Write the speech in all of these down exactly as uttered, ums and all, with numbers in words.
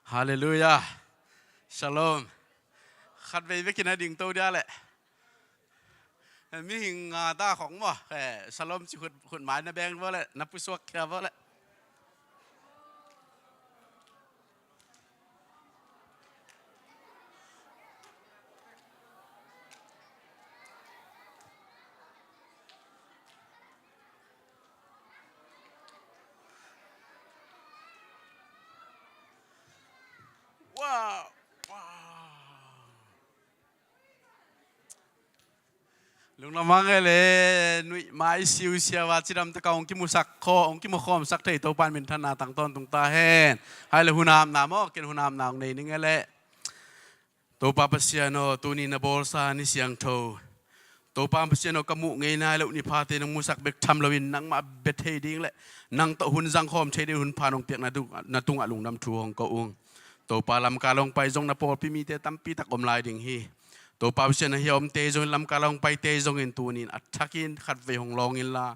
Halleluiah. Shalom. Khatvei vekin a dingto dia leh. Mihing nga ta khong maw. Eh, shalom ci khut, khut mai na beng vo leh, na pusuak khia vo leh. Wow. Wow. Lungdam hang e le, nuih mai siusiau a cidam taka hong kimusak khaw, hong kimukhawmsak thei Topa in minthanna tang tawntung ta hen. Hai le hun hapna maw, ken hun hapna hong nei ning e le. Topa Pasian aw, tuni na bawlsa ni siangtho. Topa Pasian aw, ka muh ngei nai loh ni phate nong musak bek tham loin nangmah bia thei ding le nang tawh hun zangkhawm thei ding hun pha nong piak na tungah lungdam thu hong ko ung. Topa, Lamka hong pai zong na pawlpi mite tampi tak om lai ding hi. Topa Pasian, a hia omte zongin, Lamka hong paite zongin tunin a thakin khatvei hong lawng inla,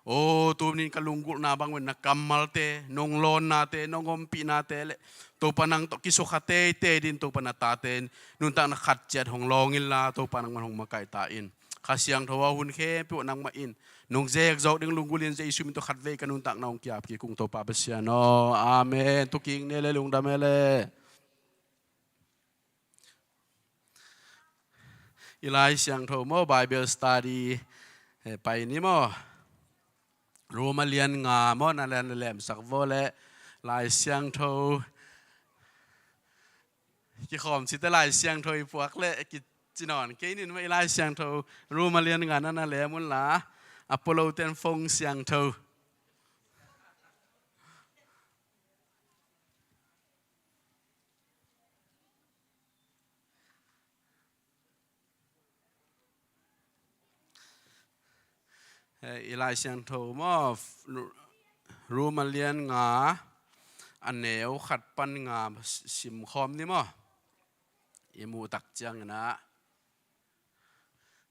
aw, tunin ka lunggulhna bang ven na kammalte, nong lawnnate, nong ompihnate le Topa nang tawh kisukha teitei din Topa na tate nuntakna khat ciat hong lawng inla, Topa nangman hong makaih ta in. Kha Siangtho a hun khempeuh nangmah in nong zek zawk ding lunggulh in Jesu min tawh khatvei ka nuntakna hong ki-ap kik ung Topa Pasian aw. Amen. Tuking ne le lungdam e le. I Lai Siangtho maw, Bible study, eh, pai ni maw. Roma lian nga maw, na lian na lemsak vo le Lai Siangtho. Kikhawm cite Lai Siangtho i puak le kici nawn kei nin maw, i Lai Siangtho Roma lian nga na na lem unla, a polo ten fong siangtho. Eh, i Lai Siangtho maw, Roma lian nga, a neu khat pan nga simkhawm ni maw. I muh tak ciangin ah,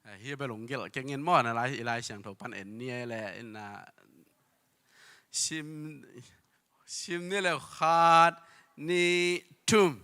eh, hi bel hong gelh keng in maw, na Lai, i Lai Siangtho pan en ni e le, in na sim, sim ni le khat, nih, thum.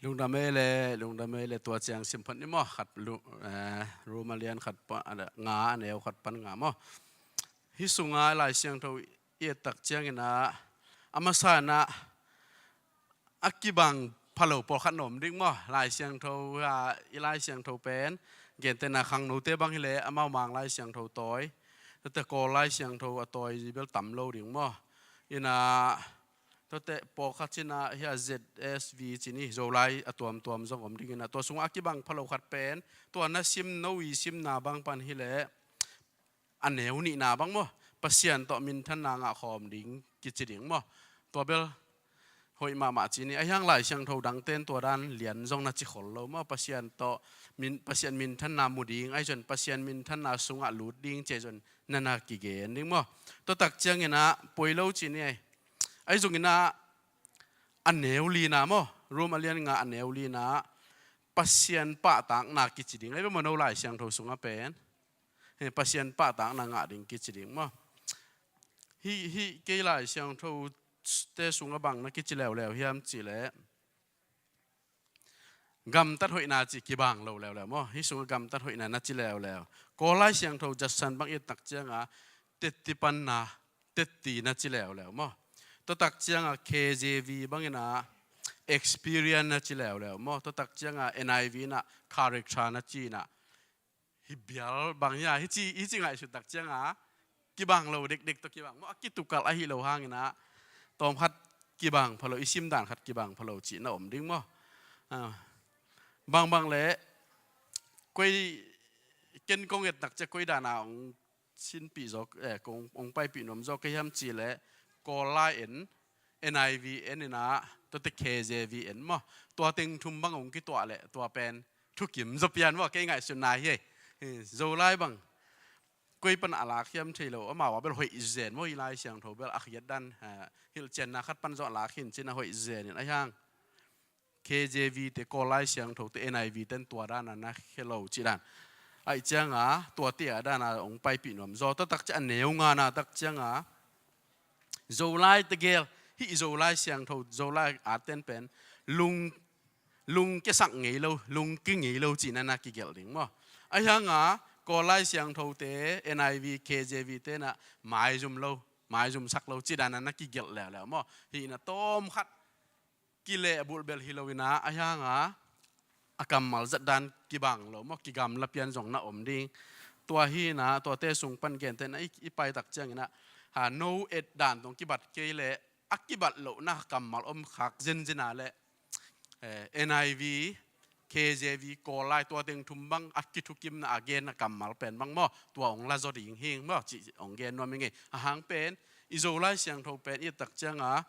Lungdam e le, lungdam e le, tua ciang sim phot ni maw, khat lu-, eh, Roma lian khat pan, a, nga, a neu khat pan nga maw. Hih sunga Lai Siangtho i et tak ciangin ah, a masa in ah, a kibang phalo pawlkhat na om ding maw. Lai Siangtho, a, i Lai Siangtho pen, gentehna khangnote bang hi le, amau Mang Lai Siangtho tawi, tate Kawl Lai Siangtho a tawi bel tam lo ding maw. In ah, tate pawlkhat ci in ah, hi a Z S V ci ni, Zolai a tuamtuam zong om ding in ah, tua sungah a kibang phalo khat pen, tua na sim no i simna bang pan hi le, a neu nihna bang maw, Pasian tawh minthanna ngah khawm ding kici ding maw. Tua bel hoih mahmah ci ni, a hiang Lai Siangtho dangten tua dan lian zong na ci khol lo maw, Pasian tawh min-, Pasian minthanna mu ding, ahi zong Pasian minthanna sungah lut ding ci zong na na kigen ding maw. Tua tak ciangin ah poi lo ci ni ai. Ahi zongin ah a neu lina maw, Roma lian nga a neu lina, Pasian pahtakna kici ding. Ahi bel maw, no Lai Siangtho sungah pen. He, Pasian pahtakna ngah ding kici ding maw. Hih, hih kei Lai Siangtho te sungah bang na kici leuleu hiam cih leh, gamtat hoihna cih kibang lo leuleu maw. Hih sungah gamtat hoihna na ci leuleu. Kawl Lai Siangtho Judson bang i et tak ciangah, tettipanna, Tetti na ci leuleu maw? Tua tak ciangah K J V bangin ah experience na ci leuleu maw? Tua tak ciangah N I V in ah character na ci in ah, hi bial bang hi a, hi ci, hi ci ngaihsut tak ciangah kibang lo dekdek tawh kibang maw? A kitukalh ahi lo hangin ah tawm khat kibang pha lo, i sim dan khat kibang pha lo cihna om ding maw? Ah, bangbang leh koi, ken kong et tak ciang koi dan a hong sinpih zaw, eh, kong, hong paipih nuam zaw ka hiam cih leh Kawl lai en, N I V en in ah, tuate K J V en maw? Tua teng thum bang hong kituah leh tua pen thukim zaw pian maw? Kei ngaihsutna hi. Eh, Zolai bang koi pan a lak hiam thei lo, amau a bel hoih zen maw? I Lai Siangtho bel a khiat dan, eh, hilhcianna khat pan zong a lak hi in cin a hoih zen in a hiang. K J V te, Kawl Lai Siangtho te, N I V ten tua dan a na khia lo cih dan. Ahih ciangah tuate a dan a hong paipih nuam zaw. Tua tak ciang a neu ngana tak ciangah Zolai tegel, hih Zolai Siangtho, Zolai a ten pen lung, lung kiasak ngei lo, lung ki ngei lo cihna na kigelh ding maw? A hiangah Kawl Lai Siangtho te, N I V, K J V te na maizum lo, maizum sak lo cih dan a na kigelh leuleu maw? Hih na tawm khat kileh a bulh bel hi lo in ah, a hiangah a kammal zat dan kibang lo maw? Kigamla pian zong na om ding. Tua hi in ah, tuate sung pan gentehna i, i pai tak ciangin ah, ha, no et dan tawh kibat kei leh a kibat lohna kammal om khak zenzen a leh, eh, N I V, K J V, Kawl lai, tua teng thum bang a kithukimna a genna kammal pen bang maw? Tua hong la zaw ding hing maw? Cih hong gen nuam ing ei. A hang pen i Zolai Siangtho pen i et tak ciangah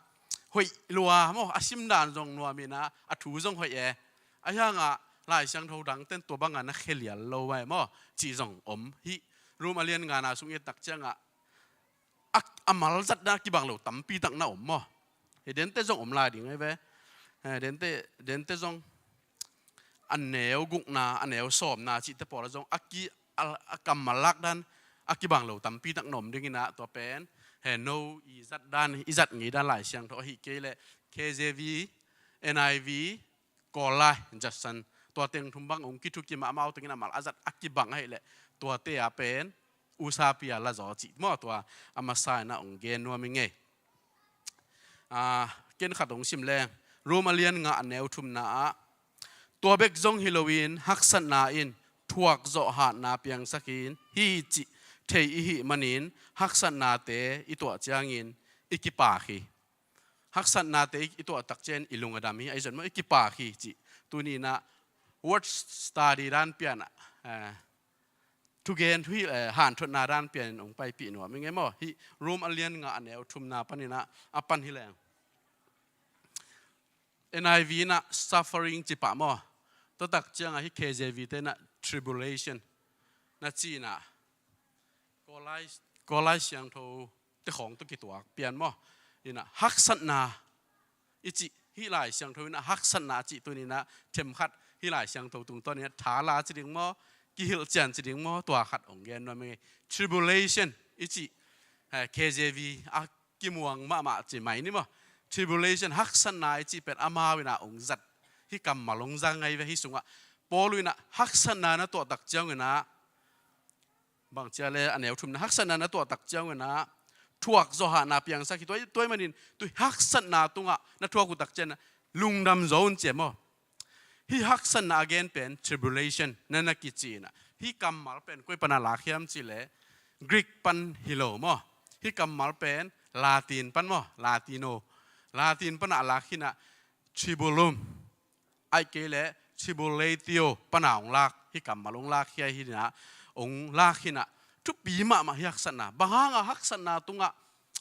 hoih lua maw? A sim dan zong nuam in ah, a thu zong hoih e. A hiangah Lai Siangtho dang ten tua bangah na khia lial lo vai maw? Cih zong om hi. Rom a lian ngana sung i et tak ciangah a, a mal zatna kibang lo tampi tak na om maw? Hi dente zong om lai ding ei ve. Eh, dente, dente zong a neu gukna, a neu sawmna cihte pawl a zong a ki, a, a kammal lak dan a kibang lo tampi tak na om ding in ah, tua pen, he, no i zat dan, i zat ngei dan Lai Siangtho ahih kei leh K J V, N I V, Kawl lai, Judson, tua teng thum bang hong kithukim a, amau tengin a mal a zat a kibang ahih leh tuate a pen usapi a la zaw cih maw? Tua a masa in ah hong gen nuam ing ei. Ah, ken khat hong sim leng. Rom a lian nga a neu thumna ah, tua bek zong hi loin haksatna in thuak zawh hatna piangsak hi cih thei i hih manin haksatnate i tuah ciangin i kipak hi. Haksatnate i, i tuah tak ciang i lung a dam hi, ahi zong maw, i kipak hi cih. Tuni in ah word study dan pian ah, eh, thugen, thu, eh, hanthotna dan pian in hong paipih nuam ing ei maw? Hih Rom a lian nga a neu thumna panin ah, a pan hi leng. N I V in ah suffering ci pah maw? Tua tak ciangah hih K J V te in ah tribulation na ci in ah, Kawl lai, Kawl lai Siangtho te khawng tawh kituak pian maw? In ah haksatna i cih, hih Lai Siangtho in ah haksatna cih tuni in ah themkhat hih Lai Siangtho tungtawn in ah thala ci ding maw, kihilhcian ci ding maw, tua khat hong gen nuam ing ei. Tribulation i cih, eh, K J V a kimuang mahmah ci mai ni maw? Tribulation, haksatna i cih pen amau in ah hong zat, hih kammal hong zang ahi ve. Hih sungah Paul in ah haksatna na tuah tak ciang in ah, bang ci a leh, a neu thumna, haksatna na tuah tak ciang in ah thuak zawh hatna piangsak hi. Tua, tua ahih manin tu haksatna tungah na thuak uh tak ciang in ah lungdam zaw un ci e maw? Hih haksatna a gen pen tribulation na na kici in ah, hih kammal pen koi pan a lak hiam cih leh Greek pan hi lo maw? Hih kammal pen Latin pan maw? Latino, Latin pan a lak hi in ah, tribulum, ahih kei leh tribulatio pan a hong lak, hih kammal hong lak hi a, hi in ah, hong lak hi in ah, thupi mahmah hih haksatna. Bang hanga haksatna tungah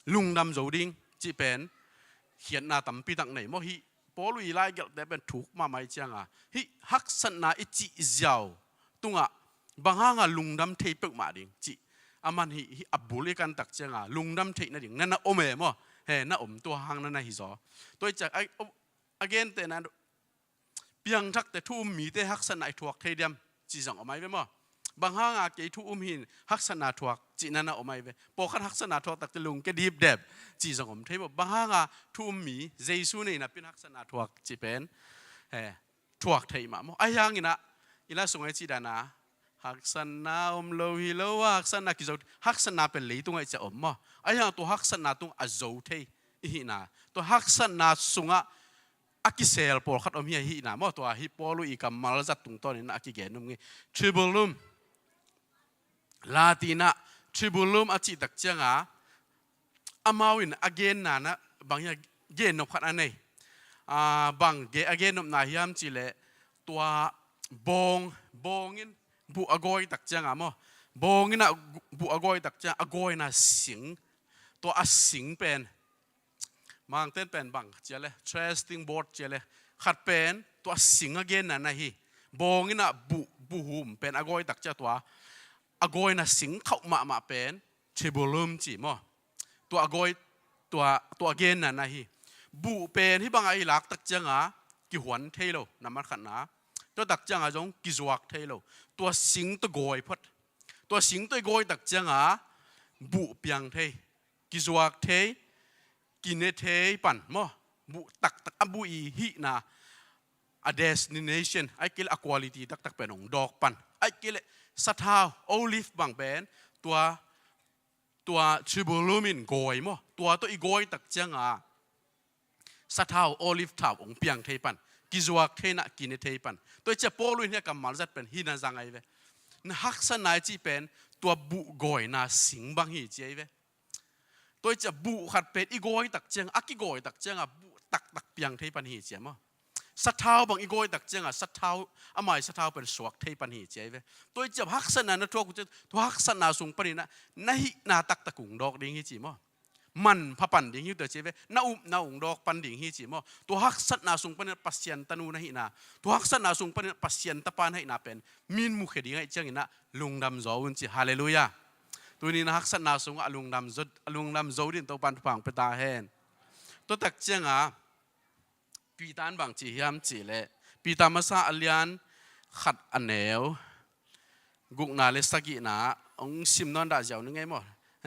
lungdam zo ding cih pen khiatna tampi tak nei maw? Hih Paul i lai gelhte pen thuk mahmah hi cianga, hih haksatna i cih ziau tungah bang hanga lungdam thei peuhmah ding cih, aman hih, hih a bul i kan tak cianga lungdam theih nading na na om e maw? He, na om, tua hang na na hi zaw. Tua i ciang a, a gentehna, piangthakte, thu um mite haksatna i thuak thei diam cih zong om ahi ve maw? Bang hanga kei thu um hi in haksatna thuak cih na na om ahi ve. Pawlkhat haksatna thuak takte lungkia dipdep cih zong om thei maw? Bang hanga thu um mi, Jesu nei napi in haksatna thuak cih pen, he, thuak thei mah maw? Ahi hangin ah, i la sungah i cih dan a, haksatna om lo hi lo a, haksatna kizo, haksatna pen leitungah i ciah om maw? Ahi hang tua haksatna tung a zo thei i hihna, tua haksatna sungah a kisel pawlkhat om hi a hihna maw. Tua hi Paul i kammal zat tungtawnin a kigen om ngei. Tribulum, Latin ah tribulum a cih tak cianga amau in a genna na bang hi a, gennop khat a nei. A, bang ge-, a gennopna hiam cihleh tua bawng, bawng in buh a gawi tak cianga maw, bawng in a gu-, buh a gawi tak cianga a gawina sing, tua a sing pen Mangten pen bang cia le, threshing board cia le, khat pen tua sing a genna na hi. Bawng in a buh, buhum pen a gawi tak cia tua a gawina sing khauh mahmah pen tribulum ci maw. Tua a gawi, tua, tua a genna na hi. Buh pen hih bangah i lak tak cianga kihuan thei lo, nambat khatna. Tua tak cianga zong kizuak thei lo. Tua sing tua gawi phot. Tua sing tua i gawi tak cianga buh piang thei, kizuak thei, kine thei pan maw. Buh taktak a buh i hihna, a destination, ahih kei leh a quality taktak pen hong dawk pan. Ahih kei leh sathau, olive bang pen tua, tua tribulum in gawi maw. Tua tua i gawi tak cianga sathau, olive thau hong piang thei pan, kizuak thei na kine thei pan. Tua i cia Paul in hih a kammal zat pen hih na zang ahi ve. Na haksatna i cih pen tua buh gawina sing bang hi ci ahi ve. Tua i cia buh khat pen i gawi tak cianga, a kigawi tak cianga buh taktak piang thei pan hi cia maw. Sathau bang i gawi tak cianga sathau, a mai sathau pen suak thei pan hi ci ahi ve. Tua i cia haksatna na thuak uh ciang, tua haksatna sung panin a na hihna taktak hong dawk ding hi ci maw. Manpha pan ding hi uh tua ci ahi ve. Na upna hong dawk pan ding hi ci maw. Tua haksatna sung panin a Pasian tanu na hihna, tua haksatna sung panin a Pasian tapa na hihna pen min mukhia ding ahih ciangin a lungdam zaw un ci. Halleluiah. Tuni na haksatna sungah a lungdam zo, a lungdam zo dingin Topan thupha hong pia ta hen. Tua tak cianga Peter in bang ci hiam cihleh, Peter masa a lian khat a neu gukna le sagihna, hong sim nawn dah ziau ni ngei maw.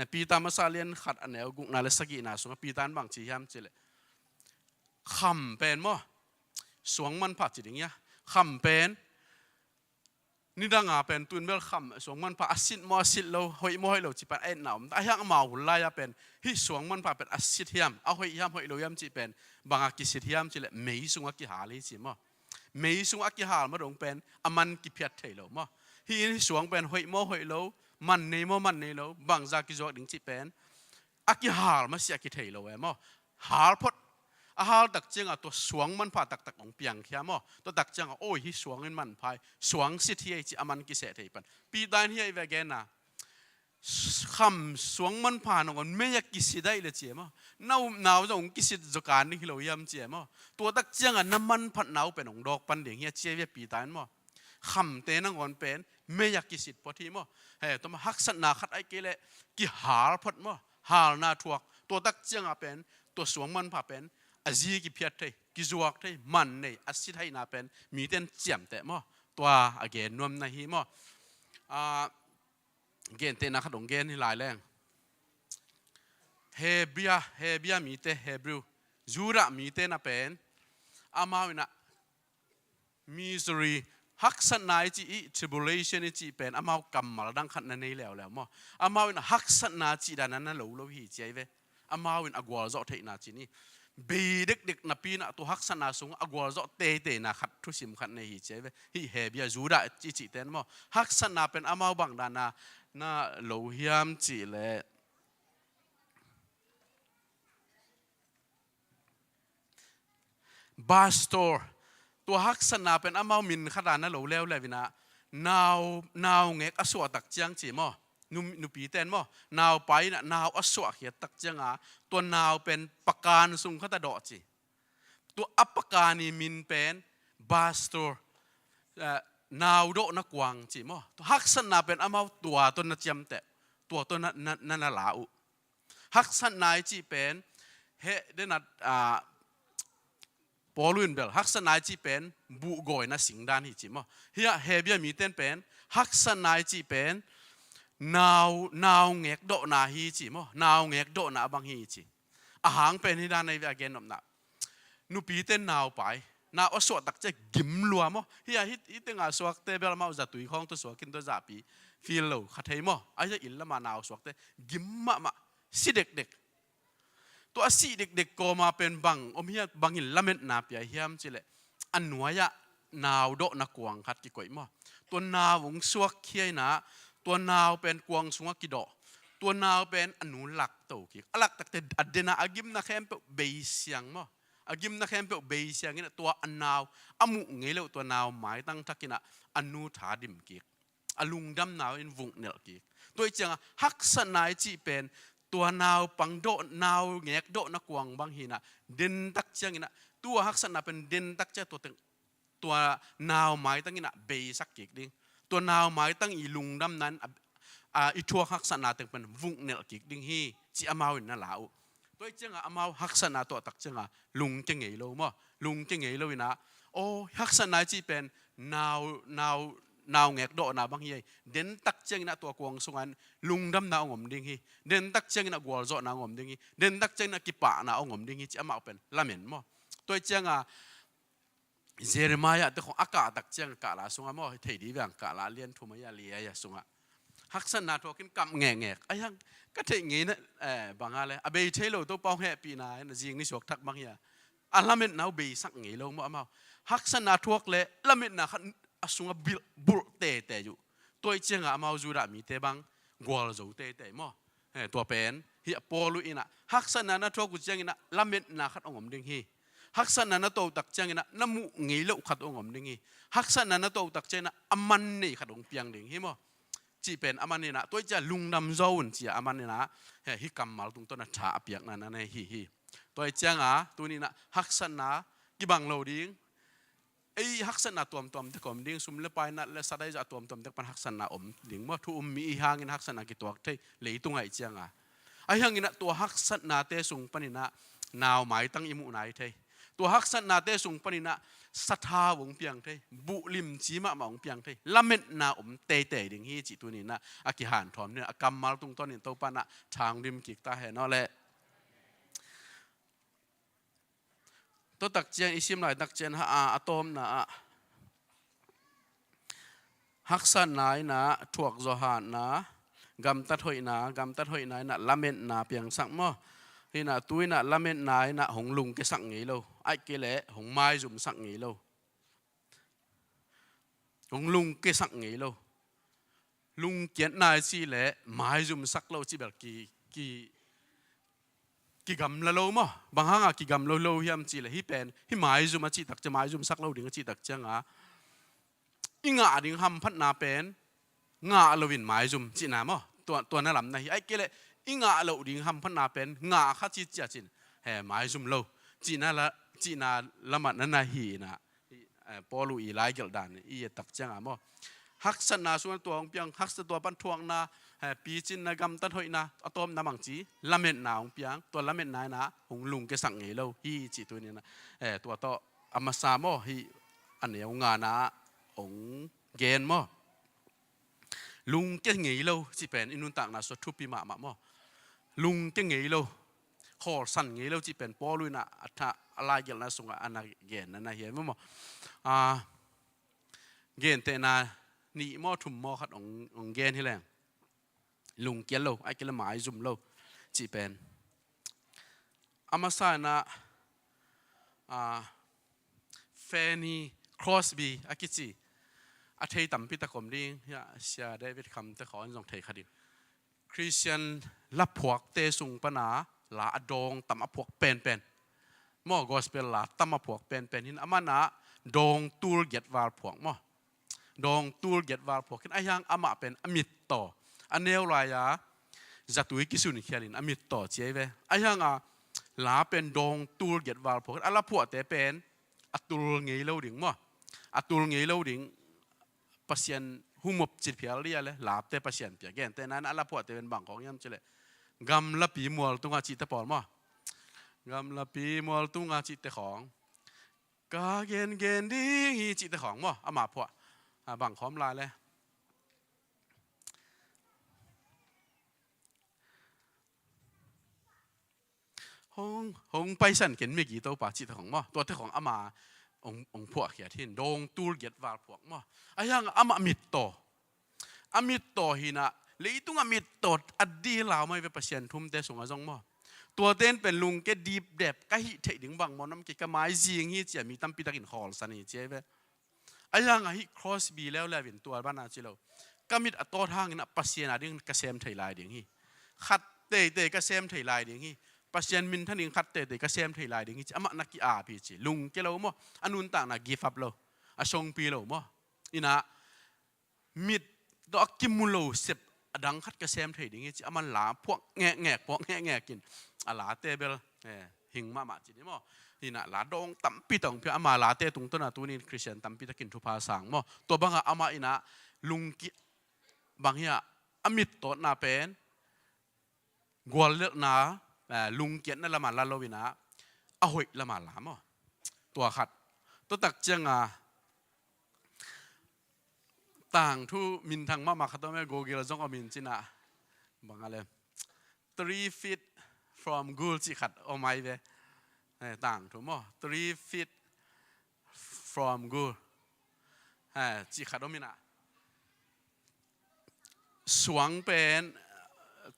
Peter masa a lian khat a neu gukna le sagihna sungah Peter in bang ci hiam cihleh, kham pen maw, suang manpha ci ding hia, kham pen nidanga pen tun bel kham, suang manpha a sit maw a sit lo, hoih maw hoih lo ci pan a etna om. Ahi hang amau hun lai-a pen hih suang manpha pen a sit hiam, a hoih hiam, hoih lo hiam cih pen banga kisit hiam cihleh mei sungah kihal hi ci maw. Mei sungah a kihal ma dong pen a man kiphiat thei lo maw. Hih in hih suang pen hoih maw hoih lo, man nei maw man nei lo, bangza kizuak ding cih pen a kihal masiah kithei lo e maw. Hal phot. A hal tak cianga tua suang manpha taktak hong piangkhia maw. Tua tak cianga, oi, hih suang in manpha hi, suang sit hi ei ci a man kiseh thei pan. Peter in hih a i ve genna, kham suang manpha nangawn mei a kisit ahih leh ci e maw, na upna uh zong hong kisit zaw kan ding hi lo hiam ci e maw. Tua tak cianga na manphatna uh pen hong dawk pan ding hi a ci a i ve Peter in maw. Khamte nangawn pen mei a kisit phot hi maw. He, tua maw haksatna khat ahih kei leh kihal phot maw. Halna thuak. Tua tak cianga pen tua suang manpha pen a zi kiphiat thei, kizuak thei, man nei, a sit haihna pen mite in ciamteh maw. Tua a gen nuam na hi maw. A, gentehna khat hong gen hi lai leng. Hebia, Hebia mite, Hebrew, Judah mite na pen amau in a misery, haksatna i cih, i tribulation i cih pen amau kammal dang khat na nei leuleu maw. Amau in a haksatna cih dan a na lo lo hi ci a i ve. Amau in a gualzawh theihna ci ni. Bei dekdek napi in a tua haksatna sungah a gualzawh teiteina khat, thusim khat nei hi ci a i ve. Hih Hebia, Judah i cihte in maw, haksatna pen amau bang dan a na lo hiam cihleh, Pastor, tua haksatna pen amau min khat a na lo leuleu in a, nau, naungek a suah tak ciang ci maw. Nu, nupite in maw, naupai in a nau a suahkhiat tak cianga tua nau pen pakan sung khat a dawh ci. Tua a pakan i min pen Pastor, eh, nau dawhna kuang ci maw. Tua haksatna pen amau tua tawh na ciamteh, tua tawh na, na, na, na la uh. Haksatna i cih pen, he, den a, a, Paul in bel haksatna i cih pen buh gawina sing dan hi ci maw. Hih a Hebia mite in pen haksatna i cih pen nau, naungek dawhna hi ci maw. Naungek dawhna a bang hi ci. A hang pen hih dan a i ve a gennopna. Nupite in naupai, nau a suah tak ciang gim lua maw. Hih a hih, hih tengah suakte bel amau zatui khawng tawh suak in tua zahpi feel lo kha thei maw. A hih a inn lamah nau suakte gim mahmah. Si dekdek. Tua a sih dekdek kawma pen bang om hiam, bangin lametna pia hiam cih leh, a nuai-ah nau dawhna kuang khat kikoih maw. Tua nau hong suakkhia in ah, tua nau pen kuang sungah kidawh. Tua nau pen a nu lakto kik. A lak takteh a den a, a gimna khempeuh bei siang maw. A gimna khempeuh bei siang in ah, tua a nau a muh ngei lo, tua nau maitang thak in ah, a nu tha dim kik. A lungdamna in vung nelh kik. Tua ahih ciangah haksatna i cih pen, tua naupang dawh, nau ngek dawhna kuang bang hi in ah, den tak ciangin ah, tua haksatna pen den tak ciang tua teng, tua nau maitang in ah beisak kik ding. Tua nau maitang i lungdamna in a, a, i thuak haksatna teng pen vung nelh kik ding hi, ci amau in na la uh. Tua ahih ciangah amau haksatna tuah tak ciangah lungkia ngei lo maw. Lungkia ngei lo in ah, aw, haksatna i cih pen nau, nau, nau ngek dawhna bang hi ei. Den tak ciangin ah tua kuang sungah lungdamna hong om ding hi. Den tak ciangin ah gualzawhna hong om ding hi. Den tak ciangin ah kipahna hong om ding hi, ci amau pen lamen maw. Tua ahih ciangah Jeremiah te khong a kah tak ciang, kah la sungah maw, thei dih veng, kah la lian thum a, a lia a sungah haksatna thuakin kap ngekngek. Ahi hang ka theih ngei na, eh, bang a le, a bei thei lo Topa hong hehpihna in a zing ni suak thak bang hi a, a lametna uh beisak ngei lo maw amau. Haksatna thuak leh lametna khat a sungah bulh, bulh teitei uh. Tua ahih ciangah amau Judah mite bang gualzo teitei maw. Eh, tua pen hi a, Paul uh in ah haksatna na thuak uh ciangin ah lametna khat hong om ding hi. Haksatna na tuah uh tak ciangin ah na muh ngei loh khat hong om ding hi. Haksatna na tuah uh tak ciangin ah a man nei khat hong piang ding hi maw. Cih pen aman in ah, tua ahih ciang lungdam zaw un, ci a aman in ah, he, hih kammal tungtawn a tha a piakna na nei hi hi. Tua ahih ciangah tuni in ah haksatna kibang lo ding. Ei, haksatna tuamtuam tek om ding, sum le pai, nat le sat, ei, zah tuamtuam tek pan haksatna om ding maw. Thu um mi i hangin haksatna kituak thei, leitung ahih ciangah. Ahi hangin ah tua haksatnate sung panin ah nau maitang i muh nai thei. Tua haksatnate sung panin ah sathau hong piang thei, buhlimci mahmah hong piang thei, lametna om teitei ding hi, cih tuni in ah a kihanthawn ni, a kammal tungtawnin Topa in ah thang dim kik ta hen aw leh. Tua tak ciang i sim lai tak ciang ha, a, a tawpna ah haksatna in ah thuak zawh hatna, gamtat hoihna, gamtat hoihna in ah lametna piangsak maw. Hi in ah tu in ah lametna in ah hong lungkiasak ngei lo, ahih kei leh hong maizumsak ngei lo. Hong lungkiasak ngei lo. Lungkiatna i cih leh maizumsak lo cih bel ki, ki, kigamla lo maw. Bang hangah kigamla lo hiam cih leh, hih pen, hih maizum a cih tak ciang, maizumsak lo ding a cih tak ciangah, i ngah ding hamphatna pen ngah loin maizum cihna maw. Tua, tua na lam na hi. Ahih kei leh i ngah loh ding hamphatna pen ngah kha ci ciang cin, he, maizum lo cihna la, cihna lamah na na hi in ah. Eh, Paul uh i laigelh dan i et tak ciangah maw, haksatna sungah tua hong piang, haksatna tua pan thuakna, eh, picinna, gamtat hoihna, a tawpna bangci lametna hong piang, tua lametna in ah hong lungkiasak ngei lo hi, cih tuni in ah, eh, tua tawh a masa maw, hih a neu ngana ah hong gen maw. Lungkia ngei lo cih pen i nuntakna sungah thupi mahmah maw. Lungkia ngei lo, khawlsan ngei lo cih pen Paul in ah a tha, a laigelhna sungah a na genna na hi maw. Ah, gentehna nih maw, thum maw khat hong, hong gen hi leng. Lungkia lo, ahih kei leh maizum lo cih pen. A masa in ah, ah, Fanny Crosby a kici, a thei tampi tak om ding, ya, Sia David Kham te khawng zong thei kha ding. Khristian laphuakte sung pana la a dawng tam a phuak penpen maw, gospel la tam a phuak penpen hi in, aman ah dawng tul giat val phuak maw. Dawng tul giat val phuak hi in, ahi hang amah pen a mittaw, a neu lai-a zatui kisun khialin a mittaw ci ei ve. Ahi hang a la pen dawng tul giat val phuak hi in, a laphuahte pen a tul ngei lo ding maw. A tul ngei lo ding, Pasian humop cit phial dia le, lapte Pasian pia. Gentehna in a laphuahte pen bang khawng hiam cih leh, gamlapi mual tungah cihte pawl maw. Gamlapi mual tungah cihte khawng. Ka gengen ding hi cihte khawng maw, amah phuah. A, bang khawm lai le. Hong, hong paisan ken migi Topa cihte khawng maw. Tuate khawng ama hong, hong phuahkhiat hi in, dawng tul giat val phuak maw. Ahi hang amah mittaw. A mittaw hi in ah, Leitung a mittaw a di lau mai ve Pasian thumte sungah zong maw. Tuate in pen lungke dipdep ka hih theih ding bang maw, nam kei ka maizing hi ci-a mi tampi takin khawlsan hi ci hi ve. A hiang a hih Crosby leuleu in tua bana ci lo. Ka mit a tawt hangin a Pasian a ding ka sem thei lai ding hi. Khat teitei ka sem thei lai ding hi. Pasian minthan ding khat teitei ka sem thei lai ding hi ci. Amah na ki-ap hi ci. Lungke lo maw. A nuntakna give up lo. A songpi lo maw. Ina mit tawh a kimu lo sep a dang khat ka sem thei ding hi ci. Aman la phuak ngekngek, phuak ngekngek in a late bel, eh, hing mahmah ci ni maw. Hina la dawng tampi tawng pia ama late tungtawna tunin Khristian tampi takin thupha sang maw. Tua banga ama ina lungki bang hi a, a mit tawtna pen guallelhna, eh, lungkiatna lama la lo ina a hoih lama la maw. Tua khat. Tua tak cianga tangthu minthang mahmah khat om e, Google zong om in cina. Bang a le. Three feet from goal cih khat om ai ve. Eh, tangthu maw. Three feet from goal. Eh, cih khat om ina. Suang pen,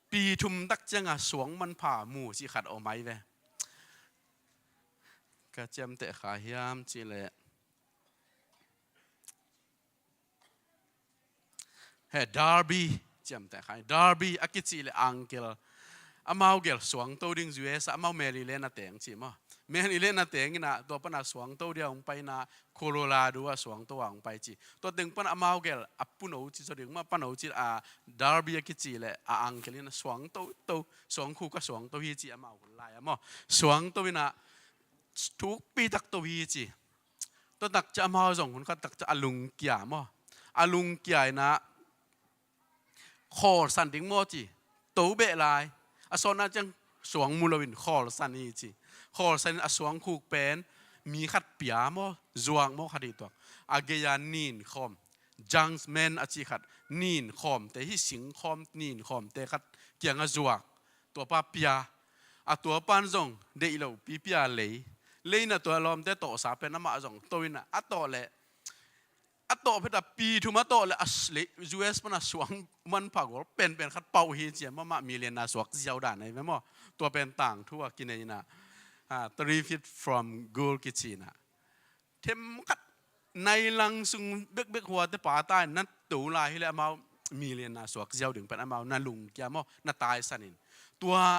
pi thum tak cianga suang manpha mu cih khat om ai ve. Ka ciamteh kha hiam cih leh. He, Darby, ciamteh kha. Darby, a kici le uncle. Amau gel suangto ding U S a, amau Maryland a teng ci maw. Maryland a teng ina, tua pana suangto dia hong pai ina, Colorado a suangto a hong pai ci. Tua teng pana amau gel, a puno ci zaw ding maw, pano ci a, Darby a kici le, a uncle ina suangto, to, suangkhuk a suangto hi ci amau hun lai a maw. Suangto ina, thukpi tak to hi ci. Tua tak cia amau zong hun khat tak cia a lungkia maw. A lungkia ina khawlsan ding maw ci. To beh lai. A sawtna ciang suang mu loin khawlsan hi ci. Khawlsan in a suangkhuk pen mi khat pia maw, zuak maw khat hi tuak. A gei-a nin khawm. Junksman a ci khat. Nin khawmte hi sing khawm, nin khawmte khat kianga zuak. Tuapa pia. A tuapan zong deih lo pi pia lei. Leina tua lawmte tawhsa pen amah zong to ina a tawh le. A tawh phet a pi thum a tawh le a s-, le, U S pana suang manpha gol penpen khat pauh hi cia maw, amah million na suak ziau dan ahi ve maw. Tua pen tangthu a kinei ina, ah, three feet from goal kici ina. Them khat nai lang sung bekbek huate pata in na to lai hi le amau million na suak ziau ding pen amau na lungkia maw, na taisan in. Tua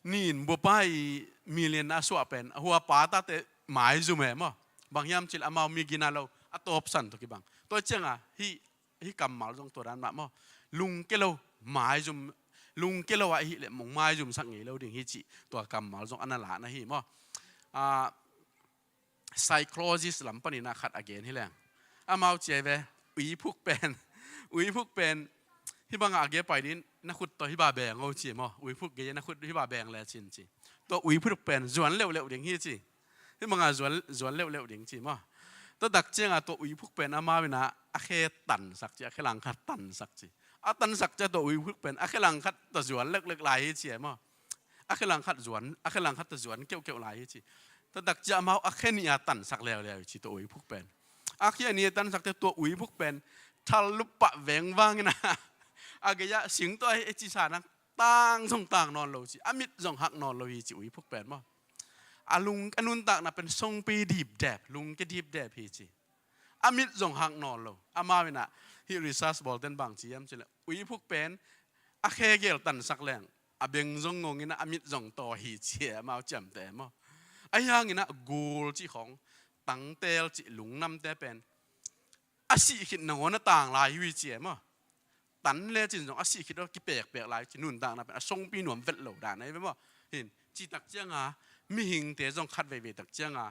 nin buapa i million na suah pen, hua patate maizum e maw. Bang hiam cih le amau mi gina lo, a tawpsan tawh kibang. Tua cianga, hi, hi kammal zong tua dan mah maw. Lungke lo, maizum, lungke lo a hi le mong maizum sak ngei lo ding hi cih, tua kammal zong ana la na hi maw. Ah, psychologist lam panin a khat a gen hi leng. Amau cia ve, uiphuk pen, uiphuk pen, hi banga a ge pai din, na khut tawh hi ba beng o ci maw, uiphuk ge na khut hi ba beng le cin ci. Tua uiphuk pen, zuan leuhleuh ding hi ci. Hi banga zuan, zuan leuhleuh ding ci maw. Tua tak cianga tua uiphuk pen amau ina, a khe tansak ci, a khe langkhat tansak ci. A tansak cia tua uiphuk pen, a khe langkhat tua zuan leuhleuh lai hi ci e maw. A khe langkhat zuan, a khe langkhat ta zuan keuhkeuh lai hi ci. Tua tak cia amau a khe nih a tansak leuleu hi ci tua uiphuk pen. A khe nih a tansak te tua uiphuk pen. Thal lup pah vengvang ina. A gei-a sing tua hi e ci sa nang tang zong tang nawn lo ci. A mit zong hak nawn lo hi ci uiphuk pen maw. A lung, a nuntakna pen songpi dipdep, lungke dipdep hi ci. A mit zong hak nawn lo. Amau ina, hi research bawl ten bang ci hiam cih le. Uiphuk pen, a khe gel tansak leng. A beng zong ngong ina, a mit zong taw hi ci e, amau ciamteh maw. A hiang ina, gul cih khong, tangtel cih lungnamte pen. A sih khit nangawn a tang lai hi ci e maw. Tan le cin zong a sih khit aw kipekpek lai ci nuntakna pen. A songpi nuam vet lo dan ahi ve maw. Hin, ci tak cianga, mihingte zong khat veivei tak cianga.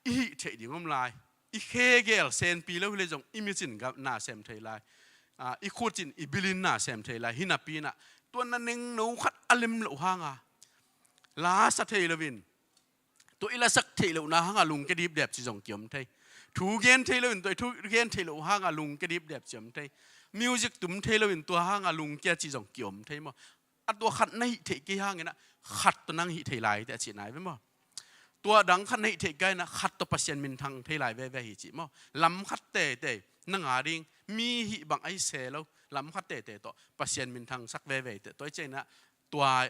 I hih theih ding om lai. I khe gel senpi lo hi le zong i micin gam na sem thei lai. Ah, i khutcin i bilin na sem thei lai. Hi napi ina. Tua na nengno khat a lem loh hanga. La sa thei loin. Tua i lasak theih lohna hanga lungke dipdep ci zong kiom thei. Thu gen thei loin tua i thu gen theih loh hanga lungke dipdep ci om thei. Music tum thei loin tua hanga lungkia ci zong kiom thei maw. A tua khat na hih theih kei hangin a khat tawh nang hih thei lai te a cih nai ve maw. Tua dang khat na hih theih kei hangin a khat tawh Pasian minthang thei lai veve hi cih maw. Lam khat teitei na nga ding Mi hih bang ahi se lo, lam khat tete tawh Pasian minthangsak veve teh, tua i ciangin ah tua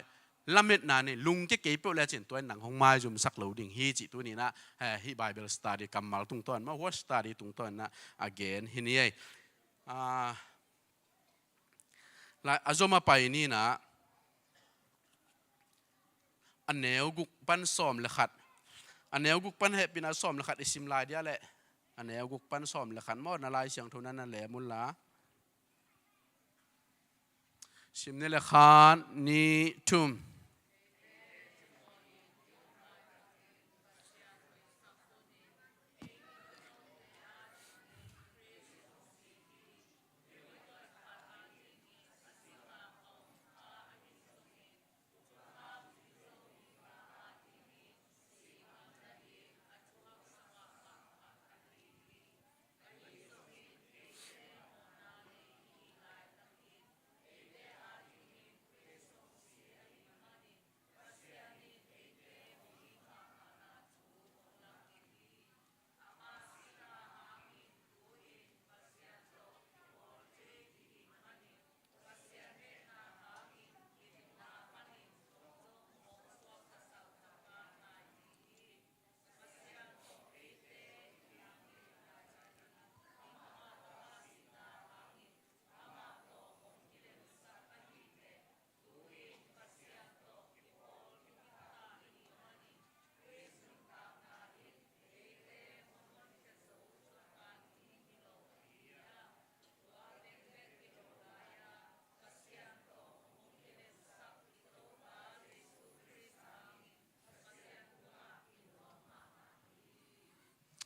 lametna nei lungkia kei peuh le cin tua in nang hong maizumsak lo ding hi cih tuni in ah, eh, hih Bible study kammal tungtawn mah, word study tungtawn in ah a gen hi ni ei. Ah, lai, a zom a pai ni in ah, a neu guk pan sawm le khat. A neu guk pan hehpihna sawm le khat i sim lai dia leh. A neu guk pan sawm le khat maw, na Lai Siangtho na na lem un la. Sim ni le khat, nih, thum.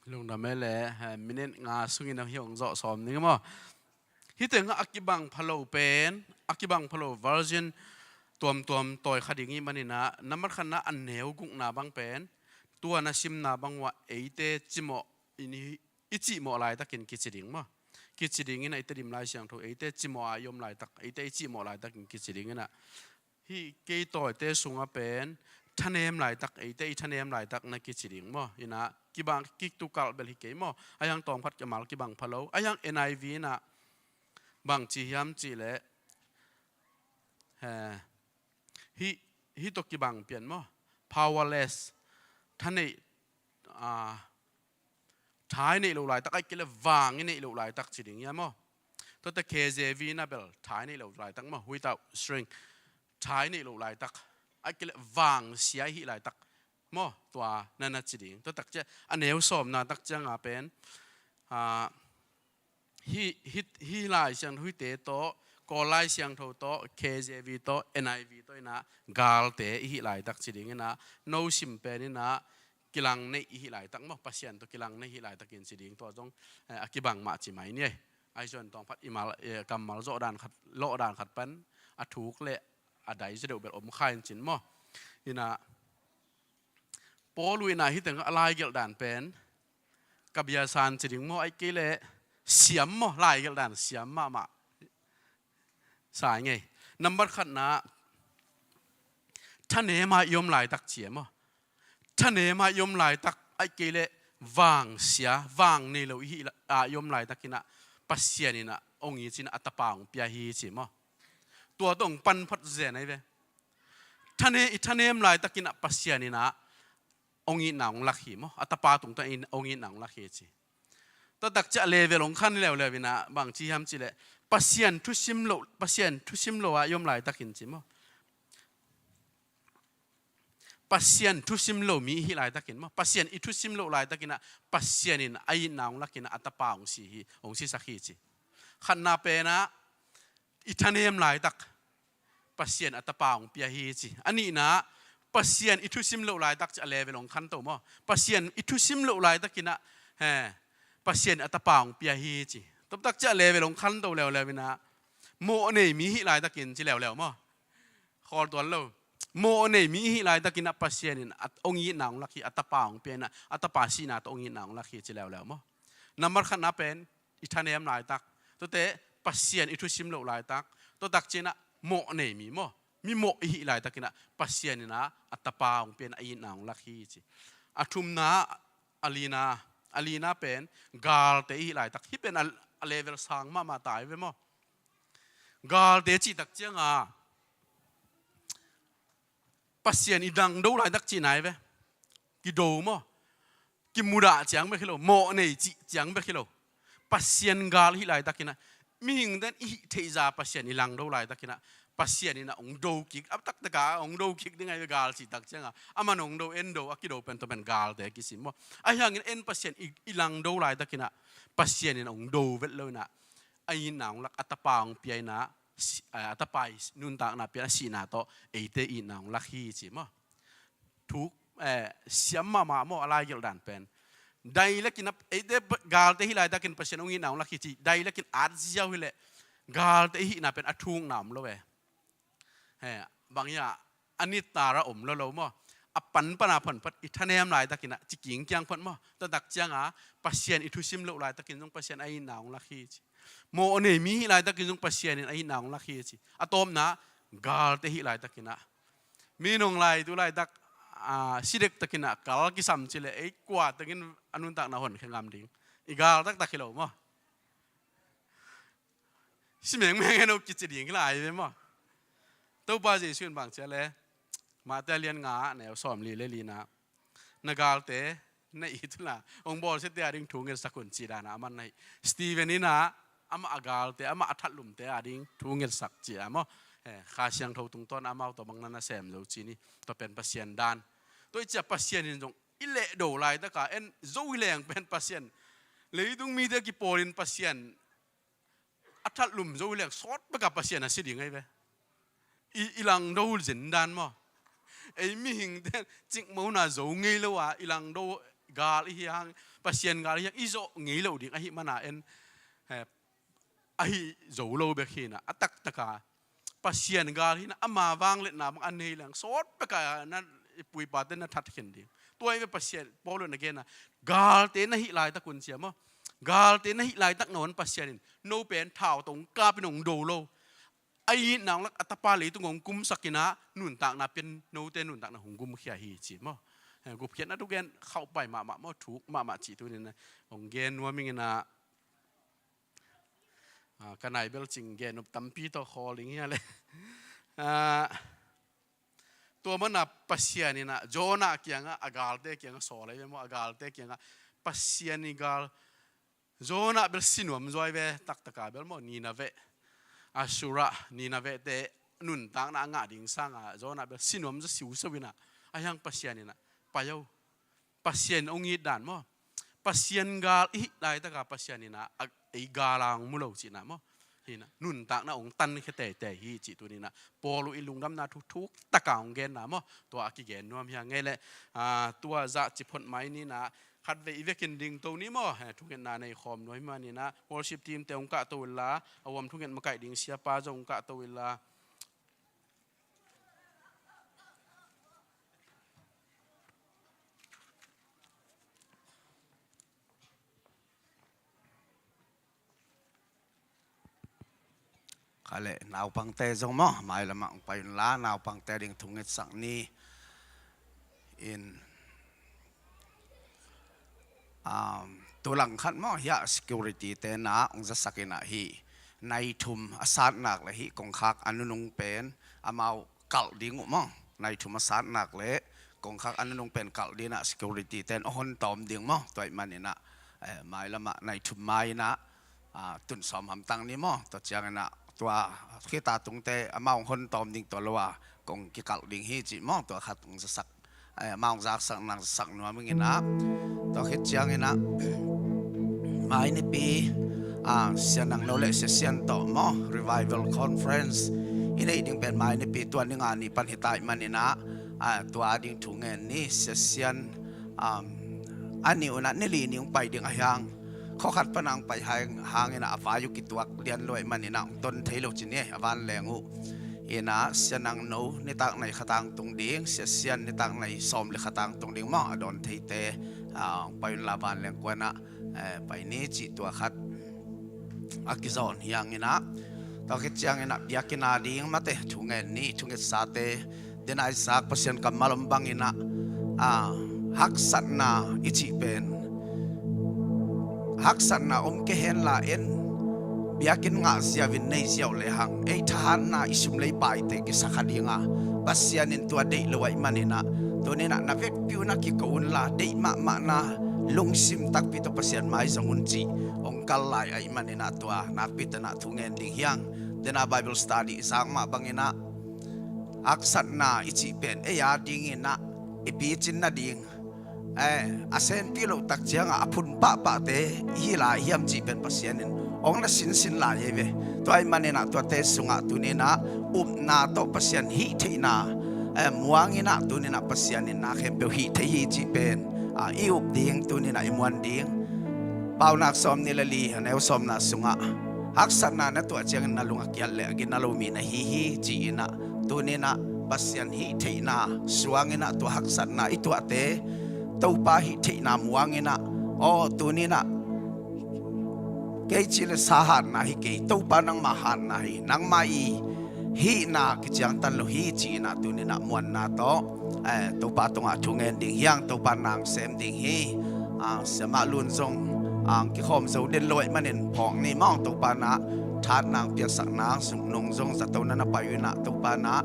Lungdam e le, eh, minute nga sungin a hi hong zawh sawm ning maw. Hih tengah a kibang phalo pen, a kibang phalo version tuamtuam tawi kha ding i hih manin ah, nambat khatna a neu gukna bang pen, tua na simna bang uah eite cimawh in i, i cihmawh laitakin kici ding maw. Kici dingin ah i Tedim Lai Siangtho eite cimawh a i om laitak, eite i cihmawh laitakin kici dingin ah. Hih kei tawite sungah pen thanem laitak, eite i thanem laitak na kici ding maw. In ah kibang kitukalh bel hi kei maw. A hiang tawmkhat kammal kibang phalo. A hiang N I V in ah bang ci hiam cih leh, eh, hih, hih tawh kibang pian maw. Powerless. Thaneih, ah, tha i neih loh laitak, ahih kei leh vang i neih loh laitak ci ding hiam maw. Tuate K J V in ah bel tha i neih loh laitak maw, without strength. Tha i neih loh laitak, ahih kei leh vangsia i hih laitak maw, tua na na ci ding. Tua tak ciang a neu sawmna tak ciang a pen, ah, hih, hih, hih Lai Siangtho hihte tawh, Kawl Lai Siangtho tawh, K J V tawh, N I V tawh in ah galte i hih laitak ci ding in ah, no sim pen in ah kilang neih i hih laitak maw, Pasian tawh kilang neih i hih laitakin ci ding, tua zong, eh, a kibang mah ci mai ni ei. Ahi zongin tawmkhat i mal, eh, kammal zawhdan khat, lawhdan khat pan a thuk le a dai zaw deuh bel om kha in cin maw. In ah Paul in ah hih tengah a laigelh dan pen, ka biasan ci ding maw, ahih kei leh siam maw, laigelh dan siam mahmah. Sa i ngei. Nambat khatna, thanem a i om laitak ci e maw. Thanem a i om laitak, ahih kei leh vangsia, vang nei lo i hih la-, a i om laitakin ah Pasian in ah hong it in ah a tapa hong pia hi ci maw. Tua tawh hong pan phot zen ahi ve. Thane-, i thanem laitakin ah Pasian in ah hong itna hong lak hi maw. A tapa tungtawn in hong itna hong lak hi ci. Tua tak ciang level hong khan leuleu in ah bang ci hiam cih leh, Pasian thusim lo, Pasian thusim lo a i om laitakin ci maw. Pasian thusim lo mi i hih laitakin maw. Pasian i thusim loh laitakin ah Pasian in a itna hong lakin ah a tapa hong si hi, hong sisak hi ci. Khatna pen ah i thanem laitak Pasian a tapa hong pia hi ci. A nihna, Pasian i thusim loh laitak ciang a level hong khanto maw. Pasian i thusim loh laitakin ah, he, Pasian a tapa hong pia hi ci. Tua tak ciang a level hong khanto leuleu in ah, mawh nei mi hih laitakin ci leuleu maw. Khawl tuan lo. Mawh nei mi hih laitakin ah Pasian in a, hong itna hong lak hi, a tapa hong pia in ah, a tapa sihna tawh hong itna hong lak hi ci leuleu maw. Nambat khatna pen i thanem laitak. Tuate Pasian i thusim loh laitak. Tua tak ciang ah mawh nei mi maw. Mi mawh i hih laitakin ah Pasian in ah a tapa hong pia in ah a itna hong lak hi ci. A thumna, a lina, a lina pen galte i hih laitak. Hih pen a, a level sang mahmah ta hi ve maw. Galte cihtak cianga Pasian i langdo laitak cihna hi ve. Kido maw? Kimudah ciang bek hi lo, mawh nei cih ciang bek hi lo. Pasian gal hih laitakinah, mihingten i hih theihza Pasian i langdo laitakinah, Pasian inah hong do kik, a taktaka hong do kik ding ahi ve gal cihtak cianga. Aman hong do, en do, a kido pen tua pen galte kisim maw. Ahi hangin en Pasian i, i langdo laitakinah, Pasian inah hong do vet lo inah, a itna hong lak, a tapa hong pia inah, si-, a tapa i nuntakna pia, a sihna tawh eite itna hong lak hi ci maw. Thuk, eh, siam mahmah maw, a laigelh dan pen. Dai lekin a, eite galte hih laitakin Pasian hong itna hong lak hi ci, dai lekin at ziau hileh galte i hihna pen a thukna om lo e. He, bang hia, a nittara om lo lo maw. A panpana phanphat i thanem laitakinah ci kingkiang phat maw. Tua tak cianga Pasian i thusim loh laitakin zong Pasian a itna hong lak hi ci. Mawh nei mi hih laitakin zong Pasian in a itna hong lak hi ci. A tawpna, galte hih laitakinah, mi nong lai tu laitak, a, sidek takinah kal kisam cileh ei kua takin a nuntakna honkhia ngam ding? I gal taktak hi lo maw. Si mengmeng en o kici ding hi lai ve maw. Topa Jesu in bang cia le, Mate lian nga, neu sawmli le lina, na galte na it unla, hong bawlsiate ading thu ngetsak un ci dana aman na hi. Stephen inah amah a galte, amah a thatlumte ading thu ngetsak ci a maw. Eh, Kha Siangtho tungtawn amau tawh bang na na sem zo ci ni. Tua pen Pasian dan. Tua i cia Pasian in zong i lehdo laitaka en zo hi leng pen Pasian, leitung mite kipawlin Pasian a thatlum zo hi leng sawt beka Pasian a si ding ahi ve. I, i langdo zindan maw. Ei mihingte cikmona zo ngei lo a, i langdo gal i hi hang, Pasian gal i hi hang, i zawh ngei lo ding ahi mana en, eh, ahi zo lo bek hina, a taktaka Pasian gal hina, ama vangliatna bang a nei leng sawt beka na i pu i pate na that khin ding. Tua hi ve Pasian, Paul in a genna, galte na hih laitak un cia maw. Galte na hih laitak na hon Pasian in, no pen thau tawh hong kapin hong do lo. A itna hong lak, a tapa leitung hong kumsak inah, nuntakna pen note nuntakna hong gumkhia hi ci maw. Eh, gupkhiatna thugen khauhpai mahmah maw, thuk mahmah cih tuninah hong gen nuam ing inah. Ah, ka nai bel cing gen up tampi tawh khawl ding hi a le. Ah, tua mana Pasian inah Jonah kiangah, a galte kiangah sawl ahi ve maw, a galte kiangah Pasian i gal, Jonah bel sinuam zuai ve, taktaka bel maw, Nineveh, Assyria, Nineveh te nuntakna a ngah ding sanga Jonah bel sinuam zaw siusiu inah, ahi hang Pasian inah, pai o. Pasian hong it dan maw. Pasian gal i hih laitaka Pasian inah, a, ei gal a hong mu lo cihna maw. Hinah, nuntakna hong tankhia teitei hi cih tuninah, Paul uh i lungdamna thu thuktaka hong genna maw. Tua a kigen nuam hi a ngei leh, ah, tua zah ci phot mai ninah, khatvei i vekin dingto ni maw. Eh, thungetna nei khawm nuam hi maninah, worship team te hong kahto inla, a huam thunget makaih ding siapa zong hong kahto inla. Kha le, naupangte zong maw, mailamah hong pai unla, naupangte ding thungetsak ni. In, um, tu langkhat maw, hiah security te na hong zasak inah hi. Nai thum a satnak le hih kongkhak a nunung pen amau kalh ding uh maw. Nai thum a satnak le kongkhak a nunung pen kalh dinah security ten a hon tawm ding maw. Tua ih maninah, eh, mailamah nai thum mai inah, ah, tun sawm hamtang ni maw. Tua cianginah tua khita tungte amau hong hon tawm ding tua lo a kong kikalh ding hi cih maw. Tua khat hong zasak, eh, amau hong zaksak nang zasak nuam inginah. Tua khit cianginah mai nipi, ah, Sia Nang No le Sia Sian tawh maw, Revival Conference i neih ding pen mai nipi tua ni nga ni pan hi ta ih maninah, ah, tua ding thu ngen ni. Sia Sian, um, a ni unah ni li ni hong pai ding ahi hang, khua khat pana hong pai hang, hanginah a vai uh kituak lian lua ih maninah hong ton thei lo ci ni, a vanleng uh. Inah Sia Nang No nitak nai khatang tung ding, Sia Sian nitak nai sawm le khatang tung ding maw, a dawn theite, ah, hong pai unla vanleng kuanah, eh, pai ni cih tua khat a kizawn hi hanginah. Tua khit cianginah biakinn a ding mate thu ngen ni. Thungetsate, den a i zak Pasian kammal om banginah, ah, haksatna i cih pen haksatna om kei henla en biakinn ngah ziau in nei ziau lehang ei thahatna, i sum lei paite kisa kha dinga, Pasian in tua deih lo ahih maninah tuninah na vekpi unah kiko unla, deih mahmahna lungsim takpi tawh Pasian mai zong un cih hong kal lai ahih maninah tua nakpi tanah thu ngen ding hiang. Tena Bible study i zak mah banginah haksatna i cih pen ei a dinginah i picin nading, eh, a senpi loh tak ciangah a phun pahpahte i hi lai hiam cih pen Pasian in hong na sinsin lai ei ve. Tua ahih maninah tuate sungah tuninah upna tawh Pasian hih theihna, eh, muanginah tuninah Pasian in na khempeuh hih thei hi cih pen, ah, i up ding, tuninah i muan ding. Paunak sawm ni le li, a neu sawmna sungah haksatna na tuah ciangin na lung a kiat le a gina lo mi na hi hi ci-inah tuninah Pasian hih theihna suanginah tua haksatna i tuahte Topa hih theihna muanginah, aw tuninah kei ci le sa hatna hi kei, Topa nangmah hatna hi, nangmah i hihna kiciangtan lo hi ci-inah tuninah muanna tawh, eh, Topa tungah thu ngen ding hiang. Topa nang sem ding hi. Ah, siamah lun zong, ah, kikhawm zo den lo ahih manin phawk ni mawng. Topa nah thahatna piaksak nang sung nung zong zato na na pai uh inah Topa nah,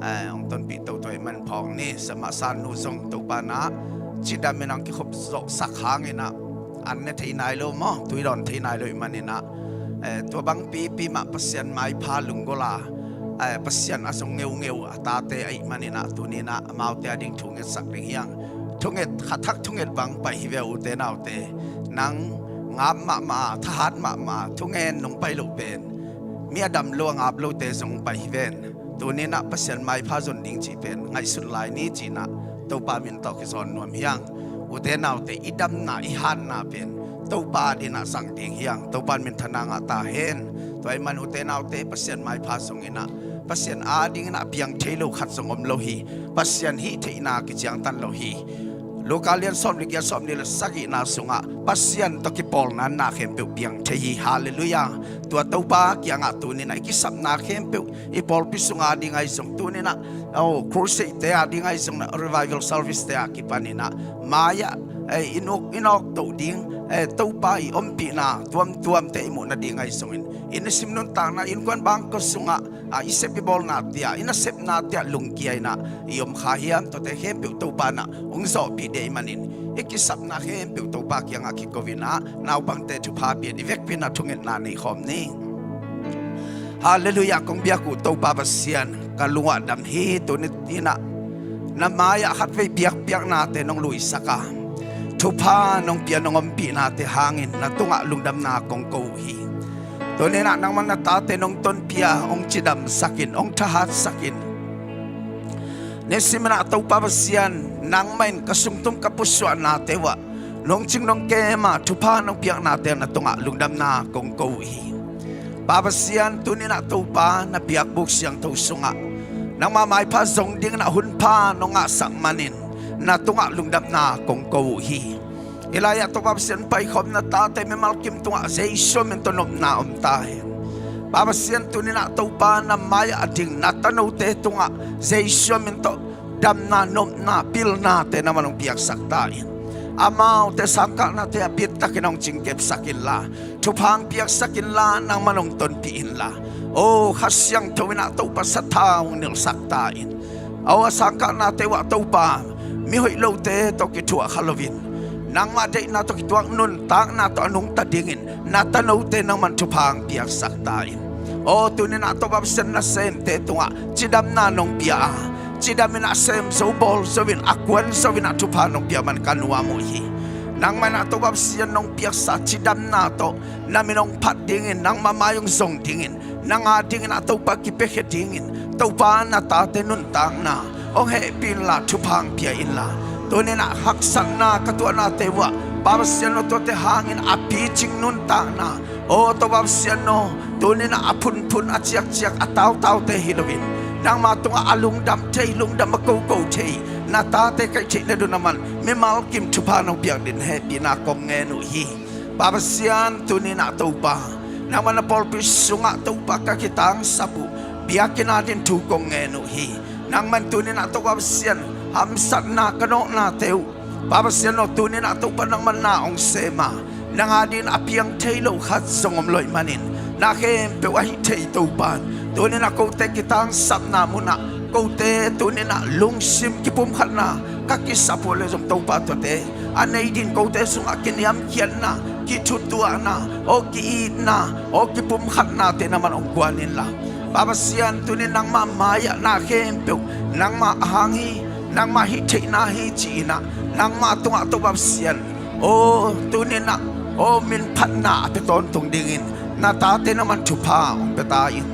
eh, hong tonpih toto ahih manin phawk ni. Siamah san nu zong Topa nah cidam in ang kikhop zawhsak hanginah an ne thei nai lo maw, tui dawn thei nai lo ahih maninah, eh, tua bang pipi mah Pasian maipha lunggol a, eh, Pasian a zong ngeungeu a tate ahih maninah tuninah amaute a ding thungetsak ding hiang. Thunget, khathak thunget bang pai hi ve ute naute. Nang ngap mahmah a, thahat mahmah a, thungen nong pai loh pen mi a dam lo a ngap lote zong pai hi ven. Tuninah Pasian maipha zon ding cih pen ngaihsut lai ni cinah Topa min tawh kizawn nuam hiang. Ute naute, i damna i hatna pen Topa dinah zang ding hiang. Topa minthanna ngah ta hen. Tua ahih man ute naute, Pasian maipha zonginah Pasian a dinginah piang thei lo khat zong om lo hi. Pasian hih theihna kiciangtan lo hi. Luka lian sawm le giat, sawm ni le sagihna sungah Pasian tawh kipawlna na khempeuh piang thei hi. Halleluiah. Tua Topa kiangah tuninah i kisapna khempeuh i pawlpi sunga ding ahi zong tuninah, oh, crusade te a ding ahi zong, revival service te a kipaninah mai-ah, eh, i nuk i nawk toh ding, eh, Topa i ompihna tuamtuamte i muh nading ahi zongin i nisim nuntakna innkuan bangkua sungah, ah, i sep i bawlna tia i nasepna tia lungkia inah i om kha hiam? Tuate khempeuh Topa nah hong zawhpih dei manin i kisapna khempeuh Topa kiangah kiko inah naupangte thupha pia in i vekpi inah thungetna nei khawm ni. Halleluiah. Kong biak uh Topa Pasian, ka lungah dam hi. Tuni inah na mai-ah khatvei biakpiaknate nong luisak a, thupha nong pia nong ompihnate hangin na tungah lungdamna kong ko uh hi. Tuninah nangmah na tate nong tonpih a, hong cidamsakin, hong thahatsakin, nisiminah Topa Pasian, nangmah in ka sungtum ka pusuahnate uhah nong cing nong kem a, thupha nong piaknate na tungah lungdamna kong ko uh hi. Pa Pasian, tuninah Topa na biakbuk siangtho sungah nangmah maipha zong dinginah hunpha nong ngahsak manin na tungah lungdamna kong ko uh hi. Hih lai-ah Topa Pasian paikhawm na tate mimal kim tungah Jesu min tawh nopna om ta hen. Pa Pasian, tuninah Topa na mai-ah a ding na tanote tungah Jesu min tawh damna, nopna, pilnate nangman hong piaksak ta in. Amaute sangkahnate a bittakin hong cingkepsak inla, thupha hong piaksak inla, nangman hong tonpih inla, oh, Kha Siangtho inah Topa sathau hong nilhsak ta in. Oh, a sangkahnate uhah Topa, mihoih lote tawh kithuah kha loin nangmah deihna tawh kituak nuntakna tawh a nungta dingin na tanote nangman thupha hong piaksak ta in. Oh, tuninah Topa Pasian, nasemte tungah cidamna nong pia a, cidamin a sem zo bawl zo in a kuan zo inah thupha nong pia man ka nuam uh hi. Nangmah inah Topa Pasian nong piaksa cidamna tawh na min hong phat dingin, nangmah mai hong zong dingin, nang a dinginah Topa kipiakhia dingin, Topa na tate nuntakna hong hehpih inla, thupha hong pia inla. Tuninah haksatna ka tuahnate uhah Pa Pasian aw, tuate hangin a picing nuntakna, aw Topa Pasian aw, tuninah a phunphun, a ciakciak, a tautaute hi loin nangma tungah a lungdam thei, lungdam a koko thei na tate kaih theih le dun a man mimal kim thupha nong piak dingin hehpihna kong ngen uh hi. Pa Pasian, tuninah Topa, nangman na pawlpi sungah Topa ka kitangsap uh biakinn a ding thu kong ngen uh hi. Nangman tuninah Topa Pasian, hamsatna ka nawhnate uh, Pa Pasian aw, tuninah Topa nangman na hong sem a, nang a dingin a piang thei lo khat zong om lo ahih manin Na khempeuh a hih thei Topa, tuni-in ah kote kitangsapna munah kote tuni-in ah lungsim kipumkhatna ka kisap uh le zong Topa, tuate a nei ding kote sungah kiniamkhiatna, kithutuahna, aw ki-itna, aw kipumkhatnate nangman hong guan inla. Pa Pasian, tuni-in nangmah mai-ah na khempeuh nangmah hang hi, nangmah hih theihna hi ci-in ah nangmah tungah Topa Pasian, aw tuni-in ah aw minphatna a pia tawntung dingin na tate nangman thupha hong pia ta in.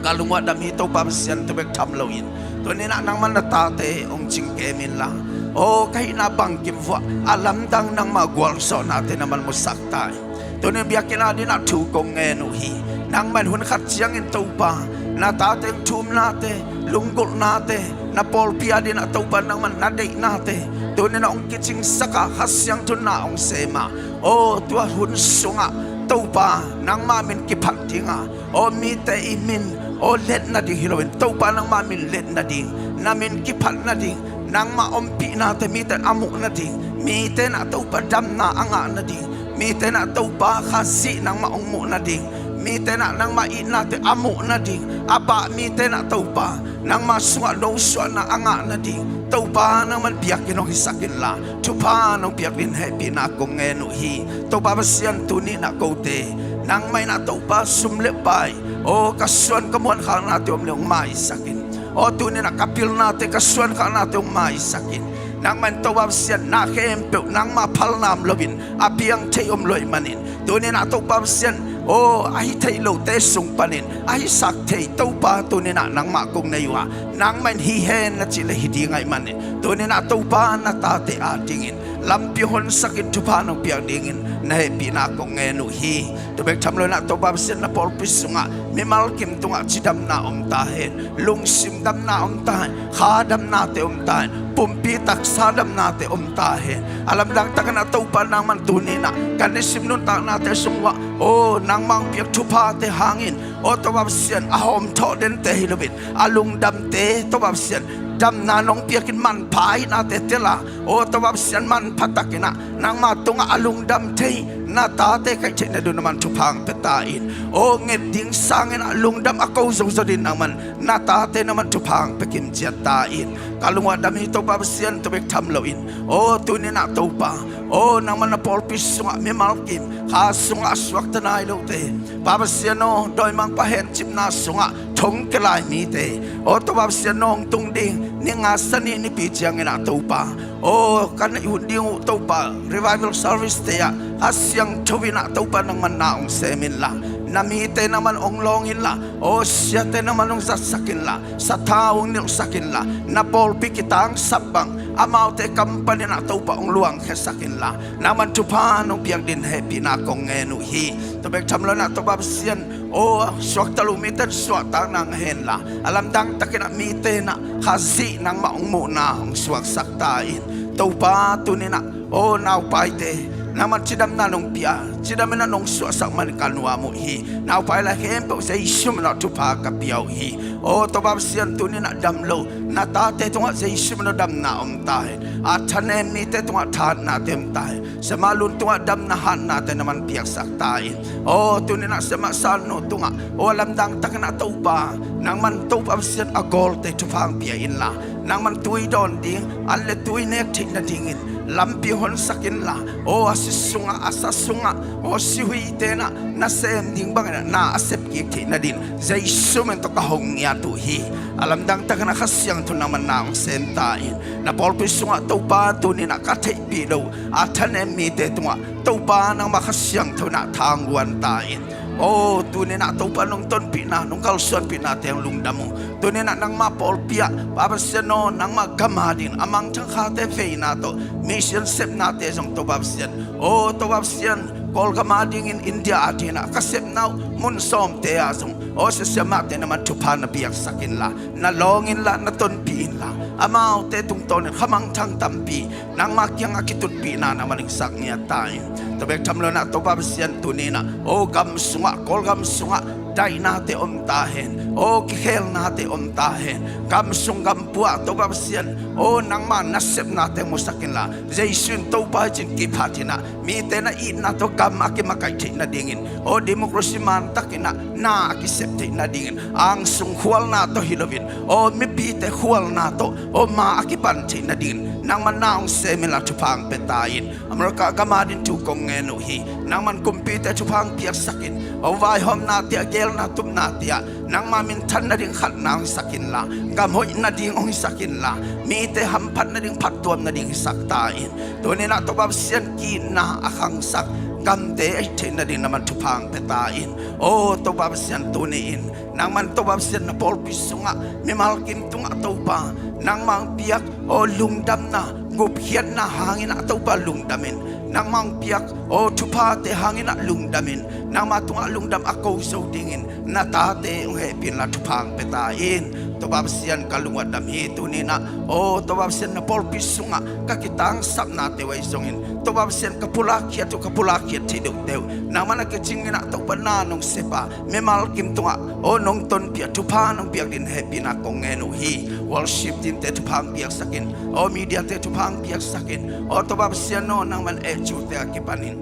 Ka lungua dam hi Topa Pasian, tua bek tham loin tuni-in ah nangman na tate hong cingkem inla, aw ka hihna bangkim vuah a lamdang nangmah gualzawhnate nangman musak ta in. Tuni biakinn adingin ah thu kong ngen uh hi. Nangmah in hun khat ciangin Topa, na tate hong thumnate, lunggulhnate, na pawlpi adingin ah Topa nangman na deihnate tuni-in ah hong kicingsak a, Kha Siangtho in ah hong sem a, aw tua hun sungah Topa nangmah min kiphat ding a, aw mite i min aw let nading hi loin Topa nangmah min let nading, na min kiphat nading, nangmah ompihnate mite in a muh nading, mite in ah Topa damna a ngah nading, mite in ah Topa Khazih nangmah hong muh nading, mite in ah nangmah itnate a muh nading, a pah mite in ah Topa nangmah sungah nosuahna a ngah nading Topa nangman biakinn hong hisak inla, thupha nong piak dingin hehpihna kong ngen uh hi. Topa Pasian, tuni-in ah kote nangmah in ah Topa sum le pai, aw ka suan ka muankhaknate om le hong maisak in. Aw tuni-in ah ka pilnate, ka suankhaknate hong maisak in. Nangmah in Topa Pasian, na khempeuh nangmah phalna om loin a piang thei om lo ahih manin, tuni-in ah Topa Pasian, aw a hih theih lote sung panin a hisak thei Topa tuni-in ah nangmah kong nei uh a, nangmah in hi hen na cih le hi ding ahih manin, tuni-in ah Topa na tate adingin lampi honsak in thupha nong piak dingin na hehpihna kong ngen uh hi. Tua bek tham loin ah Topa Pasian, na pawlpi sungah mimal kim tungah cidamna om ta hen, lungsim damna om ta hen, kha damnate om ta hen, pumpi taksa damnate om ta hen. A lamdang takin ah Topa nangman tuni-in ah ka nisim nuntaknate sung uah, aw nangmah hong piak thuphate hangin, aw Topa Pasian, a hawmthawh dente hi loin a lungdamte Topa Pasian, damna nong piakin manpha a hihnate tel a, aw Topa Pasian, manpha takin ah nangmah tungah a lungdam thei na tate ka hih theih nading nangman thupha hong pia ta in. Aw nget ding sangin ah lungdam a ko zozo dingin nangman na tate nangman thupha hong pia kimciat ta in. Ka lungua dam hi Topa Pasian, tua bek tham loin, aw tuni-in ah Topa, aw nangman na pawlpi sungah mimal kim, kha sungah a suakta nai lote, Pa Pasian aw, dawimangpa hencipna sungah thong kia lai mite, aw Topa Pasian, nawngtung ding ni nga, Sani nipi ciangin ah Topa, aw ka neih hun ding uh Topa, revival service te ah Kha Siangtho in ah Topa nangman na hong sem inla, na mite nangman hong lawng inla, aw siate nangman hong zatsak inla, sathau hong nilhsak inla, na pawlpi kitangsap bang amaute kam panin ah Topa hong luangkhiasak inla, nangman thupha nong piak dingin hehpihna kong ngen uh hi. Tua bek tham loin ah Topa Pasian, aw suakta lo mite in suahtakna ngah henla, a lamdang takin ah mite in ah Khazih nangmah hong muhna hong suaksak ta in. Topa tuni-in ah, aw naupaite nangman cidamna nong pia, cidamin ah nong suahsak man ka nuam uh hi. Naupai lai khempeuh Jesu min ah thupha ka pia uh hi. Aw Topa Pasian, tuni-in ah dam lo na tate tungah Jesu min ah damna om ta hen. A thanem mite tungah thahatnate om ta hen. Siamah Lun tungah damna hatnate nangman piaksak ta in. Aw tuni-in ah Siamah San Nu tungah, aw a lamdang takin ah Topa, nangman Topa Pasian, a gawlte thupha hong pia inla, nangman tui dawn ding, an le tui nek theih nadingin lampi honsak inla, aw a si sungah, a sa sungah, aw sihuite in ah nasem ding bangin ah na a sep kik theih nadingin Jesu min tawh ka hong ngiat uh hi. A lamdang takin ah Kha Siangtho nangman na hong sem ta in. Na pawlpi sungah Topa, tuni-in ah ka theihpih loh a thanem mite tungah Topa nangmah Kha Siangtho in ah tha hong guan ta in. Aw tuni-in ah Topa, nong tonpihna, nong kalsuanpihnate hong lungdam uh. Tuni-in ah nangmah pawlpi ah, Pa Pasian aw, nangmah gam adingin a mangthang khate veina tawh mission sepnate zong Topa Pasian, aw Topa Pasian, Kawlgam adingin, India adingin ah ka sepna uh mun sawmte ah zong, aw sia siamahte nangman thupha na piaksak inla, na lawng inla, na tonpih inla, amaute tungtawnin khamangthang tampi nangmah kiangah kitutpihna nangman hong sak ngiat ta in. Tua bek tham loin ah Topa Pasian, tuni-in ah, aw gam sungah, Kawlgam sungah daihnate om ta hen. Aw, kikhelnate om ta hen. Gam sung gam pua ah Topa Pasian, aw, nangma nasepnate musak inla, Jesu in Topa hi cin kiphat inah, mite na itna tawh gam a kimakaih theih nadingin, aw, democracy mantakinah na a kisep theih nadingin, angsung khualna tawh hi loin, aw, mipite khualna tawh, aw, ma a kipan theih nadingin nangman na hong sem inla thupha hong pia ta in. America gam adingin thu kong ngen uh hi. Nangman kumpite thupha hong piaksak in. Aw, vaihawmnate ah, geelna tupnate ah nangma minthan nading khatna hong hisak inla, gam hoih nading hong hisak inla, mite hamphat nading, phattuam nading hisak ta in. Tuninah Topa Pasian, ki-itna a khangsak gamte a hih theih nading nangman thupha hong pia ta in. Aw Topa Pasian, tuni-in nangman Topa Pasian, na pawlpi sungah mimal kim tungah Topa, nangma hong piak, aw, lungdamna, gupkhiatna hanginah Topa lungdam in. Nangma hong piak, aw, thuphate hanginah lungdam in. Nangma tungah lungdam a ko zo dingin na tate hong hehpih inla thupha hong pia ta in. Topa Pasian, ka lungdam hi tuninah. Aw Topa Pasian, na pawlpi sungah ka kitangsapnate uh ahi zongin, Topa Pasian, ka pulakkhiat uh, ka pulakkhiat theih deuhte uh nangman a kicing inah Topa na nong sep a, mimal kim tungah, aw, nong tonpih a, thupha nong piak dingin hehpihna kong ngen uh hi. Worship teamte thupha hong piaksak in. Aw, mediate thupha hong piaksak in. Aw Topa Pasian aw, nangman eh thute a kipanin,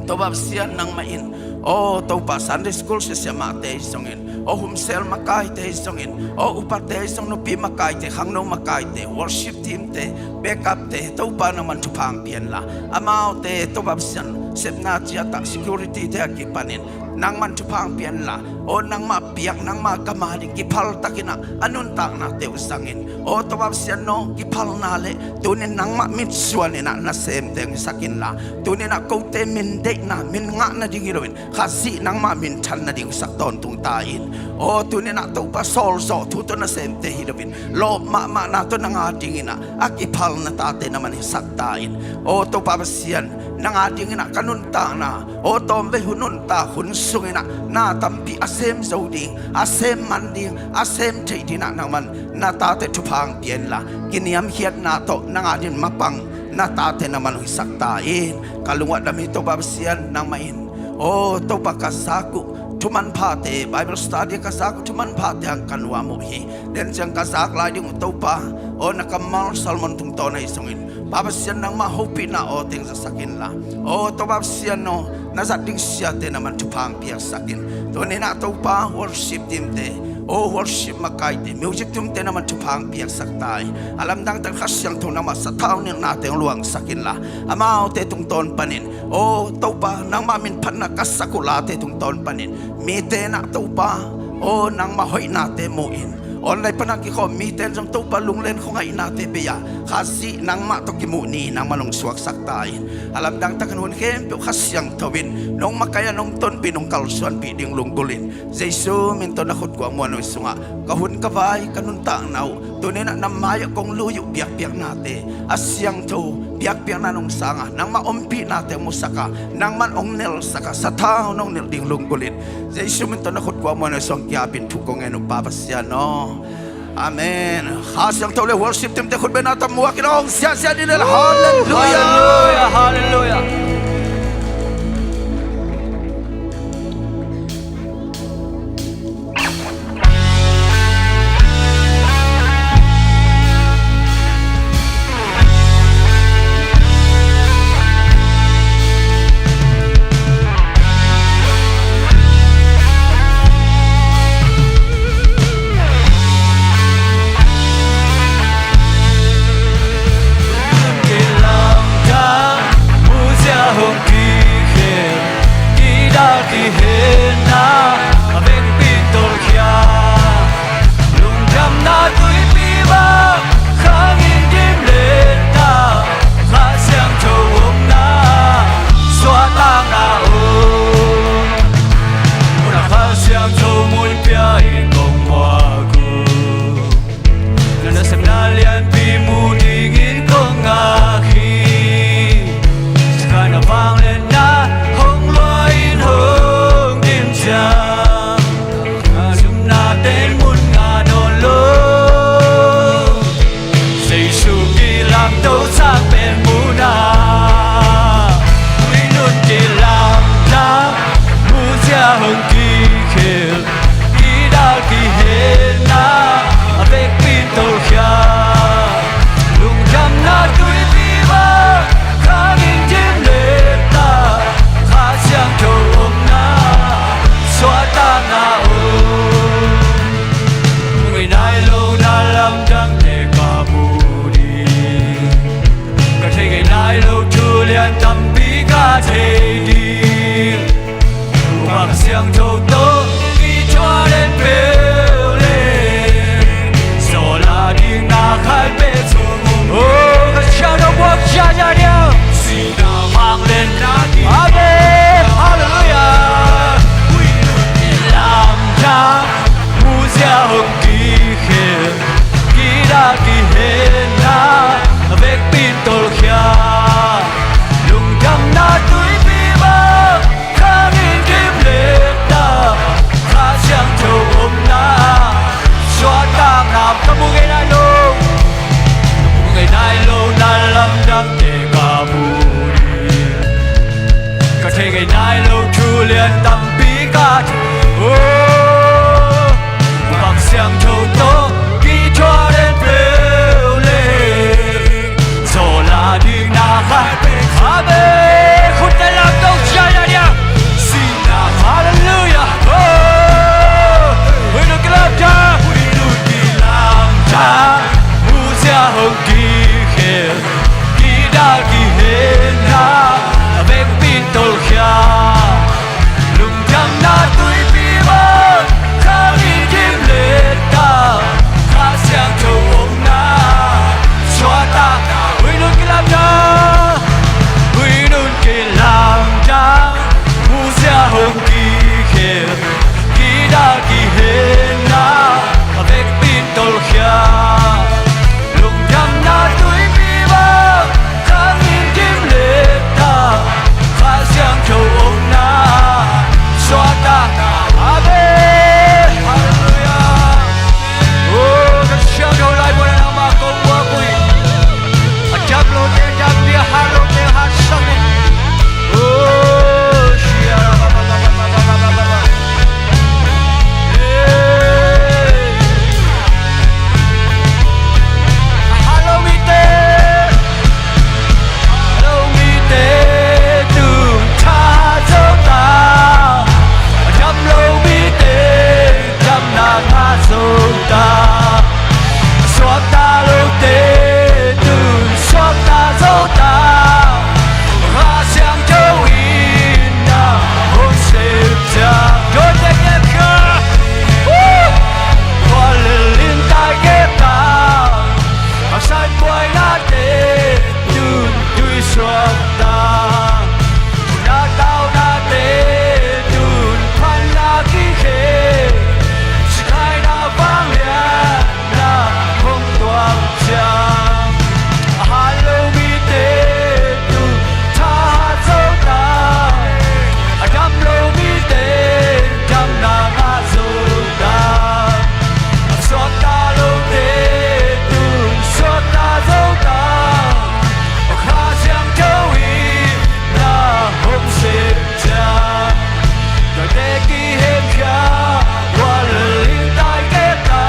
Topa Pasian, nangmah in, aw Topa, Sunday school siasiamahte hi zongin, aw, humsel makaite hi zongin, aw, upate hi zong, nupi makaite, khangno makaite, worship teamte, backupte, Topa, nangman thupha hong pia inla, amaute Topa Pasian, sepna ciatah securityte a kipanin nangman thupha hong pia inla, aw, nangmah piak, nangmah gam ading kiphaltakinah a nuntaknate uh zangin, aw Topa Pasian aw, kiphalna le tunin nangmah mitsuan inah nasemte hong hisak inla, tuninah kote min deihna, min ngah nading hi loin, Khazih nangmah minthan nading hisak tawntung ta in. Aw, tuninah Topa, sawlzawh thu tawh nasemte hi loin, lawp mahmahna tawh nang adinginah a kiphal na tate nangman hisak ta in. Aw Topa Pasian, nang adinginah ka nuntakna, aw, tawmvei hun, nuntak hun sunginah na tampi a sem zo ding, a sem man ding, a sem theih dinginah nangman na tate thupha hong pia inla, kiniamkhiatna tawh nang adingin mapang na tate nangman hong hisak ta in. Ka lungdam hi Topa Pasian, nangmah in, aw Topa, ka zak uh thu manphate, Bible study ka zak uh thu manphate hong ka nuam uh hi. Denciang ka zak lai ding uh Topa, aw, na kammal sermon tungtawn ahi zongin, Pa Pasian, nangmah hopihna aw teng zasak inla, aw Topa Pasian aw, na zat ding siate nangman thupha hong piaksak in. Tuninah Topa, worship teamte, aw, worship makaite, music tumte nangman thupha hong piaksak ta in. A lamdang tak Kha Siangtho nangmah sathau nilhnate hong luangsak inla, amaute tungtawn panin, aw Topa, nangmah min phatna ka sak uh late tungtawn panin, mite nah Topa, aw, nangmah hoihnate mu in, online pana kikhawm mite in zong Topa, lunglen khuangaihnate bei a, Khazih nangmah tawh kimuh ni nangmah hong suaksak ta in. A lamdang takin hun khempeuh Kha Siangtho in nong makaih a, nong tonpih, nong kalsuanpih ding lunggulh in, Jesu min tawh na khutkuang muanhuai sungah ka hun, ka vai, ka nuntakna uh tuninah na mai-ah kong lui uh. Biakpiaknate a siangtho, biakpiakna nong sang a, nangmah ompihnate hong musak a, nangman hong nelsak a, sathau nong nilh ding lunggulh in, Jesu min tawh na khutkuang muanhuai sungah kiapin thu kong ngen uh, Pa Pasian aw. Amen. Kha Siangtho le worship teamte khut bengna tawh muak in hong siahsiah ni lel. Halleluiah. Halleluiah, halleluiah. Ngai nai lo na lamdangte ka mu ding, ka thei ngai nai lo thu lian tampi ka thei ding. Ka siangtho tawh kithuah den peuh le, zawla ding na khat peuh zong om. Oh, ka siangtho buak ciacia dia. Sihna vang lenna ding. Amen. Halleluiah. Lamdang muzia hong kikhel, kidah kihenna vekpi in tolkhia. Lungdamna tuipi bang khang in kim leta, Kha Siangtho omna suahtakna ka mu ngei nai lo, ka mu ngei nai lo na lamdangte ka mu ding, ka thei ngei nai lo thu lian tampi ka thei. Oh, Kha Siangtho tawh kithuah den peuh le, zawla ding na khat peuh. Amen. Khutte lamdang ciacia dia. Sihna, halleluiah. Oh, huih nun kilamdang, huih nun kilamdang, muzia hong kikhel, kidah kihenna vekpi in tolkhia. Lungdamna tuipi bang khang in kim leta, Kha Siangtho omna suahtakna. Huih nun kilamdang, huih nun kilamdang, muzia hong kikhel, kidah kihenna vekpi in tolkhia. Lungdamna tuipi bang khang in kim leta, Kha Siangtho omna suahtakna. Amen. Halleluiah. Oh, Kha Siangtho laibu in nangmah kong buak uh hi. A dam lote dam ding, a hat lote hatsak ding. Oh, sia. A hat lo mite, a hat lo mite tung thahat zo ta. A dam lo mite damna ngah zo ta. A suakta lote tung suakta zo ta. Kha Siangtho in na hong sem ciang. Dawt dek dek ka. Woo! Khualil in tai kek ta. Haksat buainate tung tui suak ta. Thumna taunate tung phatna kikhel. Sikhaina vanglian na hong tuak ciang. A hat lo mite tung thahat zo ta. A dam lo mite damna ngah zo ta. A suakta lote tung suakta zo ta. Kha Siangtho in na hong sem ciang. Tuate kihemkhia, khualil in tai kek ta.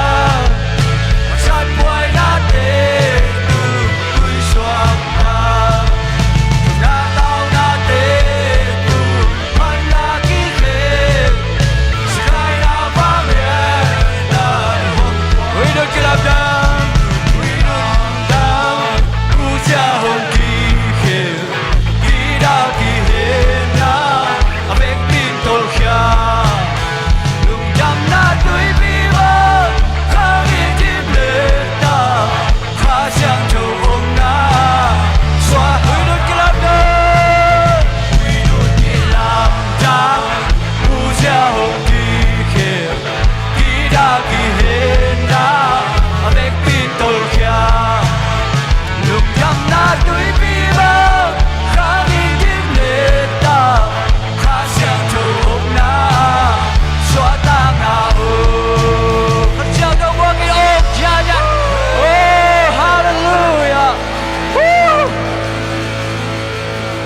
Haksat buainate tung tui suak ta. Thumna taunate tung phatna kikhel. Sikhaina vanglian na hong tuak. Huih nun kilamdang, huih nun dang, muzia hong kikhel, kidah kihenna a vekpi in tolkhia. Lungdamna tuipi bang khang in kim leta, Kha Siangtho omna suah. Huih nun kilamdang, huih nun kilamdang, muzia hong kikhel, kidah kihenna a vekpi in tolkhia. Lungdamna tuipi bang khang in kim leta, Kha Siangtho omna suahtakna om. Kha Siangtho buak in om ciacia. Oh, halleluiah. Woo!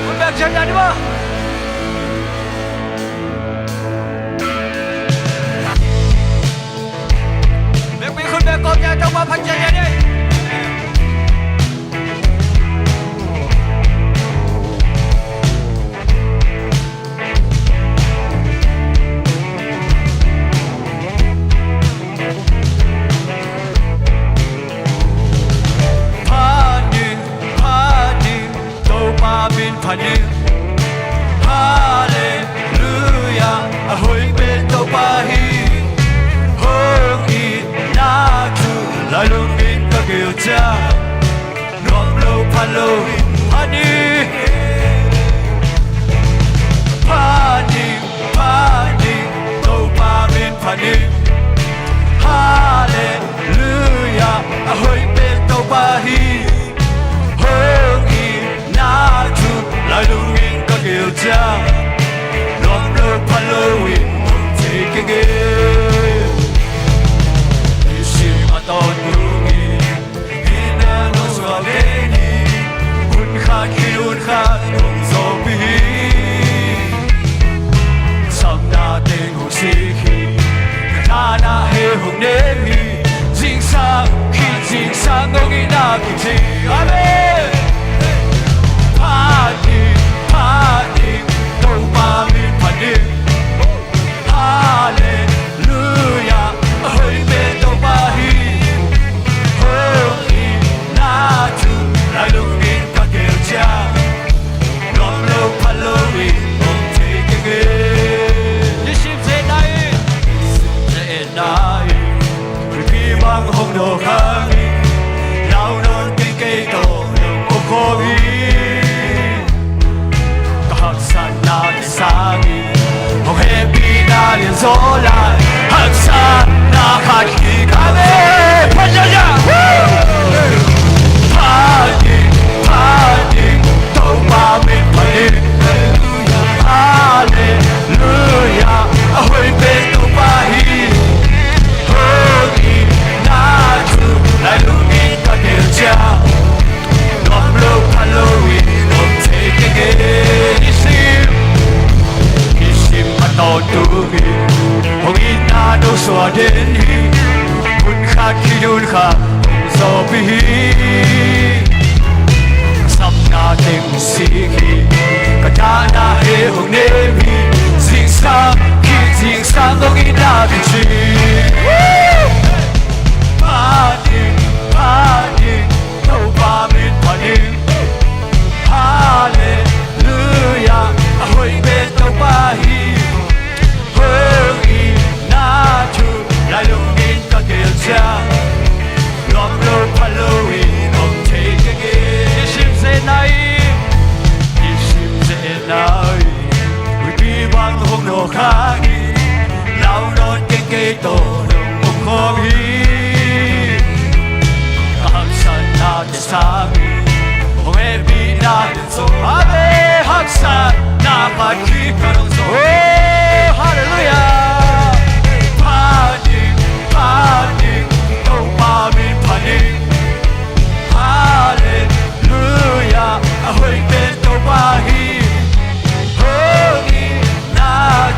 Khut beng ciacia ni maw. Bek pi khut beng kawm ciacia, Topa phat ciacia ni. Lungin ka gel ciang nuam lo pha lo in phan ing. Phan ing, phan ing, Topa min phan ing. Halleluia, a hoih pen Topa hi. Hong itna thu lai lungin ka gel ciang nuam lo pha lo in hong thei keng e. Nisim a tawntung in itna nong suak den hi. Hun khat khit hun khat hong zawhpih hi. Sapna teng hong sik hi. Ka thanah hell hong nem hi. Zingsang khit zingsang hong itna kici. Amen. Phan ing, phan ing, Topa min phan ing. Halleluia, a hoih pen Topa hi. Hong itna thu lai lungin ka gel ciang nuam lo pha lo in hong thei keng e. Nisim zetna in, nisim zetna in, mipi bang hong nawk hang in, lau nawn keng kei tawh nong om khawm hi. Ka haksatna te sangin hong hehpihna lianzaw lai, haksatna khat khit khat e. Phan ing, phan ing, phan ing, Topa min phan ing. Halleluia, a hoih pen Topa hi. Hong itna thu lai lungin ka gel ciang nuam lo pha lo in hong thei keng e. Nisim, nisim a tawntung in hong itna nong suak den hi. Hun khat khit hun khat hong zawhpih hi. Sapna teng hong sik hi. Ka thanah hell hong nem hi. Zingsang khit zingsang hong itna kici. Phan ing, phan ing, Topa min phan ing. Halleluia, a hoih pen Topa hi. Hong itna thu lai lungin ka gel ciang nuam lo pha lo in hong thei keng e. Nisim zetna in, nisim zetna in, mipi bang hong nawk hang in, lau nawn keng kei tawh nong om khawm hi. Ka haksatna te sangin hong hehpihna lianzaw. Amen. Haksatna khat khit khat hong zawh. Oh, halleluia. Phan ing, phan ing, Topa min phan ing. Halleluia, a hoih pen Topa hi. Hong itna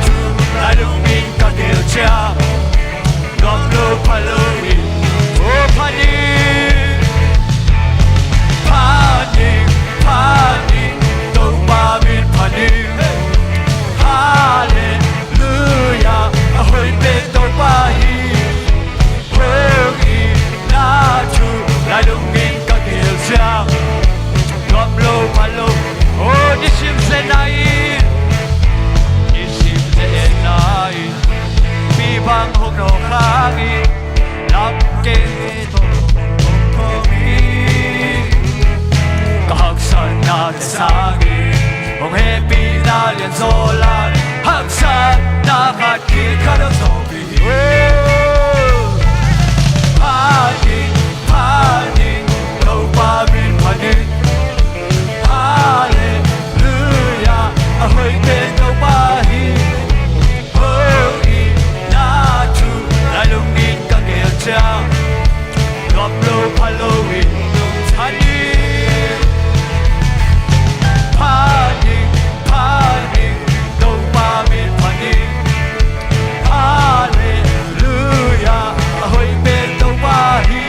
thu lai lungin ka gel ciang nuam lo pha lo in, oh, phan ing. Phan ing, phan ing, Topa min phan ing. Halleluia, a hoih pen Topa hi. Hong itna thu lai lungin ka gel ciang nuam lo pha lo. Oh, nisim zetna in, nisim zetna in, mipi bang hong nawk hang in, lau nawn keng kei tawh nong om khawm hi. Ka haksatna te sangin hong hehpihna lianzaw lai, haksatna khat khit khat hong zawhpih hi. Phan ing, phan ing, Topa min phan ing. Halleluia, a hoih pen Topa hi. Hong itna thu lai lungin ka gel ciang nuam lo pha lo in hong thei keng e. Phan ing, phan ing, Topa min phan ing. Halleluia, a hoih pen Topa hi.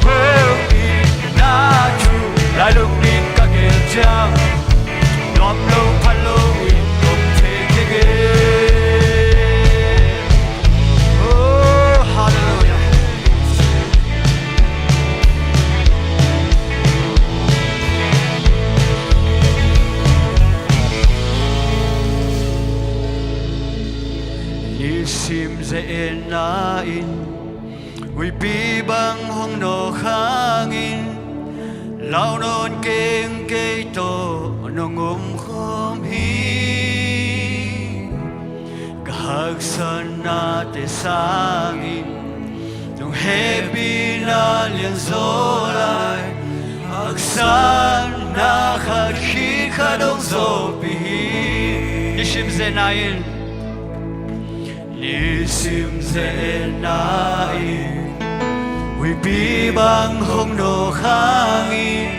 Hong itna thu lai lungin ka gel ciang nuam lo pha lo in hong thei keng e. Oh, halleluia. Nisim zetna in, Huipi bang hong nawk hangin, lau nawn keng kei tawh nong om khawm hi. Ka haksatnate sangin, nong hehpihna lianzaw lai, haksatna khat khit khat hong zawhpih hi. Nisim zetna in, nisim zetna in, huipi bang hong nawk hangin,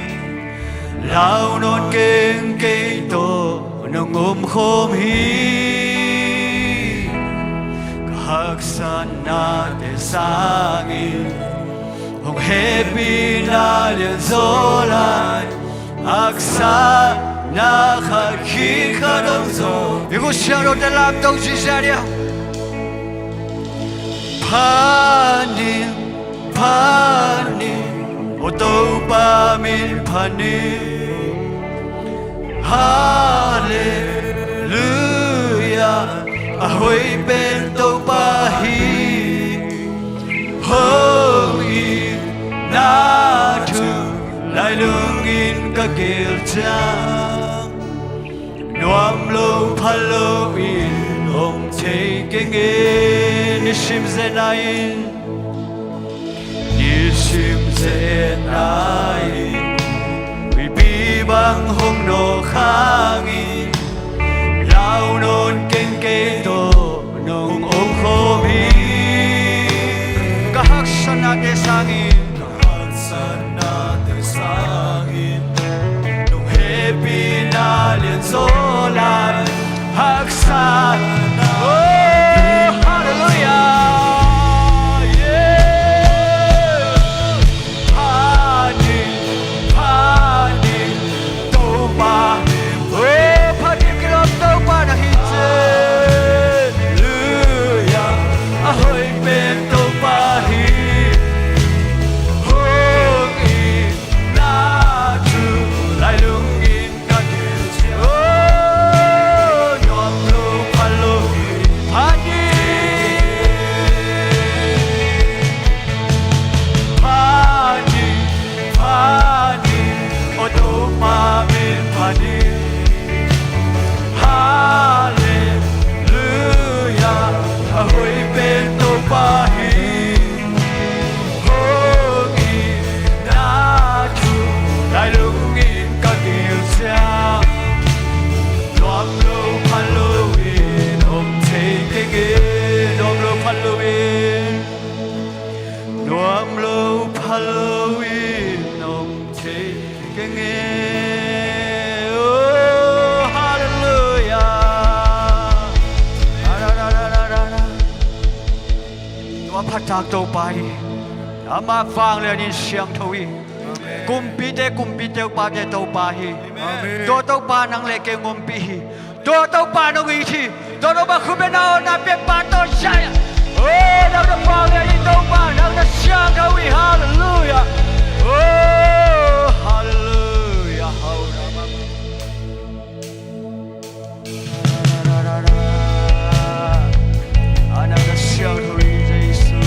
lau nawn keng kei tawh nong om khawm hi. Ka haksatnate sangin, hong hehpihna lianzaw lai, haksatna khat khit khat hong zawh. I khut siangthote lamto ziahziah ni a. Phat in, phat in, aw Topa min phat in. Halleluiah, a hoih pen Topa hi. Hong itna thu, lailung in ka kihel ciang, nuam lo pha lo in om thei keng e. Nisim zetna in, nisim zetna in, huipi bang hong nawk hangin, lau nawn keng kei tawh nong om khawm hi. Ka haksatnate sangin, ka haksatnate sangin, nong hehpihna lianzaw lai, haksatna. Oh, halleluiah. Yeah. Phat in, phat in, Topa. Oh, phat in, kilawm Topa na hi ciang. Halleluiah, a hoih pen Topa hi. Hong itna thu, lailung in ka kihel ciang, oh, nuam lo pha lo in phat in. Phat in, phat in, aw Topa min phat in. Halleluiah, a hoih pen Topa hi. Hong itna thu, lailung in ka kihel ciang, nuam lo pha lo in om thei keng e. Nuam lo pha lo in, nuam lo pha lo in om thei keng e. Oh, halleluiah. Tua phatak Topa hi. Amah vanglian in siangtho hi. Kumpite Kumpi, Topate Topa hi. Amen. Tua Topa nang le kei hong ompih hi. Tua Topa nong it hi. Tua Topa khut bengna, aw, na pianpa tawh zai a. Oh, nang na vanglian hi Topa, nang na siangtho hi. Halleluiah. Oh, halleluiah. Halleluiah. A nang na siangtho hi Jesu.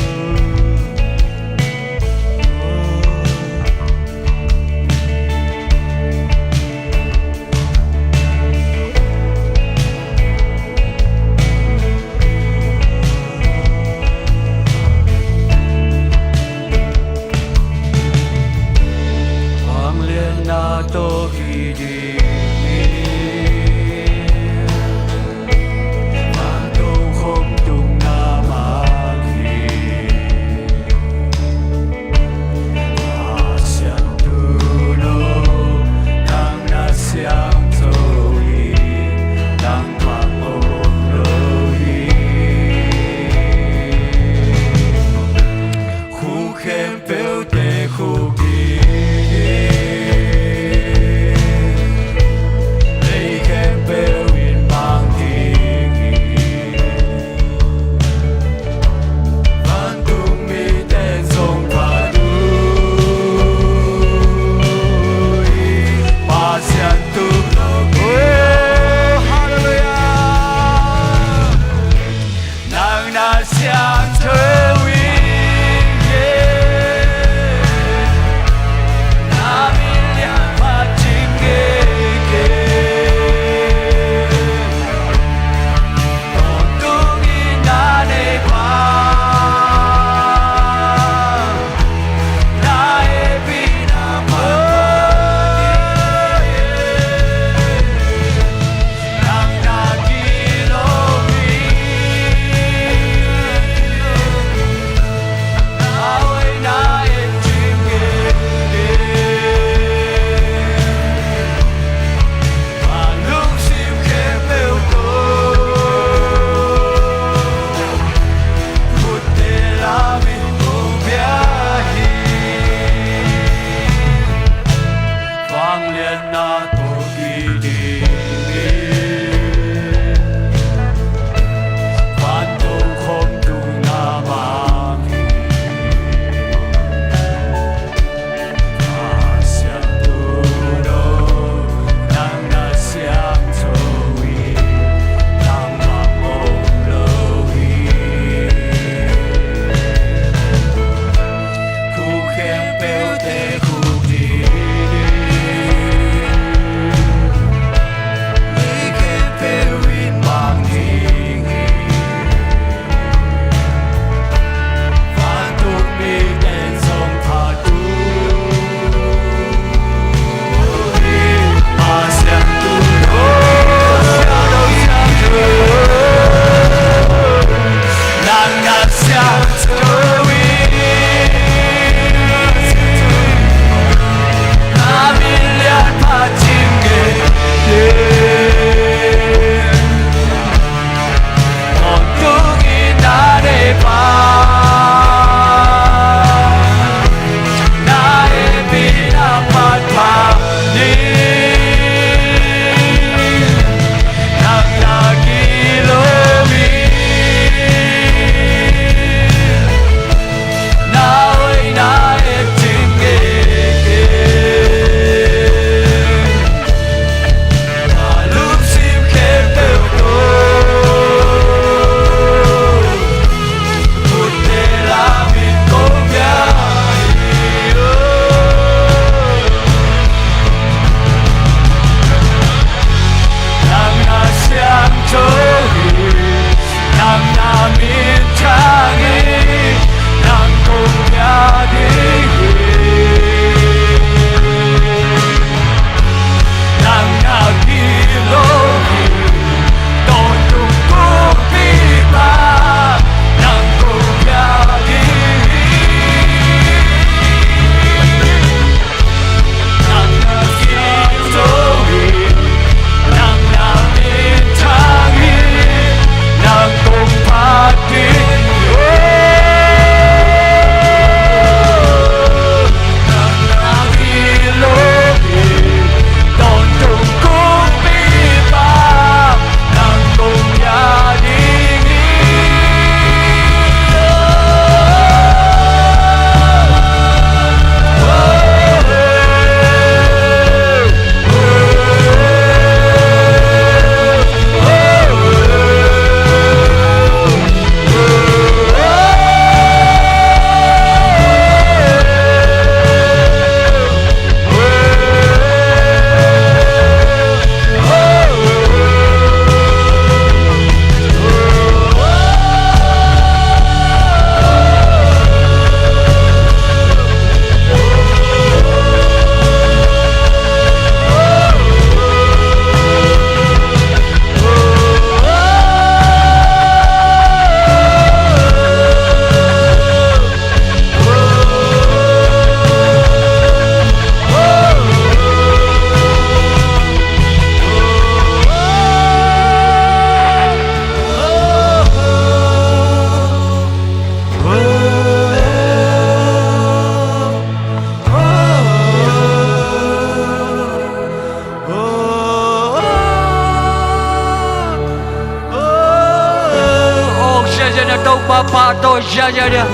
Awk ziahziah na Topa pahtawi ziahziah dia.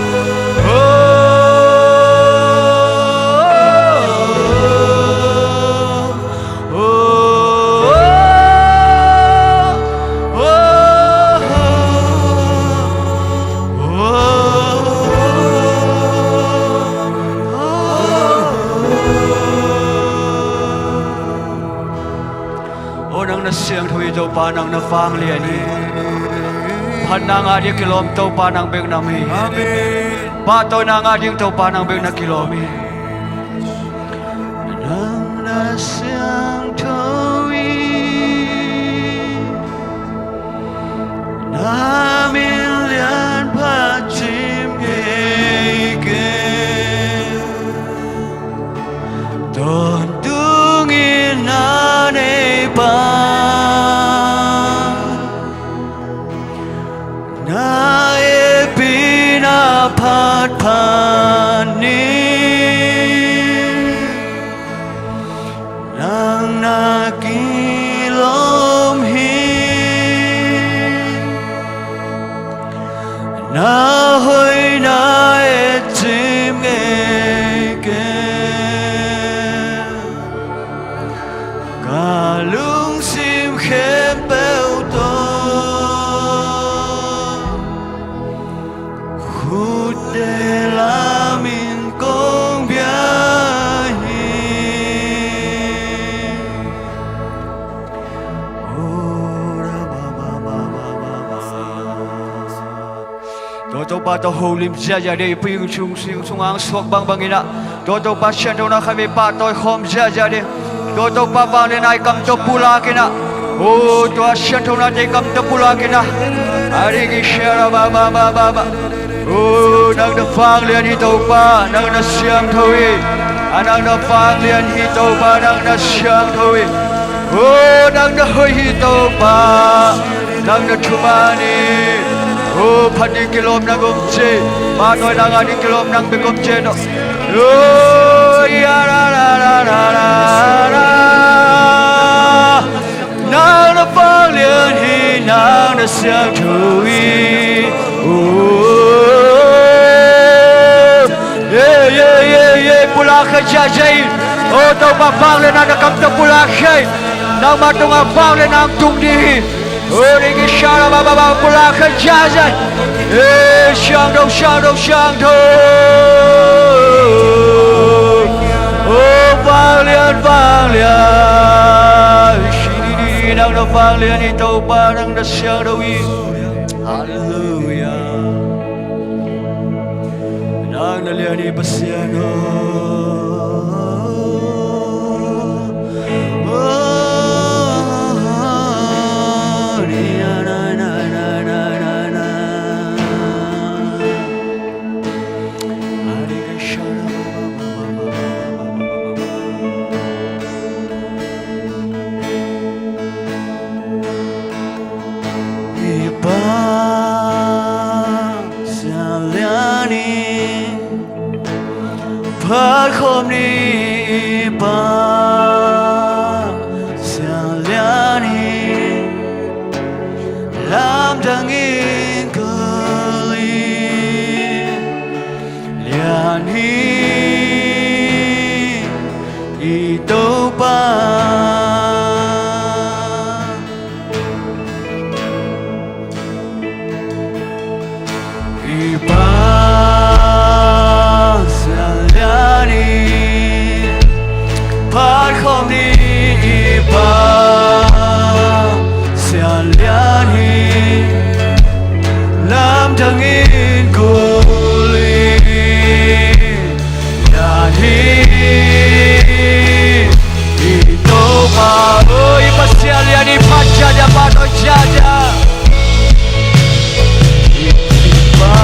Aw nang na siangtho hi Topa, nang na vanglian hi. Phatna ngah ding kilawm Topa nang bek na om hi. Amen. Pahtawina ngah ding Topa nang bek na kilawm hi. Nang na siangtho hi. Na min lian phat cim ngei kei. Tawntung in na neipa, na hehpihna phatphat ni. Nang na kilawm hi. Na hoihna et cim ngei kei. Ka lungsim khempeuh tawh khutte lamin kong bia hi. Tua Topa tawh holim ziahziah ding, i puikhing sung, sung, sung hong suak bangbang in ah, tua Topa sianthona khatvei pahtawi khawm ziahziah ding. Tua Topa vangliatna i kam tawh pulak in ah, o tua sianthonate'n kam tawh pulak in ah, a ding i share ba ba ba ba ba. O, nang na vanglian hi Topa, nang na siangtho hi. A, nang na vanglian hi Topa, nang na siangtho hi. O, nang na hoih hi Topa, nang na thuman hi. O, phat ding kilawm nang om ci, pahtawi nang a ding kilawm nang bek om ci. O, ya, ra, ra, ra. Nang na vanglian hi, nang na siangtho hi. O, ye, ye, ye, ye, pulak khia ziahziah in. O Topa, vangliatna na kam tawh pulak khia in. Nangmah tungah vangliatna hong tung ding hi. O, ri ki sha ra ba ba ba, pulak khia ziahziah in. E, siangtho, siangtho, siangtho. O, vanglian, vanglian. Nang na vanglian hi Topa, nang na siangtho hi. Halleluiah. Nang na lian hi Pasian aw. I Pa Sian lian hi, phat khawm ni i Pa Sian lian hi, lamdang in kul in lian hi i Topa. I Pa Sian lian hi, phat khawm ni i Pa Sian lian hi, lamdang in kul in lian hi i Topa. O, i Pasian lian hi, phat ciat a, phat ciat a. I Pa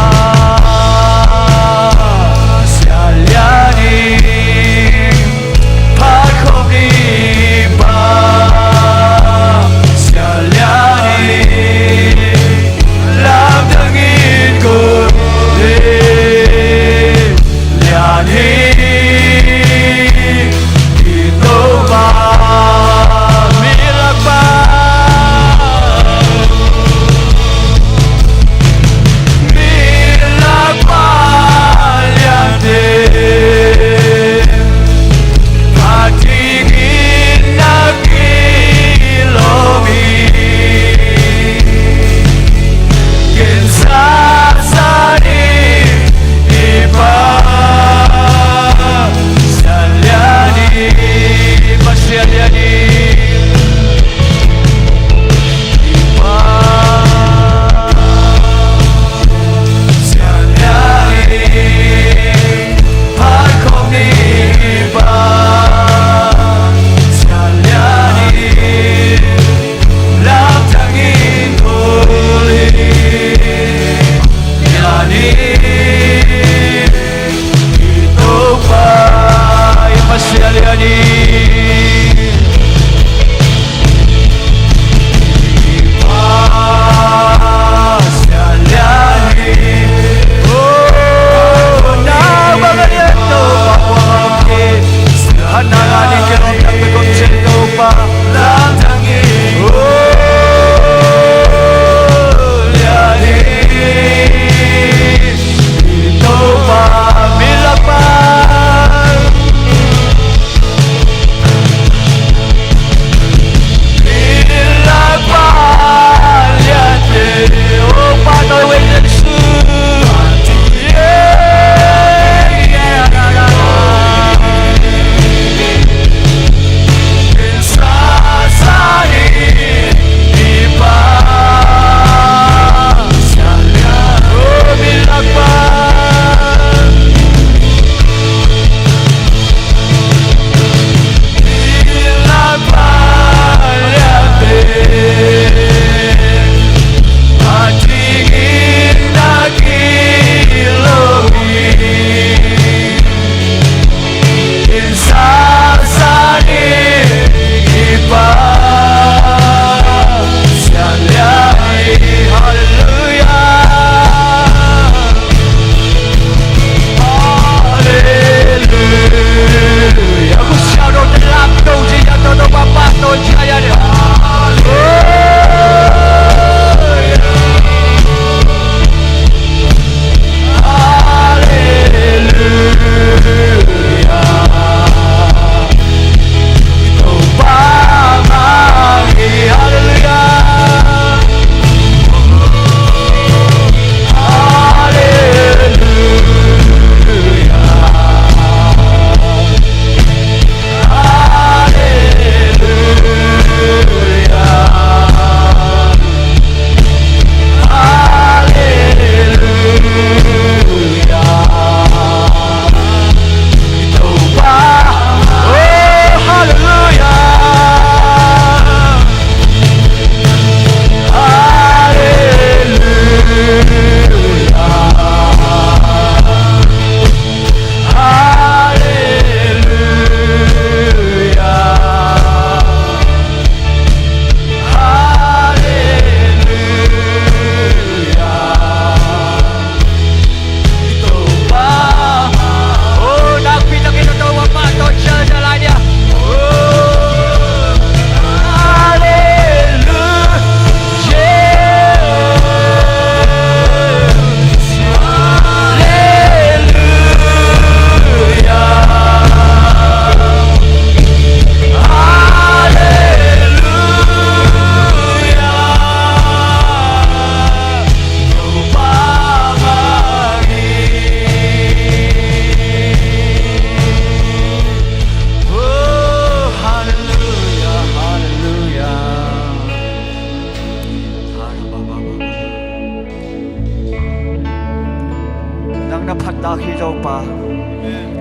Na phattak hi Topa.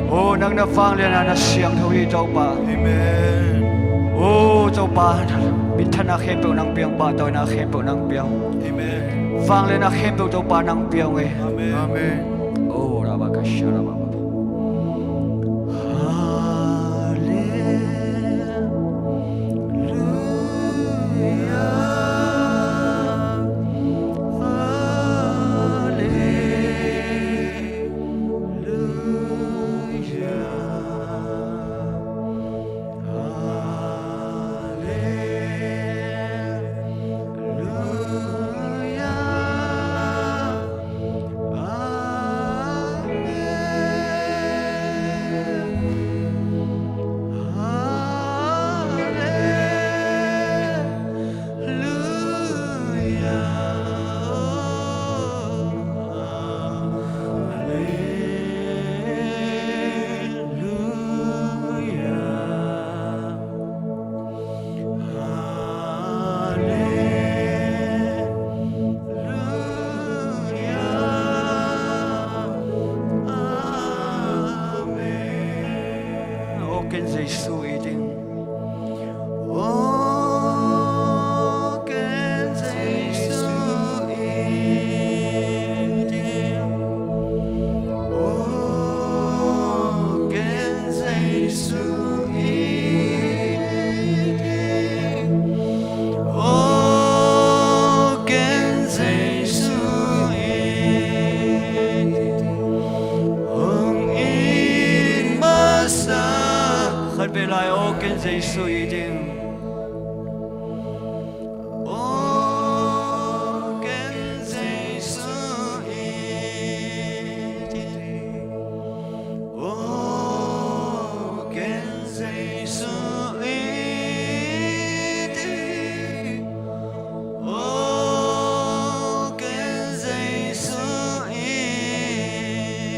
Aw, nang na vanglian a na siangtho hi Topa. Amen. Aw Topa, minthanna khempeuh nang piang, pahtawina khempeuh nang piang. Amen. Vanglianna khempeuh Topa nang piang hi. Amen. Amen. Aw, rabakasha rababa. Hallelujah. Aw ken Jesu i ding. Aw ken Jesu i ding. Aw ken Jesu i ding. Aw ken Jesu i ding. Hong it masa. Khat vei lai, aw ken Jesu i ding. Aw ken Jesu i ding. Aw ken Jesu i ding. Aw ken Jesu i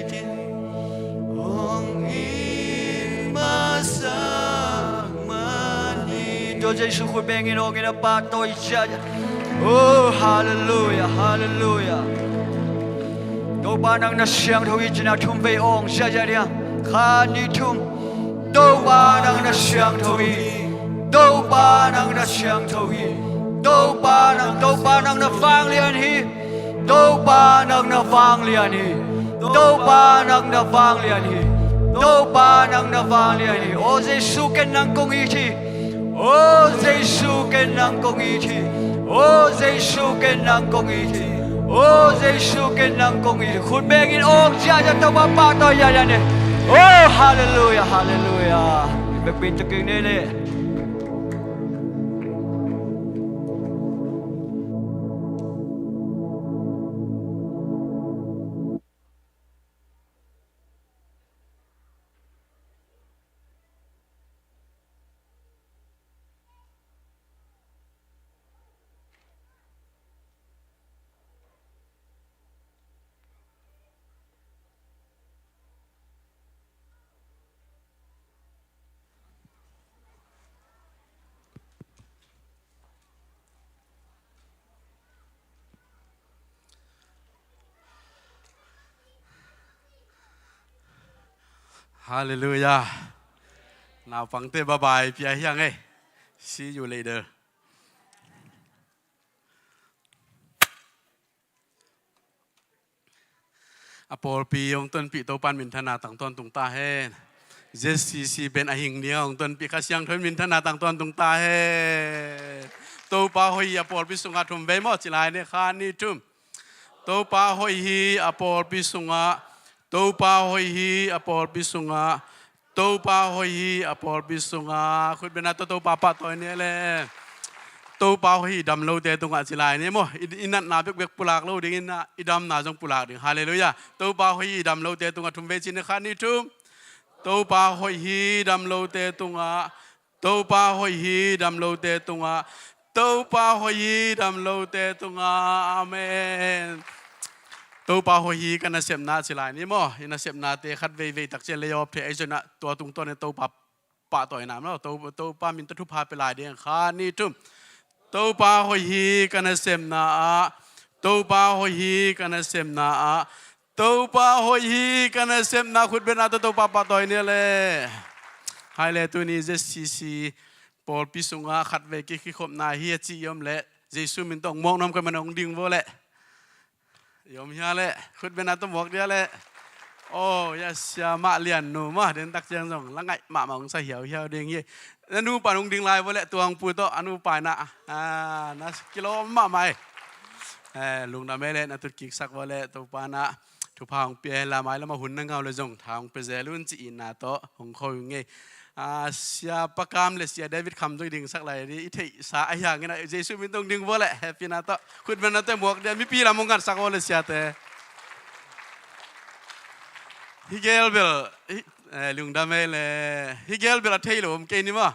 ding. Hong it masak man hi. Tua Jesu khut bengin hong in a pahtawi ciah. Oh, hallelujah, hallelujah. Topa nang na siangtho hi cih na thum vei awng ziahziah dia. Khat nih thum. Topa nang na siangtho hi. Topa nang na siangtho hi. Topa nang, Topa nang na vanglian hi. Topa nang na vanglian hi. Topa nang na vanglian hi. Topa nang na vanglian hi. Aw Jesu ken nang kong it hi. Aw Jesu ken nang kong it hi. Aw Jesu ken nang kong it hi. Aw Jesu ken nang kong it hi. Khut bengin awng ziahziah Topa pahtawi ziahziah ni. Oh, hallelujah, hallelujah. Bekpin takin ne le. Hallelujah. Naupangte bye bye pia hi hang e. See you later. A pawlpi hong tonpih Topa in minthanna tang tawntung ta hen. Z C C band a hing ding hong tonpih Kha Siangtho in minthanna tang tawntung ta hen. Topa hoih hi a pawlpi sungah, thum vei maw, ci lai ni, khat nih thum. Topa hoih hi a pawlpi sungah. Topa hoih hi a pawlpi sungah. Topa hoih hi a pawlpi sungah. Khut bengin tawh Topa pahtawi ni le. Topa hoih hi i dam lote tungah, ci lai ni maw. I, i natna bekbek pulak lo dingin ah, i damna zong pulak ding. Hallelujah. Topa hoih hi i dam lote tungah, thum vei ci ni, khat nih thum. Topa hoih hi i dam lote tungah. Topa hoih hi i dam lote tungah. Topa hoih hi i dam lote tungah. Amen. Topa hoih hi ka nasepna, ci lai ni maw. I nasepnate khat veivei tak ciang lay off thei, ahi zongin ah tua tungtawn in Topa pahtawina maw, To-, Topa min tawh thupha pia lai ding. Khat nih thum. Topa hoih hi ka nasepna ah. Topa hoih hi ka nasepna ah. Topa hoih hi. Ka nasepna khutbetna tawh Topa pahtawi ni le. Hai le, tuni Z C C pawlpi sungah khatvei kikhopna hi a cih i om leh, Jesu min tawh hong muak nuam ka hih manin hong ding vo leh. I om hia leh, khutbetna tawh muak dia leh. Oh, ya, siamah Lian Nu mah, den tak ciang zong la ngaih mahmah hong sa hiauhiau ding hi. Na nupa in hong ding lai vo leh, Tuangpu tawh a nupa in ah, ah, na kilawm mahmah hi. Eh, lungdam ei leh, na tutkiksak vo leh, Topa in ah thupha hong pia hen la, mai lamah hun na ngah uh leh zong tha hong pia zel un ci-in na tawh hong kho ing ei. Ah, Sia Pa Kam le Sia David Kham zong i dingsak lai ding, i theihsa ahih hangin ah Jesu min tawh hong ding vo leh, hehpihna tawh khutbetna tawh muak dia, mipi lam hong ngatsak vo leh siate. Hih gel bel, hih, eh, lungdam ei leh, hih gel bel a thei lo om kei ni maw.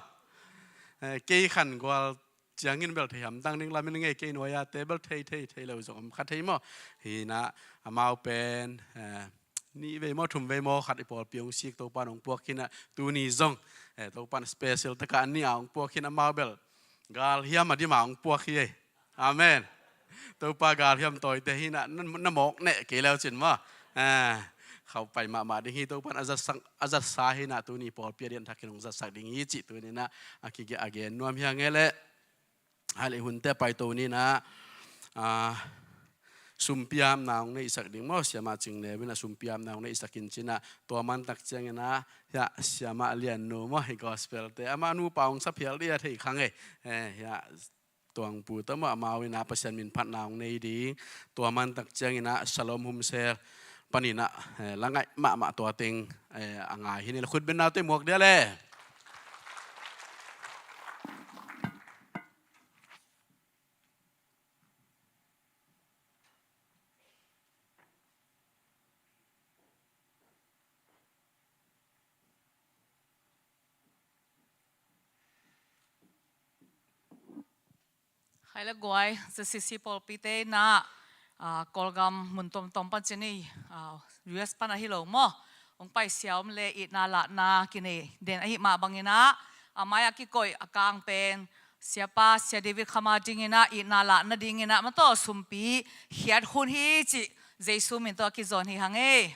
Eh, kei Khan Gual ciangin bel thei hamtang ding lamen ngei, kei nuai-ate bel thei, thei, thei lo zong om kha thei maw. Hi in ah amau pen, eh, nih vei maw, thum vei maw, khat i pawlpi hong sik, Topa in hong puak hi in ah, tuni zong, eh, Topa in special takah a nih a hong puak hi in, amau bel galhiam a dim a hong puak hi ei. Amen. Topa galhiam tawite hi in ah, na, na mawk neh kei leu cin maw. Eh, khauh pai mahmah ding hi, Topa in a zatsak, a zatsa hi in ah, tuni pawlpi a dian thakin hong zatsak ding hi cih tuni in ah a kigen, a gen nuam hi ing ei leh. Hai le, hunte paito ni in ah, ah, sumpi apna hong neihsak ding maw, Siamah Cing Neu in ah sumpi apna hong neihsak in ci in ah, tua man tak ciangin ah, hiah, Siamah Lian Nu maw, hih gospel-te, amah nupa hong sa phial ding a thei khang ei. Eh, hiah, Tuangpu tawh maw, amau in ah Pasian min phatna hong nei ding, tua man tak ciangin ah Shalom Home Cell panin ah, eh, la ngaih mahmah tua teng, eh, a ngai hi ni leh, khutbetna tawh muak dia leh. Hai le guai, Z C C pawlpite in ah, ah, Kawlgam mun tuamtuam pan ci ni, ah, U S pan ahi lo maw, hong paisia om leh itna lahna kinei den ahih mah bangin ah, a mai-ah kikoih a kang pen Siapa, Sia David Kham a dingin ah, itna lahna dingin ah, amah tawh sumpi khiat hun hi cih Jesu min tawh a kizawn hi hang ei.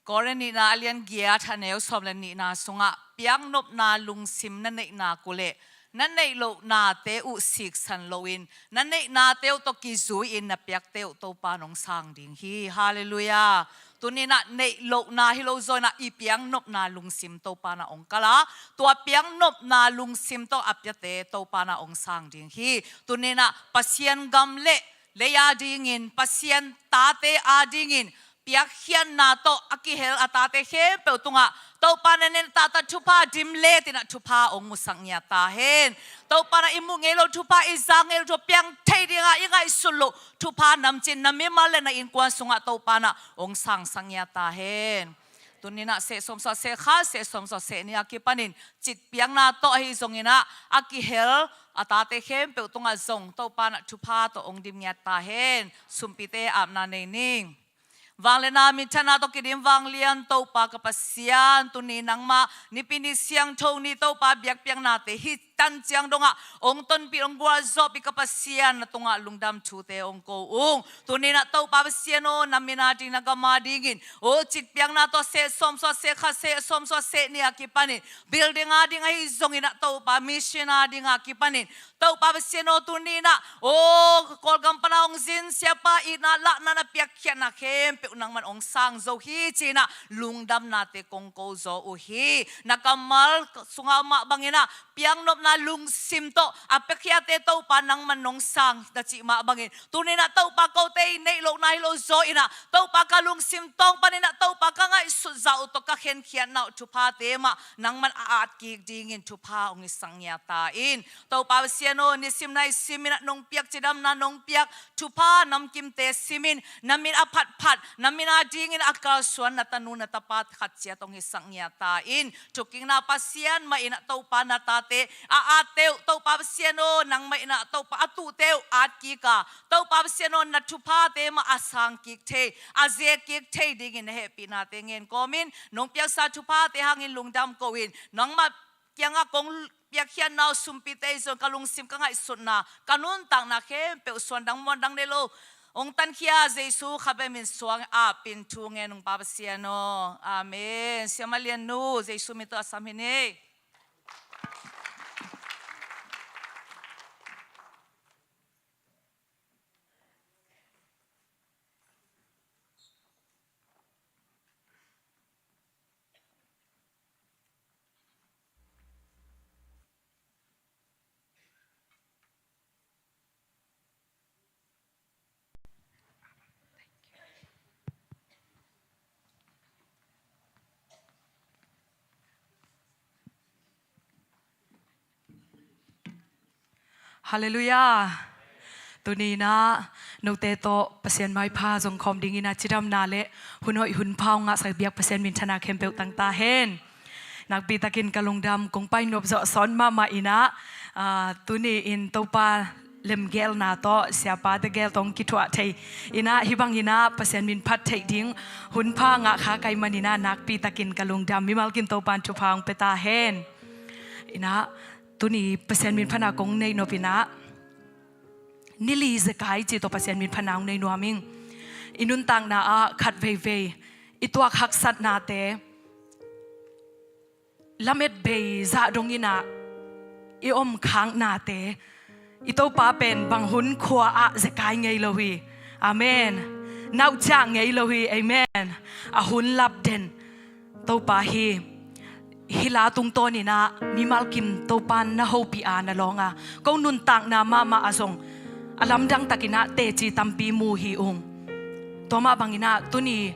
Korin nihna a lian giat, a neu sawm le nihna sungah, piaknopna lungsim na neih nak uh leh, na neih loh nate uh siksan loin, na neih nate uh tawh kizui-in na piakte uh Topa in hong sang ding hi. Halleluiah. Tuni in ah neih lohna hi lo zaw in ah, i piaknopna lungsim Topa in ah hong kal a, tua piaknopna lungsim tawh a piate Topa in ah hong sang ding hi. Tuni in ah Pasian gam le lei a dingin, Pasian tate a dingin, piakkhiatna tawh a kihel a tate khempeuh tungah Topa in ah na neih tahtak thupha dim let in ah thupha hong musak ngiat ta hen. Topa in ah i muh ngei lo thupha, i za ngei lo thupha, piang thei dinga i ngaihsut loh thupha namcin na mimal le na innkuan sungah Topa in ah hong sangsak ngiat ta hen. Tuni in ah seh sawmsawm seh khat, seh sawmsawm seh nih a kipanin citpiakna tawh ahi zongin ah, a kihel a tate khempeuh tungah zong Topa in ah thupha tawh hong dim ngiat ta hen. Sumpite apna nei ning. Vangliatna minthanna tawh kidim vanglian Topa ka Pasian, tuni nangmah Nipi ni siangtho ni Topa biakpiaknate hih tan ciang dongah hong tonpih, hong gualzawhpih ka Pasian, na tungah lungdam thute hong ko ung. Tuni in ah Topa Pasian aw, na min a ding, na gam a dingin, aw, citpiakna tawh seh sawmsawm seh khat, seh sawmsawm seh nih a kipanin, building a ding ahi zongin ah Topa, mission a ding a kipanin, Topa Pasian aw, tuni in ah, aw, Kawlgam pan a hong zin siapa itna lahna, na piakkhiatna khempeuh nangman hong sang zo hi ci-in ah lungdamnate kong ko zaw uh hi. Na kammal sungah mah bangin ah piaknopna lungsim tawh a piakkhiate Topa nangman hong sang na cih mah bangin, tuni in ah Topa kote i neih lohna hi lo zaw in ah, Topa ka lungsim tawng panin ah Topa ka ngaihsut zah uh tawh ka khenkhiatna uh thuphate mah nangman a at kik dingin thupha hong hisak ngiat ta in. Topa Pasian aw, nisim na i simin ah nong piak cidamna, nong piak thupha namkimte simin, na min a phatphat, na min a dingin a kalsuan na tanu na tapa khat ciat hong hisak ngiat ta in. Thukikna Pasian mah in ah Topa na tate a atte uh, Topa Pasian aw, nangmah in ah Topa a tuhte uh at kik a, Topa Pasian aw, na thuphate mah a sang kik thei, a ze kik thei dingin na hehpihnate ngen kawmin, nong piaksa thuphate hangin lungdam ko-in, nangmah kiangah kong piakkhiatna uh sumpite i zon ka lungsim, ka ngaihsutna, ka nuntakna khempeuh suandang muandang nei lo Hong tankhia Jesu kha bek min suang apin thu ngen ung Pa Pasian aw. Amen. Siamah Lian nu, Jesu min tawh a sam hi ni. Halleluiah. Tuni in ah note tawh Pasian maipha zong khawm dingin ah cidamna le hun hoih hun pha hong ngahsak biak Pasian minthanna khempeuh tang ta hen. Nakpi takin ka lungdam, kong pai nop zawh sawn mahmah in ah, aa, tuni in Topa lemgelna tawh, siapate gel tawh hong kithuah thei in ah, hih bangin ah Pasian min phat theih ding hun pha ngah kha ka hih manin ah nakpi takin ka lungdam. Mimal kim Topa in thupha hong pia ta hen. In ah, tuni Pasian min phatna kong nei nop in ah, ni li zekai cih tawh Pasian min phatna hong nei nuam ing. I nuntakna ah khat veivei i tuak haksatnate, lamet bei zah dongin ah i om khaknate, i Topa pen bang hun khua ah zekai ngei lo hi. Amen. Nauhciah ngei lo hi. Amen. A hun lap den Topa hi. Hih la tungtawnin ah mimal kim Topa in na hopih a na lawng a, ko nuntakna mahmah ah zong a lamdang takin ah teci tampi mu hi ung. Tua mah bangin ah tuni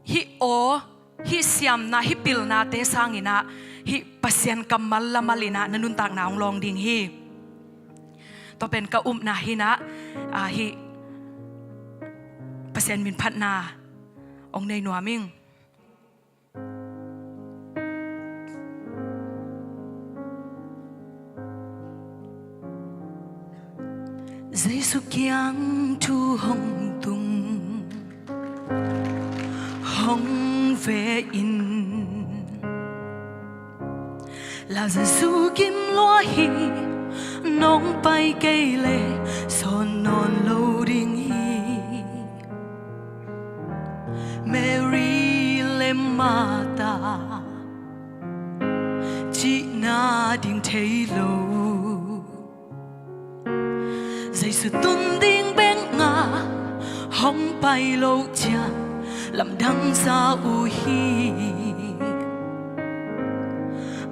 hih aw, hih siamna, hih pilnate sangin ah hih Pasian kammal lamal in ah na nuntakna hong lawng ding hi. Tua pen ka upna hi in ah, ah, hih Pasian min phatna hong nei nuam ing. Jesu kiang thu hong tung, hong ve in. Lazarus gim lua hi, nong pai kei leh sawn nawn lo ding hi. Mary le Martha cihna ding thei lo. Jesu tun ding bek ngah hong pai loh ciang lamdang sa uh hi.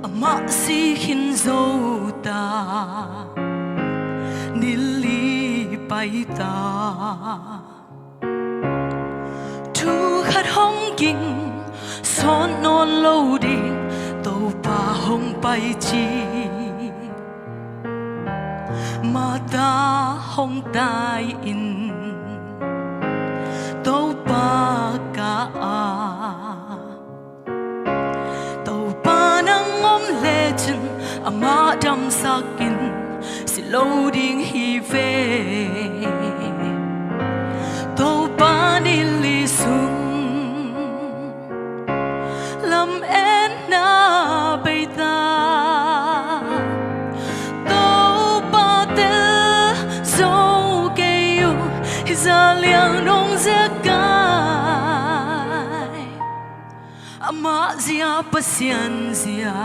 Amah si khin zo ta, ni li pai ta. Thu khat hong ging, sawn nawn lo ding, Topa hong pai ci. Martha hong tai in, Topa ka a. Topa nang om lecin amah damsak in, si lo ding hi ve. Topa ni li sung lam-enna bei ta. Topa tel zo kei uh, hih za liang nong zia kai. Amah zia Pasian zia,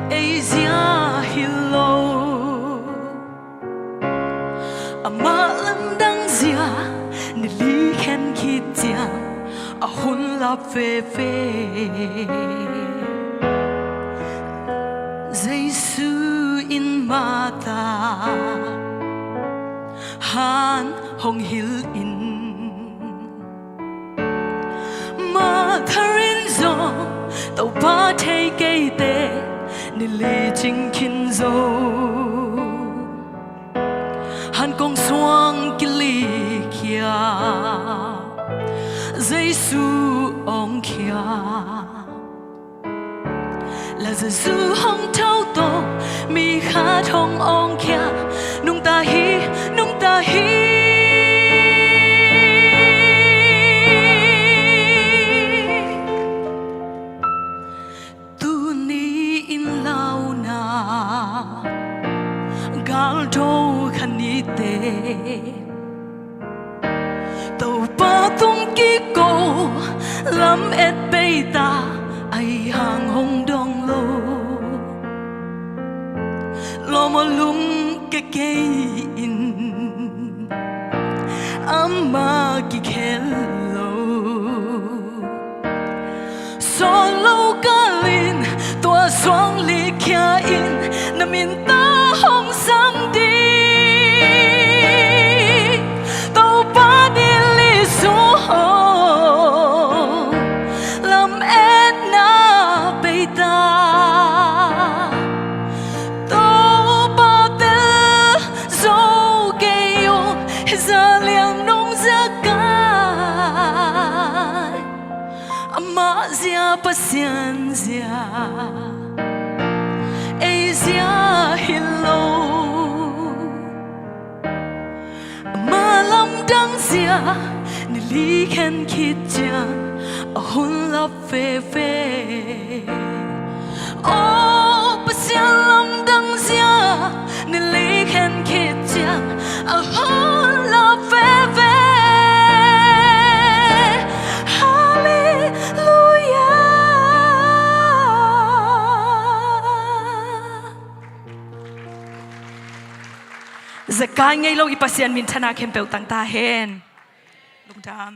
ei zia hi lo. Amah lamdang zia, ni li khen khit ciang a hun lap veve. Jesu in Martha han hong hilh in, Martha in zong Topa thei kei teh ni li cing khin zo. Han kong suang kilik khia, Jesu awng khia. Lazarus hong tho tawh, mi khat hong awng khia. Nungta hi, nungta hi. Tuni in launa, gal do kha ni teh. Pa tung kiko, lam et pei ta, ahi hang hong dong lo. Lawm aw lungkia kei in, amah kikhel lo. Sawt lo kal in, tua suang likhia in, na min ta hong sang ding. Topa nilh Jesu aw, lam etna pei ta. Topa tel zo kei un, hi za liang nung zia kai. Amah zia, Pasian zia, ei zia hi lo. Amah lamdang zia nilh khen khit ciang a hun lap veve. Aw Pasian lamdang zia nilh khen khit ciang a hun lap veve. Halleluia. Zekai ngei lo i Pasian minthanna khempeuh tang ta hen. Lungdam.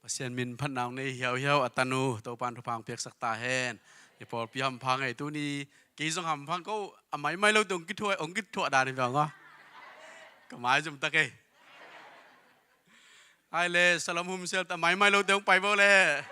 Pasian min phatna hong nei hiauhiau a tanu Topa'n thupha hong piaksak ta hen. I pawlpi hampha ngei tuni, kei zong hampha ko, a maimai lo teng hong kithuah, hong kithuah dan hi bang aw. Ka maizum ta kei. Ai le, Salom Hum Sial ta, maimai lo teng hong pai bo le.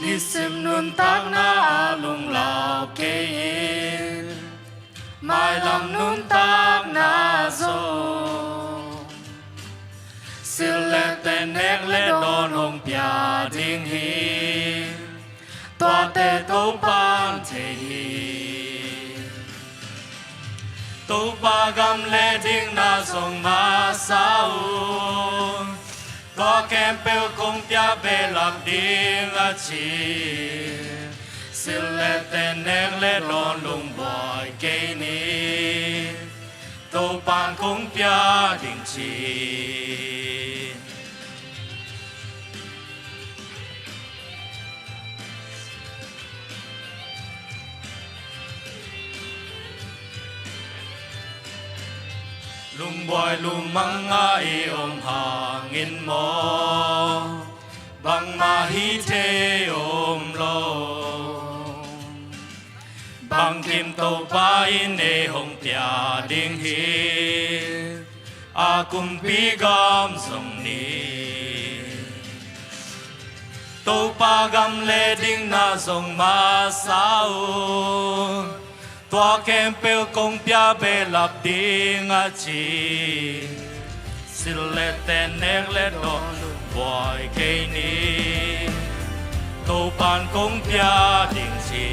Nisim nuntakna ah lunglau kei in, mailam nuntakna zong silh le ten, nek le dawn hong pia ding hi. Tuate Topa'n thei hi. Topa gam le dikna zong masa un, tua khempeuh kong pia behlap ding a ci. Silh le ten, nek le dawn lungbuai kei ni, Topa'n kong pia ding ci. Lungbuai lungmang a i om hangin maw, Bangmah hi thei om lo. Bangkim Topa in ei hong pia ding hi. A kumpi gam zong ni. Topa gam le dingna zong masa un. Tua khempeuh kong pia behlap ding a ci. Silh le ten, nek le dawn, lungbuai kei ni. Topan kong pia ding ci.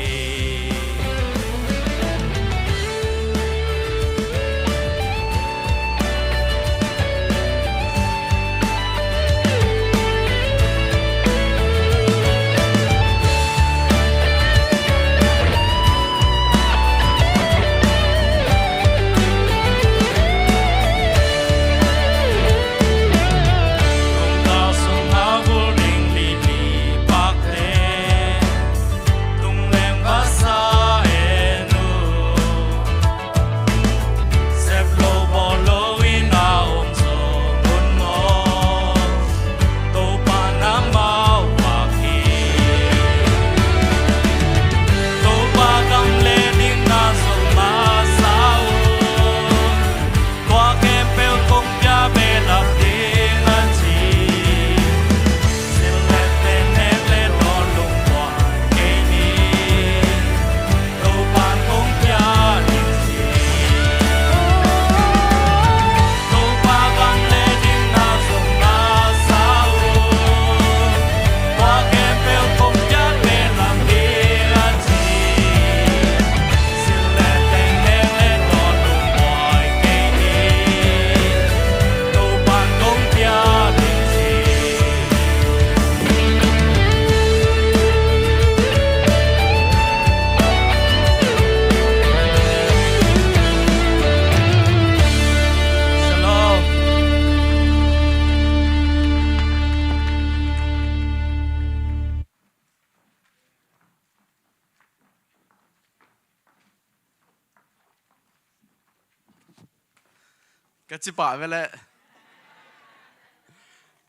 Ka ci pah ve leh.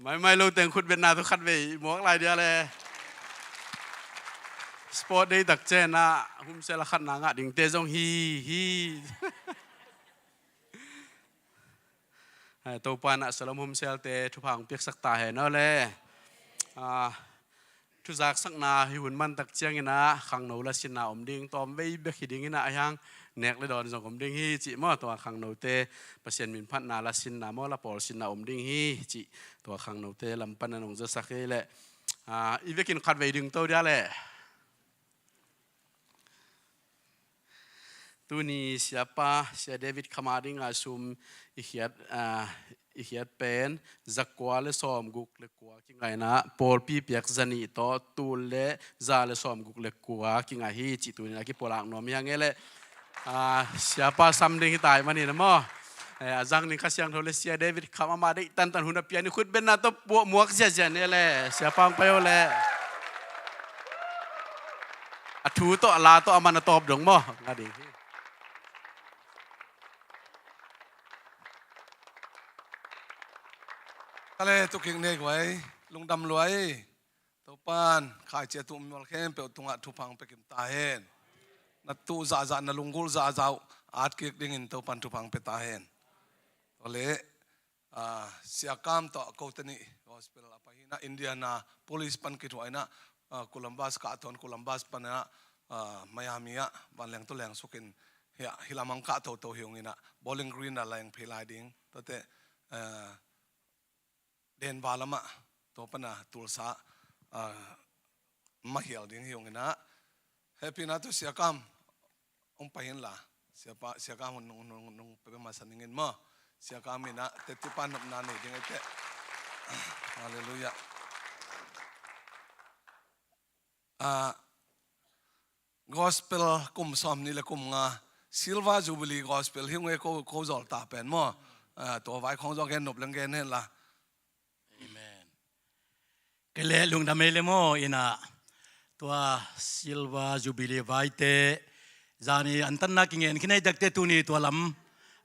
Maimai lo teng khutbetna tu khatvei muak lai dia leh. Sport day tak ciangin ah humsel a khatna ngah dingte zong hi hi. Topa in ah Shalom Home Cell-te thupha hong piaksak ta hen aw le. Ah, thuzaksakna hih hun mantak ciangin ah khangno lasinna om ding, tawmvei bek hi dingin ah, ahi hang nek le dawn zong om ding hi cih maw, tua khangnote Pasian min phatna lasinna maw, la pawlsinna om ding hi cih tua khangnote lam pan a nong zasak hi leh. Ah, i vekin khatvei ding to dia leh. Tuni Siapa, Sia David Kham a dinga sum i khiat, ah, i khiat pen zakua le sawmguk le kua kingah in ah, pawlpi piak zanih tawh tul le za le sawmguk le kua kingah hi cih tuni in ah kipulak nuam hi hang e leh. Ah, Siapa sam ding hi tai manin ah maw. Eh, a zang ding Kha Siangtho le Sia David Kham amah deih tantan hun a pian i khutbetna tawh puah muak ziazia ni leh. Siapa hong pai aw leh. A thu tawh, a la tawh, a man a tawp dong maw. Nga ding hi. Ka le tukik nei guai, lungdam luai. Topan khaici a tuh mimal khempeuh tungah thupha hong pia kim ta hen. Na tuh zahzah, na lunggulh zahzah uh at kik dingin Topan thupha hong pia ta hen. Tua leh, ah, Sia Kam tawh ko teni gospel a pai hi in ah, Indianapolis pan kithuah in ah, ah, Columbus kah tawn, Columbus pan in ah, ah, Miami ah vanleng tawh lengsukin hih, hih lam hong kah toto hi ung in ah, Bowling Green ah leng phei lai ding. Tuate, ah, Denver lamah, tua pana Tulsa, ah, mahial ding hi ung in ah. Hehpihna tawh Sia Kam hong pai inla. Siapa, Sia Kam nung, nung, nung pia masa ning in maw. Sia Kam in ah teci pan nopna nei ding ei teh. Halleluiah. Ah, gospel kum sawmnih le kum nga, Silver Jubilee gospel hi ung e, ko, ko zawl ta pen maw. Ah, tua vai khawng zaw gen nop leng gen hen la. Amen. Kei le lungdam ei le maw, in ah tua Silver Jubilee vaite zani antanna kingen khin ei tak teh, tuni tua lam,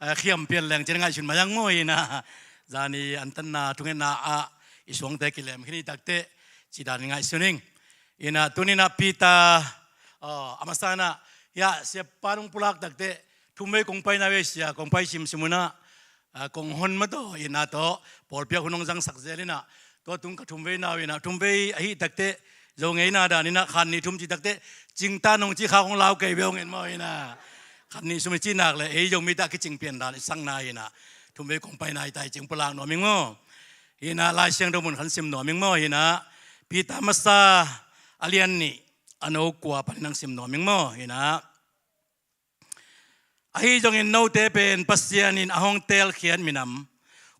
eh, khiam pian leng cin ngaihsun mai ang maw, in ah zani antanna thungetna ah i suangte kilem khin ei tak teh, Ci dan in ngaihsun ing. Inah tuninah Peter, oh, a masa inah, hiah siapa nong pulak takteh, thumvei kong paina vei sia, kong pai simsim unah, ah, kong hon mataw, inah tawh pawlpi ah hun hong zangsak zel inah, tua tung ka thumvei nau inah, thumvei ahi takteh, zo ngeina dan inah khan nih thum ci takteh, cingta nong ci kha kong lau kei vei ong en maw inah. Khan nih sum i ci nak le, ei Zomite a kicing pian dan i sakna inah, thumvei kong paina i tai cing pulak nuam ing maw. Hinah Lai Siangtho mun khan sim nuam ing maw hinah. Peter masa a lian nih a neu kua panin hong sim nuam ing maw hinah. Ahi zongin note pen Pasian in a hong teelkhiat minam,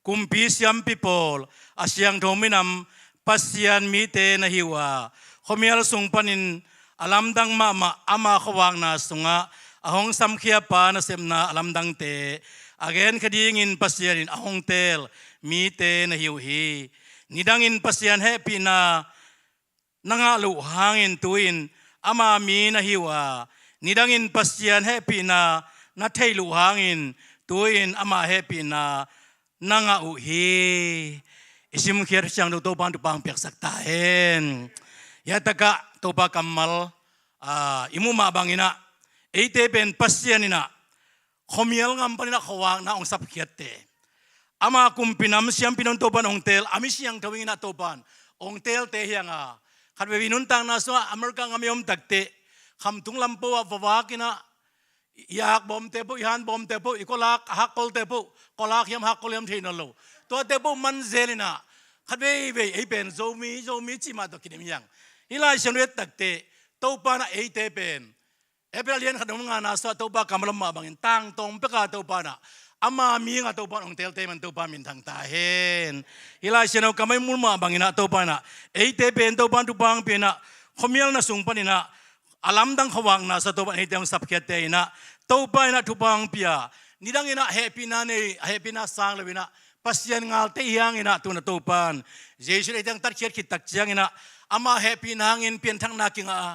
kumpi siampi pawl, a siangtho minam, Pasian mite na hi uh a, khuamial sung panin a lamdang mahmah ama khuavakna sungah a hong samkhiapa nasepna a lamdangte a genkhia dingin Pasian in a hong teel mite na hi uh hi. Nidangin Pasian hehpihna na ngah loh hangin tu-in ama mi na hi uh a, nidangin Pasian hehpihna na theih loh hangin tu-in ama hehpihna na ngah uh hi. I simkhiat siangtho Topa'n thupha hong piaksak ta hen. Hiah takah Topa kammal, ah, i muh mah banginah eite pen Pasian inah khuamial ngam paninah khuavakna hong sapkhiatte, ama kumpi nam siampi nam Topa'n hong teel, a mi siangtho inah Topa'n hong teelte hi hang a, khatvei i nuntakna sungah America ngam i om takteh, khamtung lam peuh ah vavakinah i ak bawmte peuh, i han bawmte peuh, i kawlak hakkolte peuh, kawlak hiam hakkol hiam thei nawn lo, tuate peuh man zel inah khatveivei ei pen Zomi, Zomi cih mah tawh kidim hi hang. Hih Lai Siangtho i et takteh Topa'n ah eite pen Hebrew a lian khat neu ngana sungah Topa kammal a muh mah bangin tangtawng peka Topa'n ah ama mi nga Topa'n hong teelte man Topa minthang ta hen. Hih Lai Siangtho kammal i muh mah banginah Topa'n ah eite pen Topa'n thupha hong pia inah khuamial na sung paninah a lamdang khuavakna sungah Topa'n eite hong sapkhiatte inah Topa inah thupha hong pia, nidang inah hehpihna nei, a hehpihna sang lo inah Pasian ngalte hi hang inah tu-in ah Topa'n Jesu in eite hong tatkhiat khit tak cianginah ama hehpihna hangin pianthakna kingah a,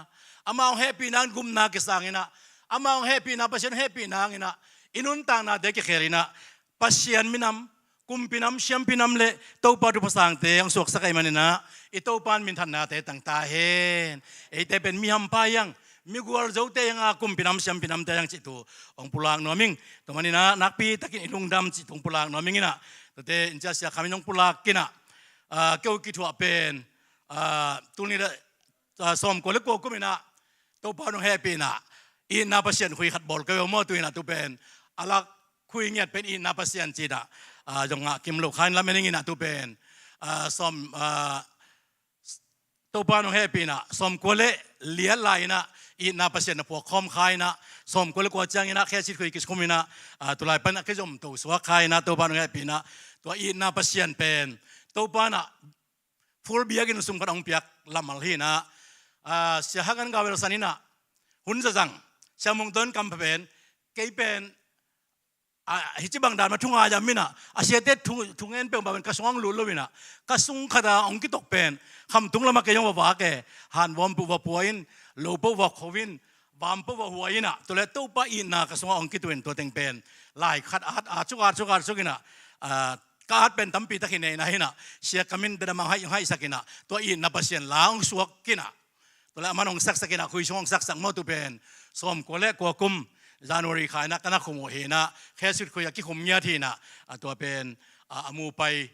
ama hong hehpihna hangin gupna kisang inah, ama hong hehpihna, Pasian hong hehpihna hanginah i nuntaknate kikhel inah Pasian minam, kumpi nam, siampi nam le Topa thupha sangte hong suaksak ahih maninah i Topa'n minthanna tang ta hen. Eite pen mi hampha hi hang, mi gualzote hi hang a, kumpi nam siampi namte hi hang cih thu hong pulak nuam ing. Tua maninah nakpi takin i lungdam cih thu hong pulak nuam ing inah. Tuate in cia Sia Kham in hong pulak inah, ah, keu kithuah pen, ah, tul nih le, ah, sawmkua le kua kum inah Topa nong hehpih inah itna Pasian khui khat bawl ka ve uh maw, tu inah tu pen a lak khui ngiat pen itna Pasian ci inah, ah, zong ngah kim lo kha in lamen ing inah tu pen, ah, sawm, ah, Topa nong hehpih inah sawmkua le liat lai inah itna Pasian na puak khawm kha inah, sawmkua le kua ciang inah khesit khui kikhum inah, ah, tulai pan a kizom to suak kha inah Topa nong hehpih inah tua itna Pasian pen Topa inah full biakinn sum khat hong piak lamal hi inah, ah, Sia Hagan Gavel san inah hun zazang, Sia Mung Ton Kam Pha pen, kei pen, ah, hih ci bang dan mah thu ngai a minah, a siate thu, thu ngen peuh mah pen ka sungah hong lut lo inah, ka sung khat ah hong kitok pen khamtung lamah kei hong va vak e, han vawm peuh va pua in, lo peuh va kho in, vam peuh va hua inah, tua le Topa itna ka sungah hong kituak in tua teng pen lai khat at, at suk, at suk, at suk inah, ah, ka at pen tampi tak hi nei inah, hi inah Sia Kam in bia dam hong haih, hong haihsak inah tua itna Pasian la hong suak inah, tua le aman hong saksak inah, khui sung hong saksak maw, tu pen sawmkua le kua kum January kha inah ka na khum uh hi inah, khesit khui a kikhum ngiat hi inah, ah, tua pen, ah, a mu pai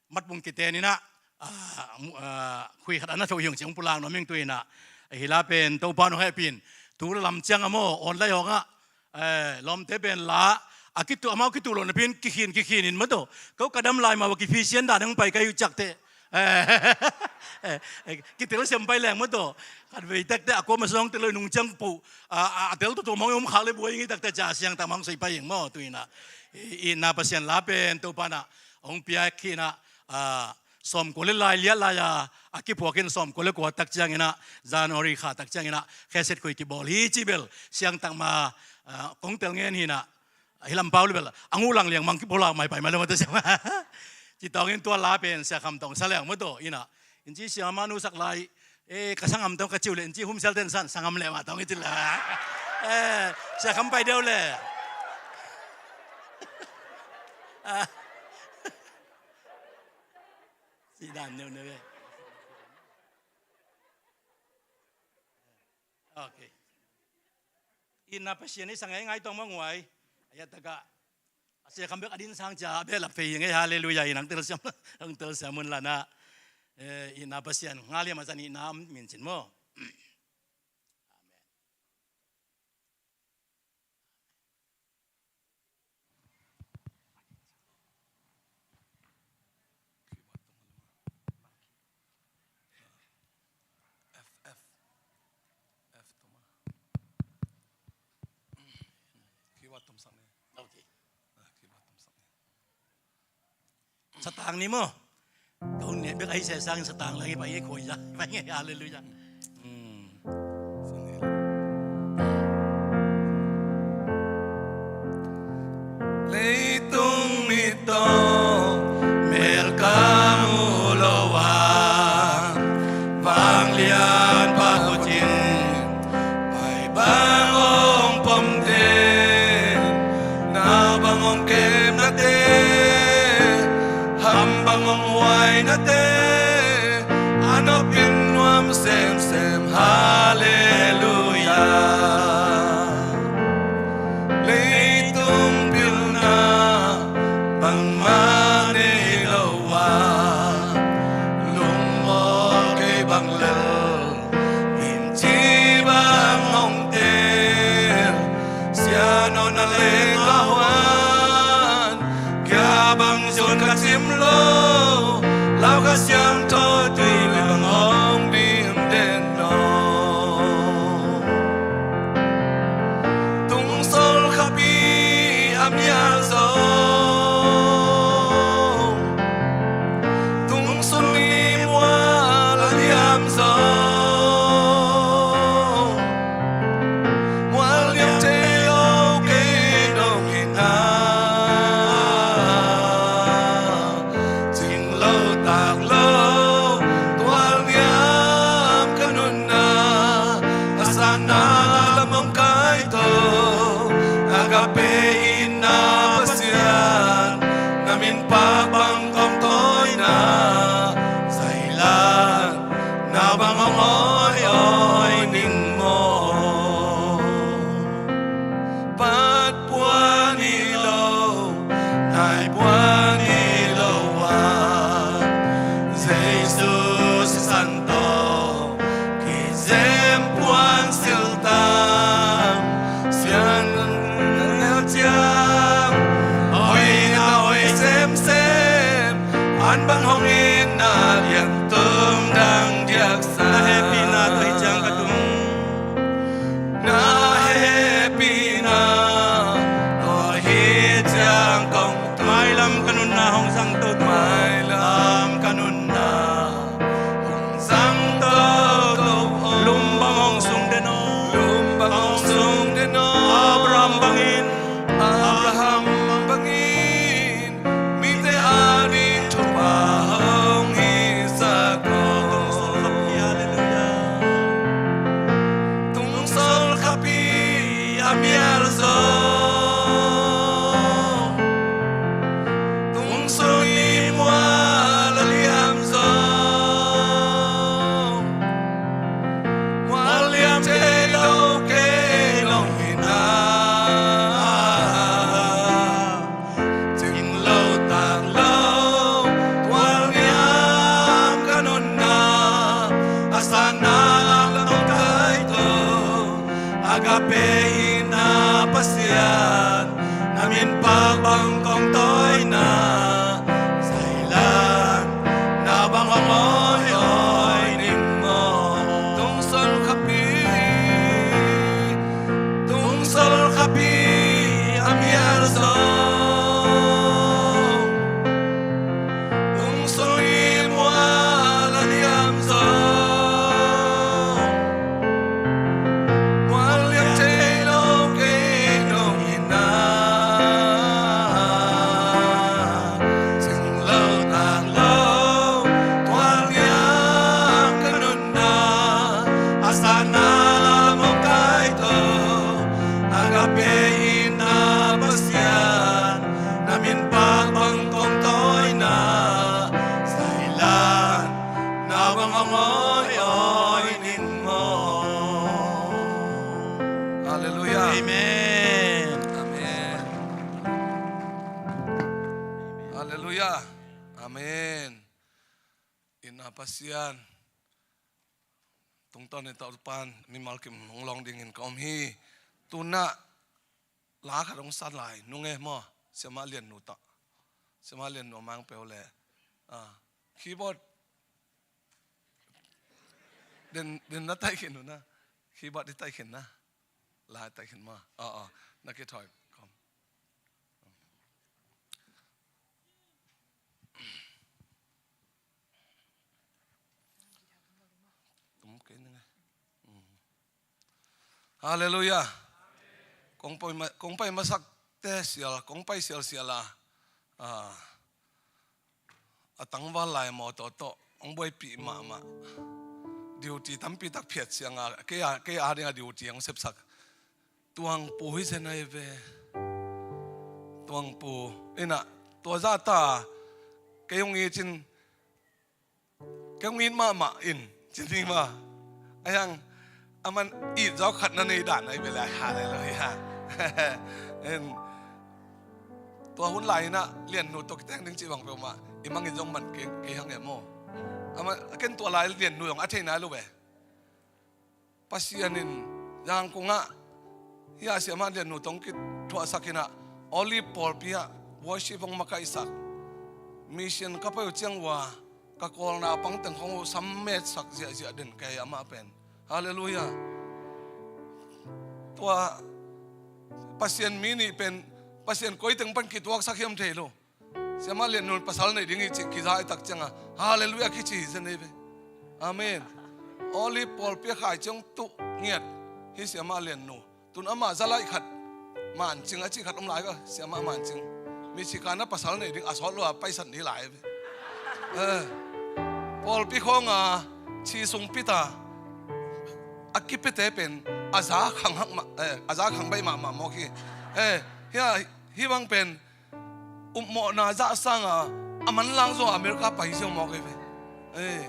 matpung kiten inah, ah, mu-, ah, khui khat a na thoh hi ung ci hong pulak nuam ing tu inah. Ahi la pen Topa nong hehpih in tu le lam ciang a maw, online hawng ah, eh, lawmte pen la a kitu, amau kitu lo napi in kikhin, kikhin in maw tawh, ko ka dam lai mah va kiphisian dan hong pai ka hi uh ciakteh, eh, eh, eh, kitel siam pai leng maw tawh, khatvei takteh a kuamah sung hong tel lo, i nung ciang peuh, ah, ah, a tel tutu mah hong om khak le buai ing hi takteh, cia siang tak mah hong soi pai ing maw, tu inah i, itna Pasian la pen Topa inah hong piak hi inah, ah, sawmkua le lai liat lai a, a kiphuak in sawmkua le kua tak ciang inah, January kha tak ciang inah khesit khui kibawl hi ci bel siang tak mah, ah, kong tel ngen hi inah, hih lam pau le bel a nguh lang liang mang kipulak mai pai mai lo mah tawh siang. Ci tawng in tua la pen Sia Kham tawh sa leng maw tawh inah, in ci Sia Manu sak lai, eh, ka sanggam tawh ka ci uh le, in ci Humsial ten san sanggam le mah tawh i ci le, eh, Sia Kham pai deuh le. Ah. Ci dan neu neu e. Okay. Itna Pasian i sang ei ngai tong mangwai. Aya taka a sia kham bek a din sang cia a beh lap phei hi ngei. Halleluia. In ang telsiam, ang telsiam mun lana. Eh, itna Pasian nga liam a zan itna min cin maw? Amen. F, F. F tom a. Keyboard tom sak ni. Okay. Ah, keyboard tom sak ni. Satang ni maw. Kong ne bek ai se sang satang lagi pai nge koi ja. Pai nge, halleluia. Hmm. Leitung mit tawh melkam uh lo a, vanglian pa khutin pai bang hong pomte, na bang hong kemnate, ham bang hong huainate, a nopin nuam semsem. Halleluia. Leitung pilna bangmah nei lo a, lungmawh kei bang lel, in ci bang hong tel, sianawh na leng a huan, kia bang zun ka cim lo, lau ka siangtho tui bang hong dim den lo. Tungsol khapi a mial zo, tungsol i mual a liam zo, mual liam thei lo kei dong in a, cing lo tak lo, tual niam ka nunna, a sanna lam hong kaito, agape itna Pasian, na min pak bang kong tawina, zailan na bang hong awi awi ning maw? Pat puan hi lo, nai puan hi lo a, Jesu sisan tawh kizem puan siltang, sian nel ciang, hoihna hoih semsem, an bang hong itna lian tung dang diaksa. Na hehpihna tawh hi ciang ka tung. Na hehpihna tawh hi ciang kong tung. Mailam ka nunna hong zangto, mailam ka nunna hong zangto. Lum bang hong sung den aw, lum bang hong sung den aw. Abraham bangin, Abraham bangin, mite ading thupha hong hisak aw. Halleluia. Tungsol khapi a mial zo, tungsol i mual a liam zo, mual liam thei lo kei long in a, cing lo tak lo, tual niam ka nunna, a sanna lam hong kaito, agape itna Pasian, na min pak bang kong tawina, zailan na bang hong awi awi ning maw? Tungsol khapi, tungsol khapi a mial zo, tungsol i mual a liam zo, mual liam thei lo kei dong in a, Pasian, tungtawn in Topa'n mimal kim hong lawng dingin ka om hi. Tunah la khat hong sa lai nung e maw? Siamah Lian Nu tawh. Siamah Lian Nu a mang peuh le, ah, keyboard den, den na taih khin uh na. Keyboard i taih khin na. La taih khin maw? Oh, oh. Na kithawi kawm. Tum kei ning e. Mm. Halleluiah. Kong pai ma-, kong pai masakte sial, kong pai sialsial a, ah, a tangval lai mawtaw tawh hong buaipih mahmah. Duty tampi tak phiat siang a, kei a, kei a ding a duty hong sepsak. Tuangpu hi zen ahi ve. Tuangpu. Inah, tua zah ta, kei hong it in, kei hong it mahmah in, ci ni maw. Ahi hang, aman it zaw khat na nei dan ahi ve le, halleluiah. In, tua hun lai inah, Lian Nu tawh kiteng ding cih bang peuhmah, i mang in zong man kei, kei hang e maw. Aman, ken tua lai Lian Nu zong a thei nai lo ve. Pasian in Zangkong ah, hih a Siamah Lian Nu tawh kithuahsak inah, Olive pawlpi ah worship hong makaihsak. Mission ka pai uh ciang uh a, ka kawlna pang teng khong uh sammetsak ziahziah den ka hi amah pen. Halleluiah. Tua Pasian mi nih pen, Pasian koi teng pan kituaksak hiam thei lo. Siamah Lian Nu in pasal nei ding hi cih kiza i tak ciang a, halleluiah kici hi zen ei ve. Amen. Olive pawlpi a khaici hong tuh ngiat hi Siamah Lian Nu. Tun amah za laih khat, Mancing a cih khat om lai ka, Siamah Mancing. Michigan a pasal nei ding a sawt lo a paisan ni lai ve. Eh, pawlpi khawng a, ci sung pita, a kipite pen, a za khang hak mah, eh, a za khang baih mahmah mawk hi. Eh, hia, hih bang pen, upmawhna zah sang a, a manlang zaw America pai ziau mawk hi ve. Eh,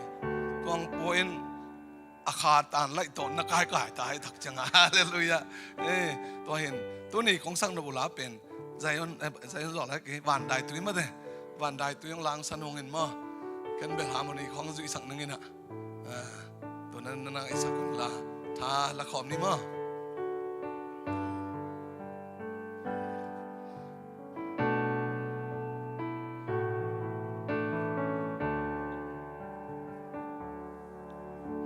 tuang pua in, a kha tan laih tawh na kaikai ta hi tak ciang a. Halleluiah. Eh, tua hin, tuni kong sak nop uh la pen, Zion, eh, Zion zaw lai kei, Van Dai Tui mate. Van Dai Tui hong langsan hong in maw. Ken bel harmony khong zuihsak ning inah. Ah, tua nan, nan, nan i sak un la. Tha la khawm ni maw.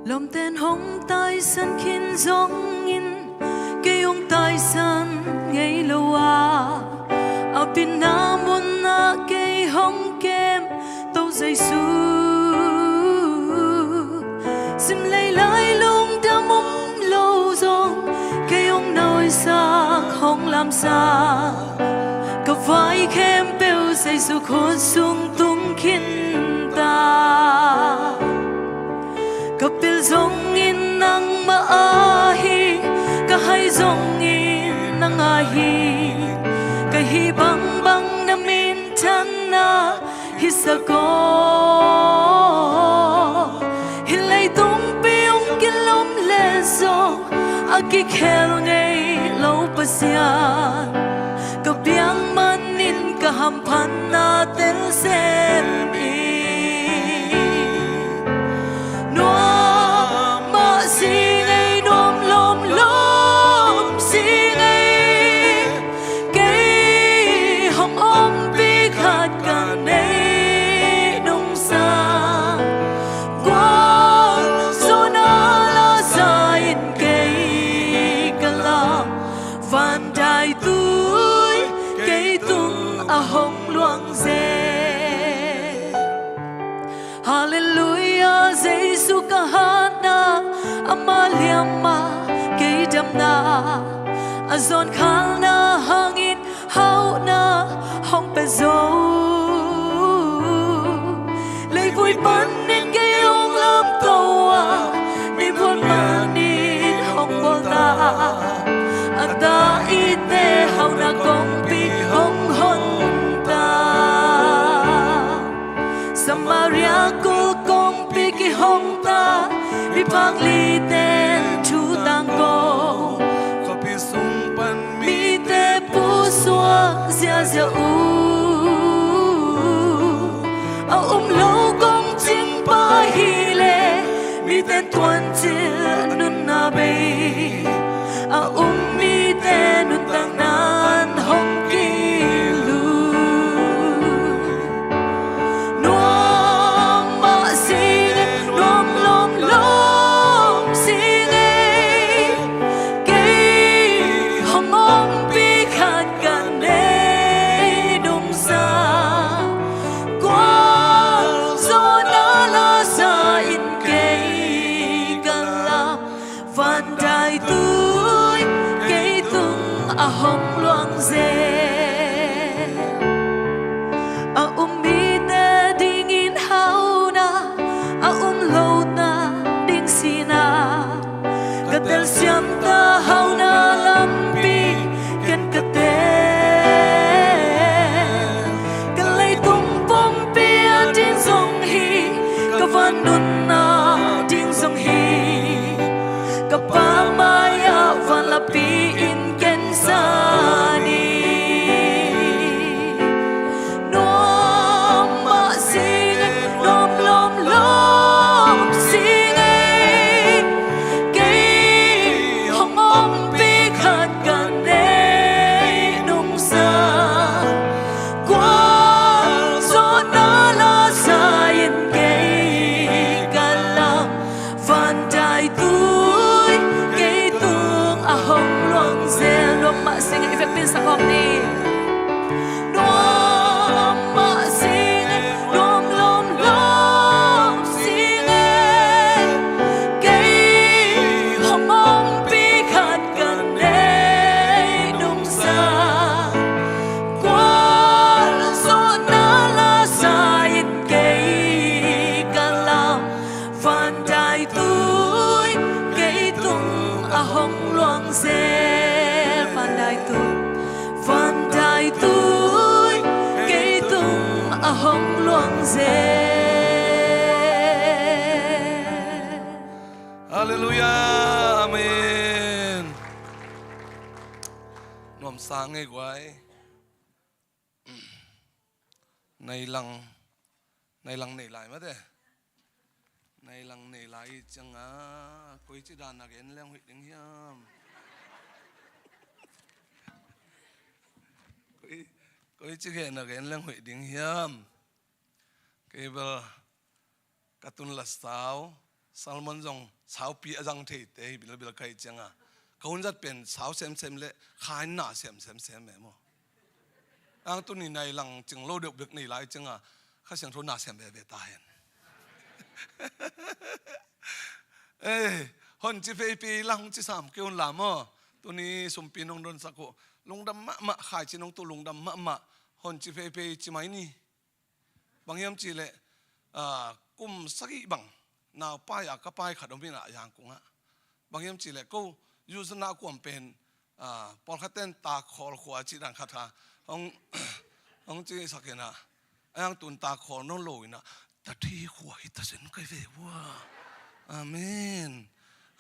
Lawmten hong taisan khin zongin kei hong taisan ngei lo a, a pinna munah kei hong kem To Jesu. Simlei lai lungdam om lo zong kei hong nawisak hong lamsak, ka vai khempeuh Jesu khut sung tung khin ta. Ka pil zongin nangmah ahi, ka hai zongin nang ahi, ka hih bangbang na minthanna hisak aw. Hih leitungpi hong kilum leh zong a kikhel ngei lo Pasian, ka biakman in ka hamphatna tel sem hi. Nuam mah si ngei, nuam lawm lawm si ngei, kei hong ompih khat ka nei nungsang. Gualzawhna la za in kei ka lam, Van Dai Tui kei tung a hong luang zen. Halleluiah, Jesu ka hatna, ama liamah kei damna, a zawnkhalna hangin hauhna hong pia zo. Leivui panin kei hong lamto a, mipuan panin hong bawl ta, a ta ite hauhna kongpi hong hon ta. Samaria khua kongpi kihong ta, miphak liten thu tangko, khuapi sung pan mite pusuak ziahziah uh. A um lo kong cingpa hi Puancil a nunna bei a um mite nuntakna in hong kilut. Nuam mah sing e, nuam lawmlawm sing e. Kei hong ompih khat ka neih nungsa, gualzawhna lasa in kei ka lam, vandaitui kei tung a hong luang zel. A um mite dingin hauna, a um lona ding sihna, ka telsiam ta hauna lampi ken ka tel. Ka leitung pumpi a ding zong hi, ka van nunna ding zong hi, ka Pa mai-ah vanlappi in ken za ni. Nuam mah sing e, nuam lawmlawm sing e. Kei hong ompih khat ka neih nungsa, gualzawhna lasa in kei ka lam, vandaitui kei tung a hong luang zel. Nuam mah sing e, i vekpi in sa khawm ni. Nuam mah sing e, nuam lawmlawm sing e. Kei hong ompih khat ka neih nungsa, gualzawhna lasa in kei ka lam, vandaitui kei tung a hong luang zel. Vandaitui, vandaitui kei tung a hong luang zel. Halleluiah. Amen. Nuamsa ngei guai. Nai lang, nai lang nei lai mate. Nai lang nei lai cianga, koici dan a gen leng hoih ding hiam? Koi, koici gen a gen leng hoih ding hiam? Kei bel ka tun la sau, Salmon zong saupi a zang theite hi bilbil ka hih cianga, ka hun zat pen sau semsem le kha in na sem semsem e maw. Ang tuni nai lang cing lo deuh bek nei lai cianga, Kha Siangtho na sem veve ta hen. Eh, hon ci pheiphei lang ci sam kei un la maw. Tuni sumpi nong donsak uh, lungdam mahmah, khaici nong tuh lungdam mahmah. Hon ci pheiphei ci mai ni. Bang hiam cihleh, ah, kum sagih bang naupai a ka pai khat om hi na, Yangon ah. Bang hiam cihleh ko, Yuzana kuam pen, ah, pawlkhat ten Takhawl khua cih dan khat ha, hong, hong cihsak hi na. A yang tun Takhawl nawn lo hi na, Tathi khua hi ta zen kai ve ua. Amen.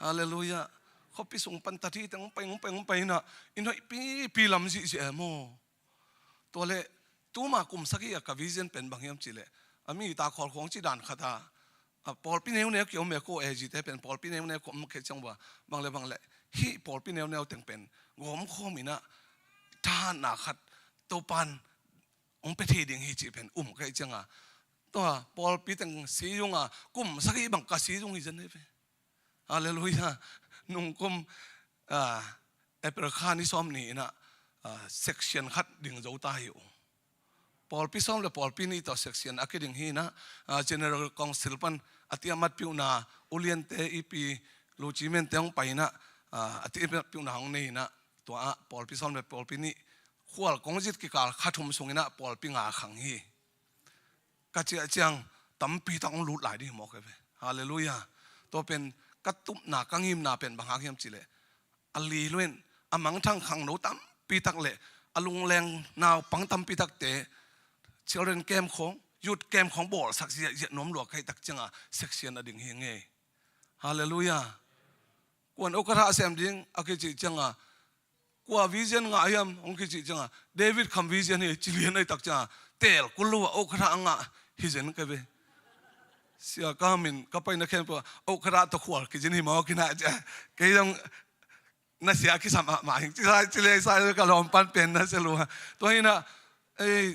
Halleluiah. Khuapi sung pan Tathi teng hong pai, hong pai, hong pai hi na, i noihpipi lam zihziah e maw. Tua leh, tuma kum sagih a ka vision pen bang hiam cihleh, a mi Takhawl khua hong cih dan khat a, a pawlpi neuneu ki om e ko, A G te pen pawlpi neuneu ki om kei ciang ua, bang le bang le, hih pawlpi neuneu teng pen gawm khawm in a, thahatna khat Topan hong pia thei ding hi cih pen um kei cianga, tua pawlpi teng si zung a, kum sagih bang ka si zung hi zen hi ve. Halleluiah. Nungkum, ah, April kha ni sawm ni in a, ah, section khat ding zo ta hi ung. Pawlpi sawm le pawlpi nih tawh section a kiding hi in a, ah, General Council pan a tiamat piuhna, uliante ipi, lucimente hong pai in a, ah, a tiamat piuhna hong nei in a, tua ah pawlpi sawm le pawlpi nih, khual kong zit kikal kha thum sung in a pawlpi nga khang hi. Ka ciah ciang tampi tak hong lut lai ding hi mawk e ve. Halleluiah. Tua pen ka tupna, ka ngimna pen bang hang hiam cihleh, a li luin a mangthang khangno tampi tak le a lungleng naupang tampi takte children camp khawng, youth camp khawng bawlsak ziahziah nuam lua ka hih tak cianga section a ding hi ngei. Halleluiah. Kuan okatha sem ding a kicih cianga, kua vision ngah hiam hong kicih cianga, David Kham vision hi ci lian a hih tak cianga, teel kul lo a okatha a ngah hi zen ka ve. Sia ka min ka paina khempeuh a, oh, ka rah tawh khual kizin hi maw, kinah cia. Kei zong na sia kisam ah mah hing, ci sai, ci le sai, ka lawm pan pen na sia lua. Tua hi na, ei,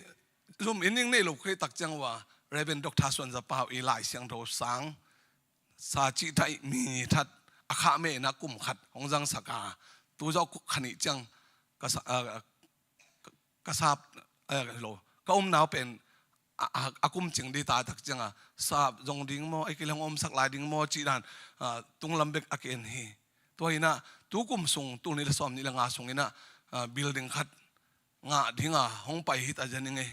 zum in ning nei lo kei tak ciang ua, Reverend Doctor Suan Za Pau i Lai Siangtho sang, sa cih thah mi that, a khah meh na kum khat, hong zang sak a, tu zawh kha nih ciang, ka sa, a, ka sap, eh, lo, ka umnau pen, a, a, a kum cing di ta tak ciang a, sap zong ding maw, ei kei leh hong omsak lai ding maw, cih dan, a, tunglam bek a ki-en hi. Tua hi na, tu kum sung, tul nih le sawm nih le nga sung hi na, a, building khat ngah ding a, hong pai hi ta zen ing ei.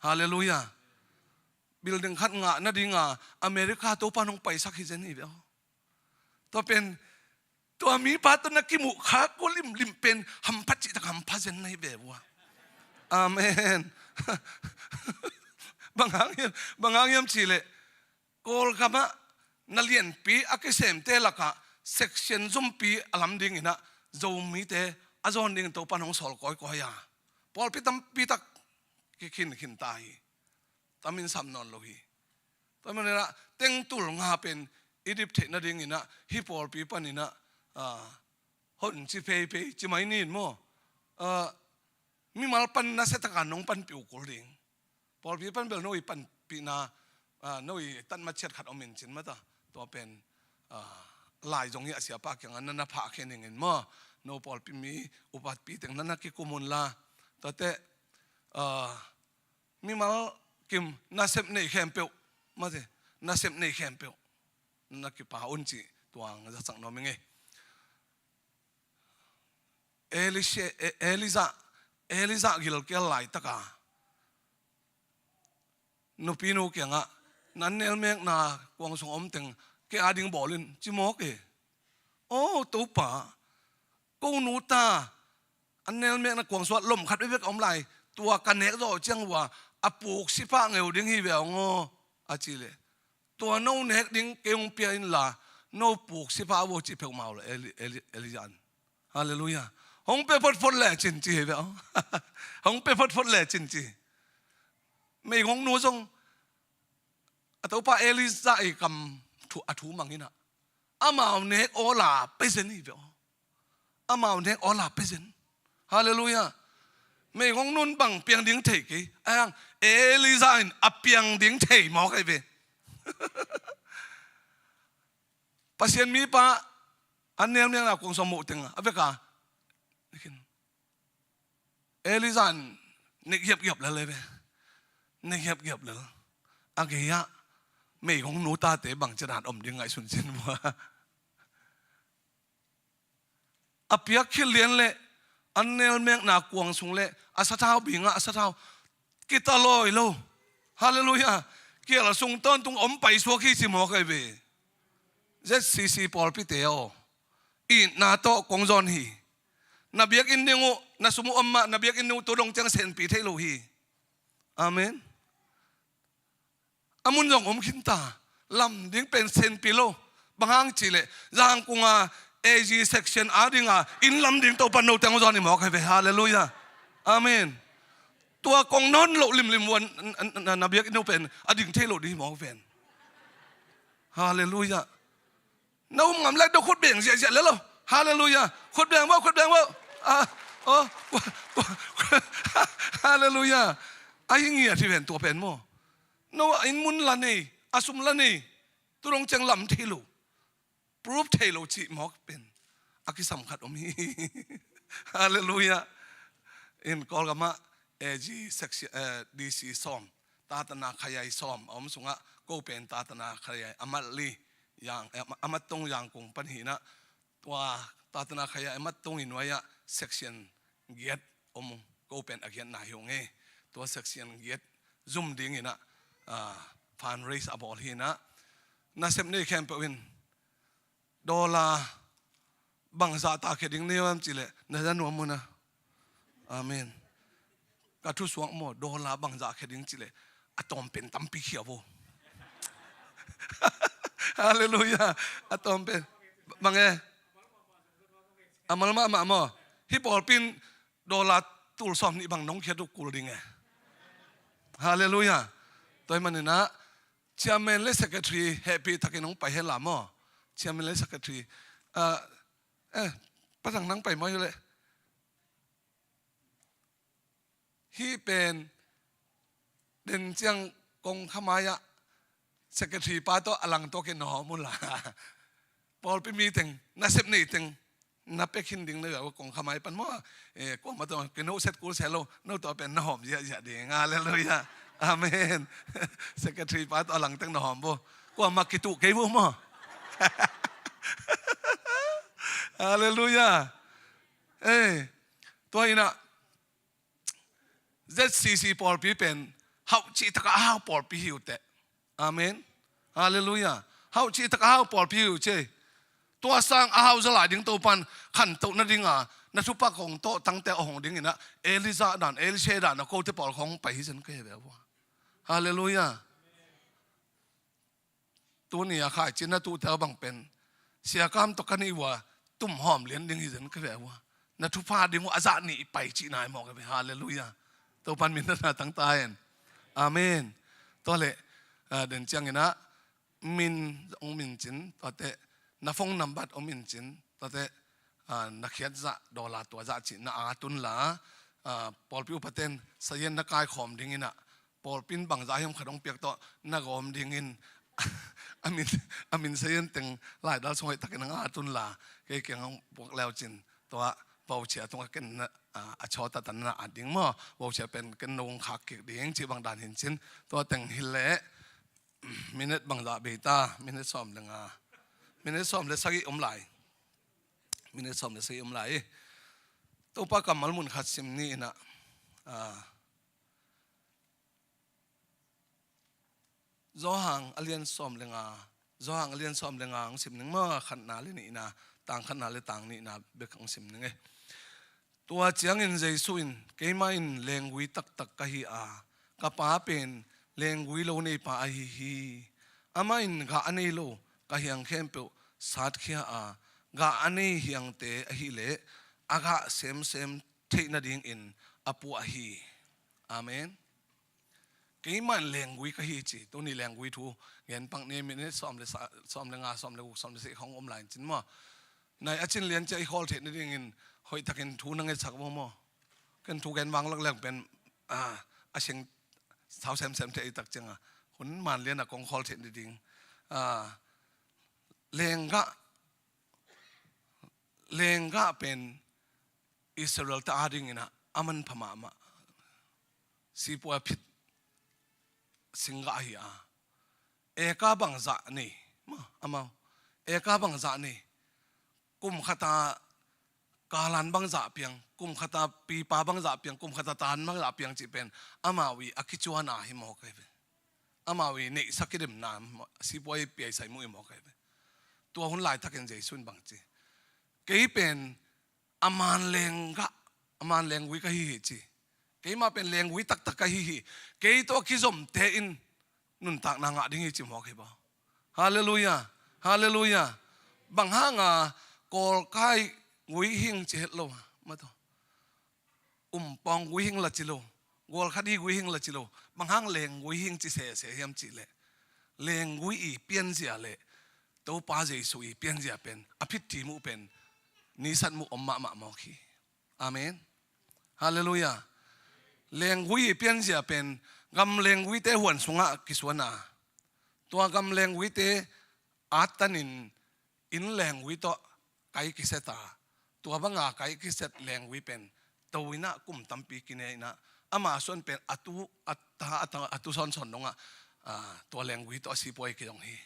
Halleluiah. Building khat ngah nading a, America Topa'n hong paisak hi zen hi ve aw. Tua pen, tua mipa tawh na kimuh kha kua limlim pen hampha cih tak hampha zen na hi ve ua. Amen. Bang hang hiam, bang hang hiam cih leh, Kawlgam ah na lianpi a kisemte lakah section zumpi a lam dingin ah Zomite a zawn dingin Topa'n hong sawl kawikawi a, pawlpi tampi tak kikhinkhin ta hi. Tamin sam nawn lo hi. Tua manin ah tengtul nga pen i dip theih nadingin ah hih pawlpi panin ah, ah, hon ci pheiphei ci mai ni in maw? Ah, mimal pan nasia takin nong panpih uh kul ding. Pawlpi pan bel no i panpihna, ah, no i tatmat ciat khat om in cin mata. Tua pen, ah, lai zong hi a, siapa kiangah na na phah khe ning in maw? No pawlpi mi upatpi teng na na kikum un la. Tuate, ah, mimal kim nasep nei khempeuh, mate, nasep nei khempeuh na kipha un cih tua hong zasak nuam ing ei. Elisha, E-, Elijah, Elijah gilkial laitaka nupinu kiangah, "Na nelmekna kuang sung om teng kei ading bawl in," ci mawk e. "Aw Topa, ko nu ta, a nelmekna kuang sungah lom khat bekbek a om lai, tua ka nek zawh ciang ua a puk sipah ngeu ding hi ve ong aw," a cih leh, "Tua no nek ding kei hong pia in la, no puk sipah vo," ci peuhmah uh leh Eli-, Eli-, Elijah in. Halleluiah. "Hong pia photphot lecin," ci hi ve aw. "Hong pia photphot lecin," ci. Meigong nu zong a topa Elijah i kam thu, a thu mang in ah, amau nek awla pia zen hi ve aw. Amau nek awla pia zen. Halleluiah. Meigong nun bang piang ding thei kei. Ahi hang Elijah in a piang ding thei mawk ahi ve. Pasian mipa a nelmekna kuang sung a muh teng a vek a, Elijah in nek giapgiap lel ahi ve. Nek giapgiap lel. A gei-ah meigong nu tate bangci dan om ding ngaihsun cin vua. A piak khit lian leh a nelmekna kuang sung leh a sathau bingah a sathau kita lawi lo. Halleluiah. Kial sung tawntung om paisuak hi ci mawk ahi ve. Z C C pawlpite aw, itna tawh kong zawn hi. Na biakinn ding uh, na sum uh om mah, na biakinn ding uh tu dong ciang senpi thei lo hi. Amen. A mun zong om khin ta. Lam ding pen senpi lo. Bang hang cih leh Zangkung a A G section a ding a inn lam ding Topa'n note hong zawn hi mawk ahi ve. Halleluiah. Amen. Tua kong nawn loh limlim ua na, na, na, na biakinn uh pen a ding thei lo ding hi mawk ven. Halleluiah. Na um ngam leh do khut beng ziahziah lel aw. Halleluiah. Khut beng vo, khut beng vo. Ah, oh. Halleluiah. Ahi ngiat hi ven tua pen maw. No a inn mun la nei, a sum la nei, tu dong ciang lam thei lo, proof thei lo cih mawk pen a kisam khat om hi. Halleluiah. In Kawlgam ah A G section, eh, D C sawm, tatana khayaay sawm a om sungah ko pen tatana khayaay a mat li, yang, eh, a mat tung Zangkung pan hi in ah, tua tatana khayaay a mat tung i nuai-ah section giat om, ko pen a giatna hi ung ei. Tua section giat zum dingin ah, ah, fundraise a bawl hi in ah, nasep nei khempeuh in dollar bangzah ta khia ding nei hiam cih leh na za nuam un ah. Amen. Ka thusuak maw, dollar bangzah khia ding cih leh a tawm pen tampi khia vo. Halleluiah. A tawm pen. Bang e? A mal mahmah maw. Hih pawlpi in dollar tul sawm nih bang nong khiat uh kul ding e. Halleluiah. Tua ahih manin ah Chairman le secretary hehpih takin hong pai hen la maw? Chairman le secretary. Ah, eh, Pa Thang nang pai maw hi leh. Hih pen den ciang kongkhak mai-ah secretary pa tawh a lang tawh kin na hawm un la. Pawlpi mi teng, nasep nei teng na pia khin ding na hi uh a, kongkhak mai pan maw. Eh, kuamah tawh kin hoset kul se lo, no tawh pen na hawm ziahziah ding. Halleluiah. Amen. Secretary pa tawh a lang teng na hawm bo. Kuamah kituh kei bo maw. Halleluiah. Eh, tua in ah Z C C pawlpi pen hauh cih takah a hau pawlpi hi uh teh. Amen. Halleluiah. Hauh cih takah a hau pawlpi hi uh ci. Tua sang a hau za lai ding Topan khantoh nading a, na thupha kong tawh tangte a hong ding in ah, Elijah dan, Elisha dan a kote pawl khong pai hi zen ka hi ve uh a. Halleluiah. Tuni a khaici na tuhte uh bang pen siakam tawh ka nih uh a, tum hawm lian ding hi zen ka hi ve uh a. Na thupha ding uh a zah nih i pai cihna hi mawk hi ve. Halleluiah. Topan min na tangta hen. Amen. Tua leh, ah, den ciang in ah min hong min cin, tua teh na phone number hong min cin, tua teh, ah, na khiat zah, dollar tua zah cih na at un la, ah, pawlpi upaten sayen na kaikhawm ding in ah, pawlpi in bangzah hiam khat hong piak tawh na gawm dingin a min, a min sayen teng laidal sung hoih takin hong at un la, kei kiang hong puak leu cin tua voucher tungah ken na, a, a chaw tatan na at ding maw? Voucher pen ken nong khak kik ding cih bang dan hi cin. Tua teng hi leh minute bangzah bei ta, minute sawm le nga, minute sawm le sagih om lai. Minute sawm le sagih om lai. Topa kammal mun khat sim ni in ah, ah, Johan a lian sawm le nga, Johan a lian sawm le nga hong sim ning maw, khatna le nihna, tang khatna le tang nihna bek hong sim ning e. Tua ciangin Jesu in, "Keimah in lenggui taktak ka hi a, ka Pa pen lenggui lo neipa ahi hi. Amah in gah a nei lo ka hiang khempeuh satkhia a, gah a nei hiangte ahih leh a gah semsem theih nadingin a puah hi." Amen. Keimah in lenggui ka hi ci. Tuni lenggui thu gen pak ni, minute sawm le sa-, sawm le nga, sawm le guk, sawm le sagih khong om lai in cin maw. Nai a cin lian ciah i khawl theih nadingin hoih takin thu na ngetsak maw maw. Ken thu gen vang laklak pen, ah, a sing sau semsem theih i tak ciang a, hun man lian a kong khawl theih nading. Ah, lenggah, lenggah pen Israel-te adingin ah a manpha mahmah. Sipuai a phit singgah ahi a. Eka bangzah nei, maw, amau. Eka bangzah nei. Kum khat a kalan bangzah piang, kum khat a pipa bangzah piang, kum khat a tan bangzah piang cih pen amau i a kicuana hi mawk ahi ve. Amau i neihsa kidemna, sipuai i piaisai muh hi mawk ahi ve. Tua hun laitakin Jesu in bang ci. Kei pen a man lenggah, a man lenggui ka hi hi ci. Keimah pen lenggui taktak ka hi hi. Kei tawh a kizomte in nuntakna ngah ding hi ci mawk hi baw. Halleluiah. Halleluiah. Bang hanga kawlkai gui hing ci het lo. Maw tawh. Umpawng gui hing la ci lo. Gualkhat i gui hing la ci lo. Bang hang lenggui hing ci sese hiam cih leh, lenggui i pianzia le Topa Jesu i pianzia pen a phitti muh pen nisat muh om mahmah mawk hi. Amen. Halleluiah. Lenggui i pianzia pen gam lengguite huan sungah kisuan a, tua gam lengguite attanin inn lenggui tawh kai kiset a, tua banga kai kiset lenggui pen to in ah kum tampi kine in ah, ama suan pen a tu, a ta, a ta, a tu sawnsawn dongah, ah, tua lenggui tawh a sipuai kidong hi.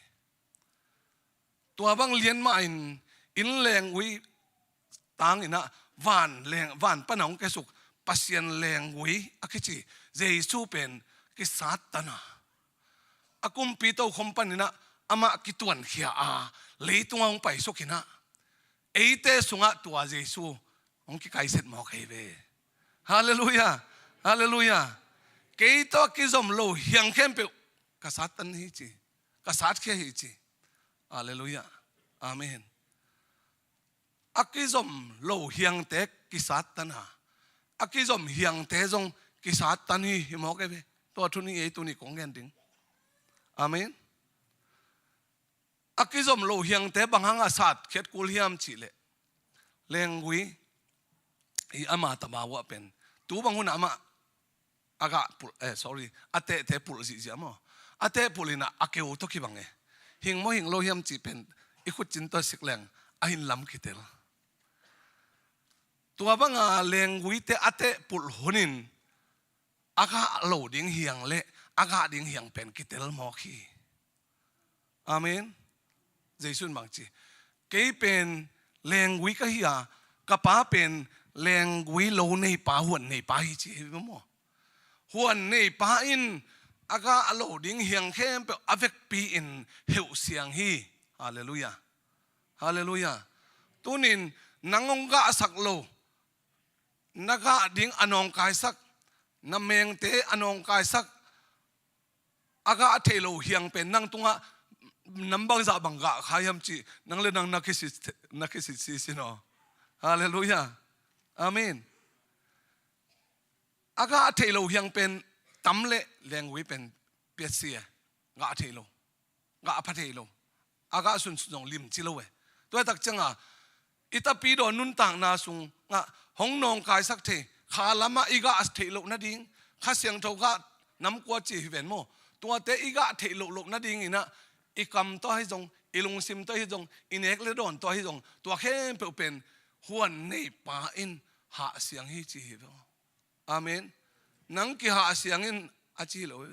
Tua bang lian mahin inn lenggui tangin ah van leng, van pana hong kiasuk Pasian lenggui a kici Jesu pen kisattan a, a kumpi tokhom panin ah amah kituankhia a, leitungah hong paisuk in ah, eite sungah tua Jesu hong kikaiset mawk ahi ve. Halleluiah. Halleluiah. Kei tawh a kizom lo hiang khempeuh ka sattan hi ci. Ka satkhia hi ci. Halleluiah. Amen. A kizom lo hiangte kisattan a, a kizom hiangte zong kisattan hi, hi mawk ahi ve. Tua thu nih ei tuni kong gen ding. Amen. kizom loh hiangte bang hangah sat khiat kul hiam cih leh, lenggui i ama tama uh ah pen tu bang hunah amah a gah pulh, eh, sorry, a tehte pulh zihziah maw. A teh pulh inah a keu tawh kibang e. Hing maw hing lo hiam cih pen i khutcin tawh sik leng a hin lam kitel. Tua banga lengguite a teh pulh hunin a gah lo ding hiang le a gah ding hiang pen kitel mawk hi. Amen. Jesu in bang ci, kei pen lenggui ka hi a, ka pa pen lenggui lo neipa, huan neipa hi ci hi maw. Huan neipa in a gah lo ding hiang khempeuh a vekpi in heuh siang hi. Halleluiah. Halleluiah. Tunin nang hong gahsak lo, na gah ding a nawngkaisak, na mengte a nawngkaisak, a gah theih loh hiang pen nang tungah nam bangzah bang gah kha hiam cih nang le nang na kisit, na kisit sisin aw. Halleluiah. Amen. A gah theih loh hiang pen tam le lenggui pen piatsi e. Gah theih lo, gah pha thei lo, a gah sunsun zong limci lo e. Tua tak cianga i tapidaw nuntakna sungah hong nawngkaisak thei, kha lamah i gah theih loh nading, Kha Siangtho gah namkua ci hi ven maw. Tuate i gah theih loh loh nadinginah i kam tawh ahi zong, i lungsim tawh ahi zong, i nek le dawn tawh ahi zong, tua khempeuh pen huan neipa in hah siang hi ci hi ve aw. Amen. Nang kihah siangin a ci lo.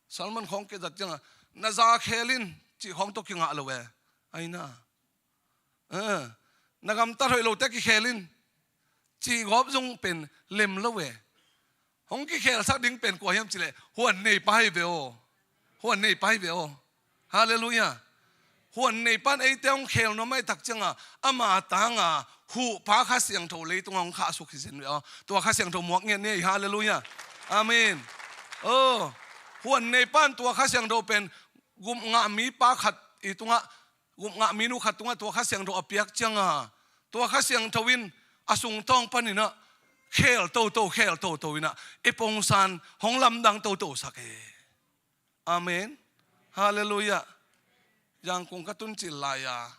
Salman khawng kizat cianga na za khel in cih khawng tawh kingah lo e. Aina, eh, na gamtat hoih lote kikhel in cih gawp zong pen lem lo e. Hong kikhelsak ding pen kua hiam cileh huan neipa hi ve aw. Huan neipa hi ve aw. Halleluiah. Huan neipan eite hong khel nuam aih tak cianga ama tanga huhpa Kha Siangtho leitungah hong khahsuk hi zen ve aw. Tua Kha Siangtho muak ngiat ni ei. Halleluiah. Amen. Oh, huan neipan tua Kha Siangtho pen gupngah mipa khat i tungah, gupngah minu khat tungah tua Kha Siangtho a piak cianga tua Kha Siangtho in a sungtawng paninah khel toto, khel toto inah i pongsan hong lamdang toto sak e. Amen. Halleluiah. Zangkung ka tun cil lai-a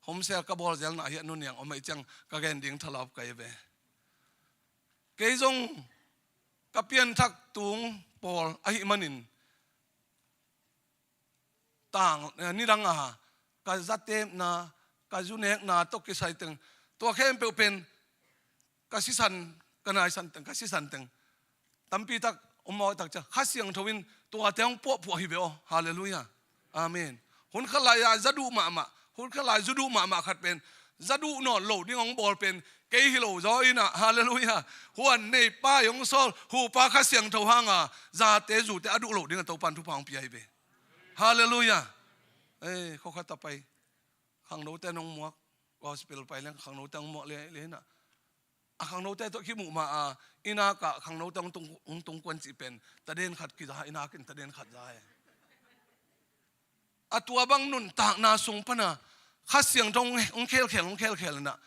homsel ka bawl zelna ahiah nuniang om aih ciang ka gen ding thalawp ka hi ve. Kei zong ka pianthak tung pawl ahih manin tang, eh, nidang a ka zatepna, ka zunekna tawh kisai teng, tua khempeuh pen ka sisan, ka naisan teng, ka sisan teng tampitak om mawk tak cia Kha Siangtho in tuate hong puahpuah hi ve aw. Halleluiah. Amen. Hun khat lai-a zaduh mahmah, hun khat lai zuduh mahmah khat pen zaduh nawn lo ding hong bawl pen kei hi lo zaw inah. Halleluiah. Huan neipa i hong sawl huhpa Kha Siangtho hanga zate zute a duh lo ding a Topan thupha hong pia hi ve. Halleluiah. Eh, khokhat a pai khangnote nong muak, gospel pai leng khangnote hong muak le, le inah a khangnote tawh kimuh ma a, i nakah khangnote hong tung, hong tungkuan cih pen taden khat kiza, i nakin taden khat za e. A tua bang nuntakna sung pana Kha Siangtho hong, hong khelkhel, hong khelkhel inah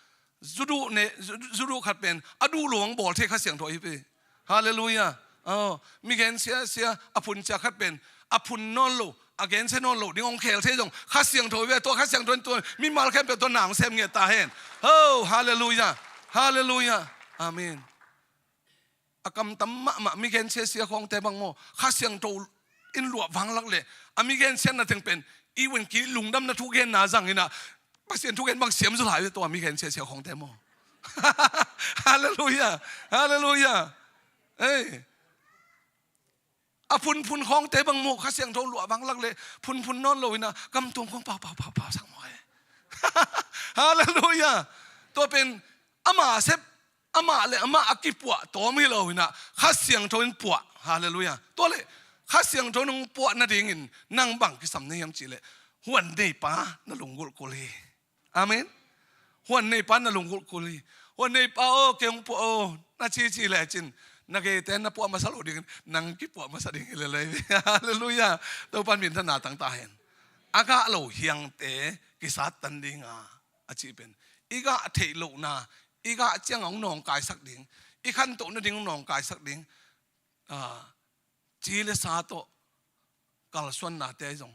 zuduh ne, zu-, zuduh khat pen a duh lo hong bawl thei Kha Siangtho ahi ve. Halleluiah. Oh, mi gen sia sia a phun cia khat pen a phun nawn lo, a gensia nawn lo ding hong khel thei zong Kha Siangtho ve. Tua Kha Siangtho in tua mimal khempeuh tua na hong sem ngiat ta hen. Ho, halleluiah. Halleluiah. Amen. A kamtam mahmah mi gensia sia khawngte bang maw, Kha Siangtho in luah vanglak leh a mi gensiatna teng pen i wen ki lungdamna thugenna zang inah Pasian thugen bang siam zaw lai ve tua mi gensia sia khawngte maw. Halleluiah. Halleluiah. Ei, a phunphun khawngte bang maw, Kha Siangtho luah vanglak leh phunphun nawn lo inah kamtuam khawng pau pau pau pau sang maw e. Halleluiah. Tua pen amah sep, amah le amah a kipuah tawm hi lo inah Kha Siangtho in puah. Halleluiah. Tua leh Kha Siangtho in hong puah nadingin nang bang kisam na hiam cihleh huan neipa na lunggulh kul hi. Amen. Huan neipa na lunggulh kul hi. Huan neipa aw, kei hong puah aw, na cici lecin na geite na puah masa lo dingin nang kipuah masa ding hi lelei. Halleluiah. Topan minthanna tang ta hen. A gah lo hiangte kisattan dinga a cih pen i gah theih lohna, i gah ciangah hong nawngkaisak ding, i khantoh nading hong nawngkaisak ding, ah, ci le sa tawh kalsuannate ahi zong,